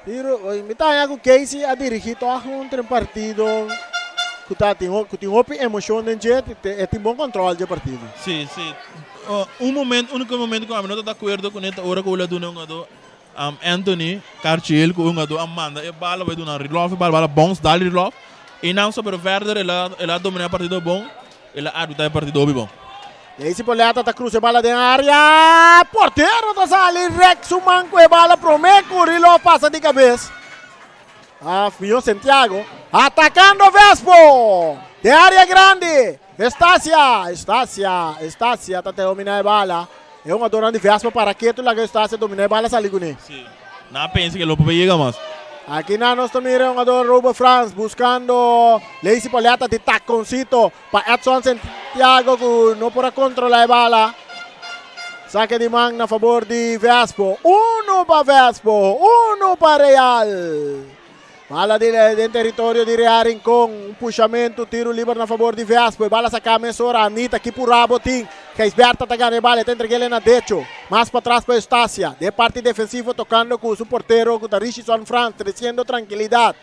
Tiro, mi ta haña ku Casey a dirigí tòg un tren partido ku ta tin ku tin hopi emoshon den dje, e tin bon kòntròl dje partido. Sí, sí. Un momento, úniko momento ku ami no ta di akuerdo kuné ta ora ku el a duna e hungadó Anthony karchi el ku e hungadó a manda e bala bai duna Rilòf, e bala bala bòns dal Rilòf. Einan so pero verder el a el a domina e partido bon, el a arbitra e partido hopi bon. Daisy Poleta ta cruza e bala den area. Portero ta sali rek su man cu e bala prome cu Rilov pasa di cabes. Afio Santiago atacando Vespo den area grandi. Estacia, Estacia, Estacia ta domina e bala. E hungadornan di Vespo para ketu laga Estacia domina e bala sali cune. Sí. Nan a pensa ke lo por yega mas. Aki nan nos ta mira e hungador Robert Frans buscando Lacey Poleta di taconcito pa Edson Santiago cu no por a controla e bala. Saque di man na favor di Vespo. Uno pa Vespo, uno pa Real. Bala di, den territorio di Real Rincon. Un pushamento, tiro liber na favor di Vespo. E bala saca mesora. Anita, ki pura botin. Gijsberta ta gana e bala, e ta entreg'el na Decho. Mas patras pa Eustacia. Den parti defensivo tocando cu su portero cu ta Richison Frans, treciendo tranquilidad.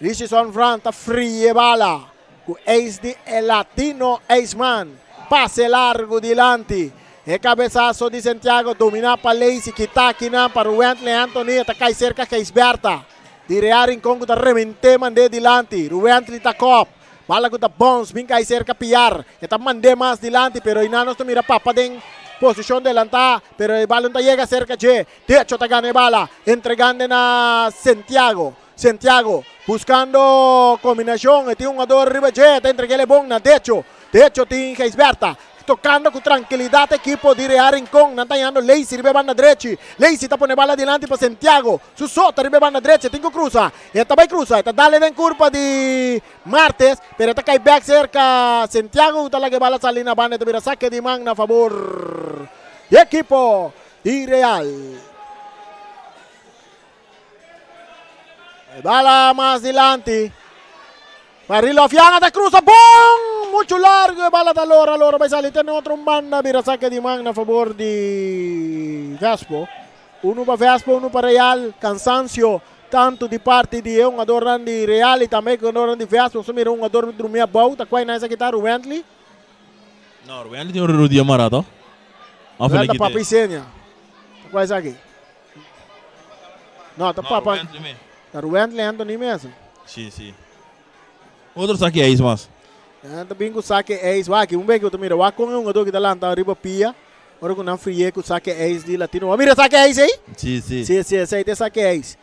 Richison Frans ta frie bala cu ace di e latino Eisman. Pase largo dilanti. E cabesazo di Santiago domina pa Lacey, kita akinan pa Ruwentley Anthony, e ta cay cerca Gijsberta. Di Real Rincon cu ta remente mande dilanti. Ruwentley ta kop. Bala cu ta bounce bin cay cerca Piar. E ta mande mas dilanti pero eynan nos ta mira Papa den posicion delanta pero e bala no ta yega cerca dje. Decho ta gana e bala entregande na Santiago. Santiago buscando combinacion e tin un jugador riba dje ta entreg'el e bon na Decho. Decho tin Gijsberta tocando cu trankilidad ekipo di Real Rincon. Nan ta hañando Lacey riba e banda drechi. Lacey ta pone bala dilanti pa Santiago. Su so ta riba e banda drechi e tin cu cruza. E ta bay cruza e ta dale den curpa di Martes, pero e ta kai bek serka Santiago ku ta laga e bala sali na banda. E ta bira sake di man na fabor di ekipo di Real. E bala mas dilanti. Barilo Fiana ta cruza bon! Mucho largo e bala ta lora, lora bai sali ten otro un banda bira sake di man na fabor di Vespo. Uno pa Vespo, uno pa Real. Cansancio Tantu di parti di e hungadornan di Real y tambe e hungadornan di Vespo. Nos ta mira un hungador drumi abou. Ta cuai nan esaki ta? Ruwentley? No, Ruwentley tin un rodia mara to. Of el a kita. Papa Isenia. Ta cuai esaki? No, ta Papa. Ruwentley me. Ta Ruwentley Anthony mes. Si, si. Otro saki ijs mas. Nan ta bin cu saki ijs. Wak, un bes cu bo ta mira. Wak con e hungador ki ta lanta riba pia. Ora ku nan frié ku sake eis di Latino. Bo a mira sake eis ei? Sí, sí. Sí, sí, esei ta e sake eis.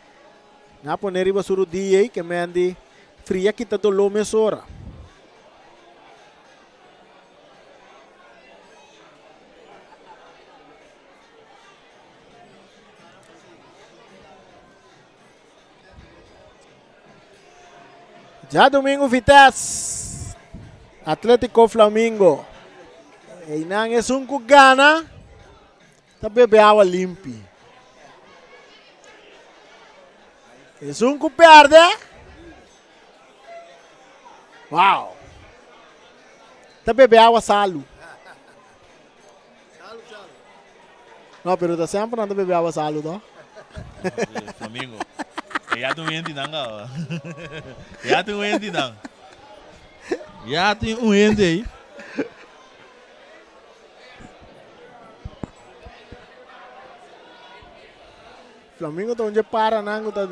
Nan a pone riba su rudia ei ke men di fria kita doló mesora. Djadumingu Vitesse, Atletico Flamingo. Einan esun ku gana ta bebe awa limpi. Esun ku perde, wow, ta bebe awa salu. No, pero ta semper nan ta bebe awa salu, no? Flamingo. E ya tin un hende nan gaba. Ya tin un hende nan. Ya tin un hende ei. Flamingo ta un dje para nan ku ta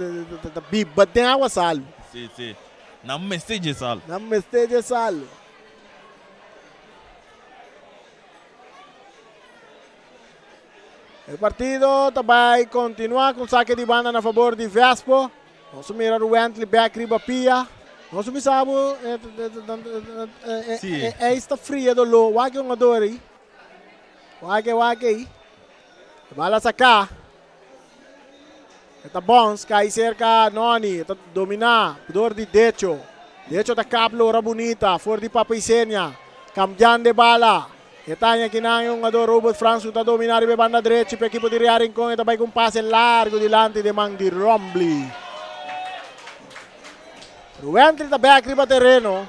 ta biba den awa salu. Si, si. Nan mester dje salu. Nan mester dje salu. E partido ta bai continua cu saque di banda na favor di Vespo. Nos mira Ruwentley back riba pia. Nos bisa bo Sí. e sta fria dolor. Wak e hungador ei. Wak e wak ei. E bala saca. E ta bounce cai cerca Noni. E ta domina door di Decho. Decho ta kap lora bunita for di Papa Isenia. Cambiando e bala. E ta haña kinan e hungador Robert Frans ku ta dominá riba e banda drechi pa ekipo di Real Rincon. E ta bai ku un pase largu dilanti den man di Rombley. Ruwently ta bèk riba tereno.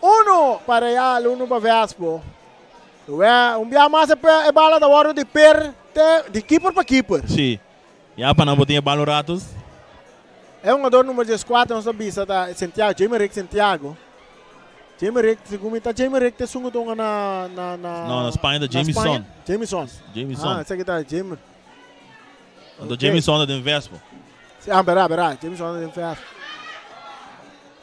Uno pa Real, uno pa Vespo. Un bia mas e bala ta wòrdu di per te di keeper pa keeper. Sí. Ya pa nan bo tin e bala un rato. E hungador number dieskuater nos ta bisa ta Santiago, Jamie Rick Santiago. Jamie Rick, segun mi ta Jamie Rick ta esun ku ta hunga na na na No, na Spaña ta Jamison. Jamison. Jamison. Ah, esaki ta Jamie. Anto Jamison ta den Vespo. Si, ah, berá, berá. Jameson den vèrs.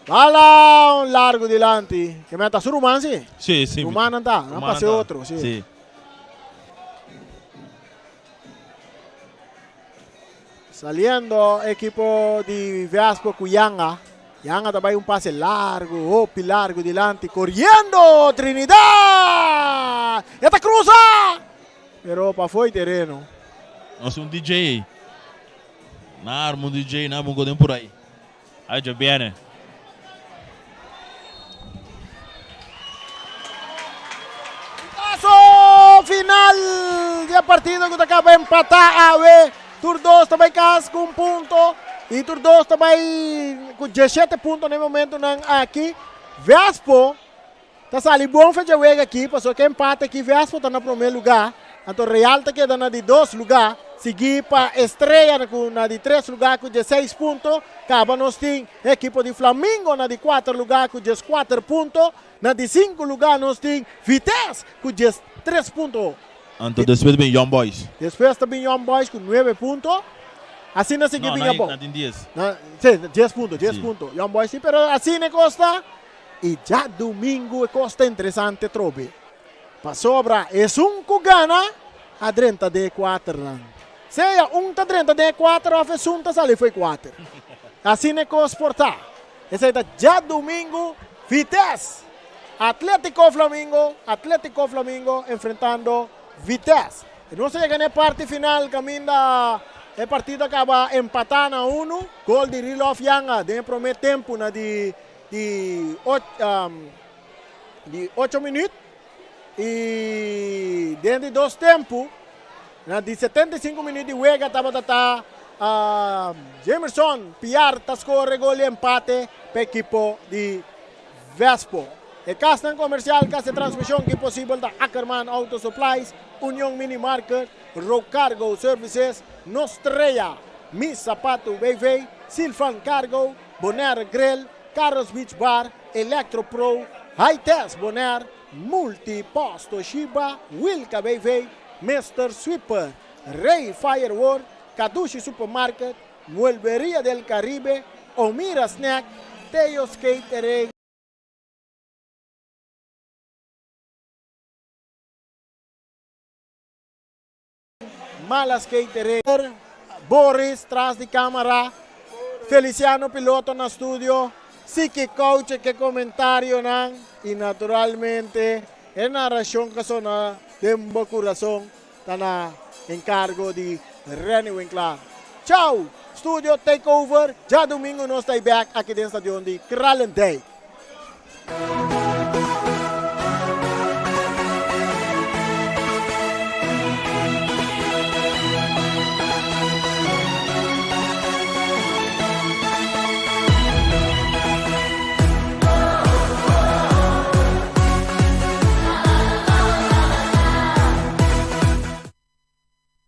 Bala un largo dilanti. Ke meta su ruman si. Si, si. Rumannan ta. Nan pase otro, si. Si. Saliendo ekipo di Vespo ku Yanga. Yanga ta bai un pase largo, hopi largo dilanti. Koriendo Trinidad! E ta krusa! Pero pafó e tereno. Nos un DJ ei. Na arma un DJ na bungo den por ahí. Ay, ya viene. Paso final di e partido ku ta kaba empatá awe. Tur dos ta bai kas ku un punto i tur dos ta bai ku diesshete punto na e momentunan aki. Vespo Ta sali bon fecha wega aki pasobra ku e empate aki Vespo ta na promé lugá, anto Real ta keda na di dos lugá, siguí pa Estrella ku na di tres lugá ku dieseis punto. Kaba nos tin e ekipo di Flamingo na di kuater lugá ku dieskuater punto. Na di sinku lugá nos tin Vitesse ku diestres punto. Anto despues ta bin Young Boys. Despues ta bin Young Boys ku nuebe punto. Asina sigui No, bin abou. nan tin dies. Si, dies punto, dies Si. punto. Young Boys si, pero asina e kos ta. I djadumingu e kos ta interesante trobe, pasobra esun ku gana a drenta den e kuaternan. Sea un ta drenta den e kuater òf esun ta sali for e kuater. Asina e kos por ta. Esei ta djadumingu Vitesse, Atletico Flamingo, Atletico Flamingo enfrentando Vitesse. I nos a yega na e parti final kaminda e partido a kaba empatá na unu. Gol di Rilof Yanga den e promé tempu na di di di ocho minuut y den di dos tempo na di 75 minuut di wega tabata ta Jamerson Piar ta score gol di empate pa ekipo di Vespo. E kasnan komersial ku hasi transmishon ki posibel ta Ackerman Auto Supplies, Union Mini Market, Rocargo Services, Nostrea, Mi Sapatu BV, Silvan Cargo, Bonaire Grill, Carlos Beach Bar, Electro Pro, High Test Bonaire, Multi Post Toshiba, Wilka BV, Mister Sweeper, Rey Firework, Kadushi Supermarket, Muelberia del Caribe, Omira Snack, Teo's Catering, Malas Catering, Boris tras di camara, Feliciano Piloto na studio, Siki Couche ke comentarionan y naturalmente e narracion ka sona den bo curason ta na encargo di Renny Winklaar. Chao! Studio Takeover djadomingo nos ta y bek aki den stadion di Kralendijk.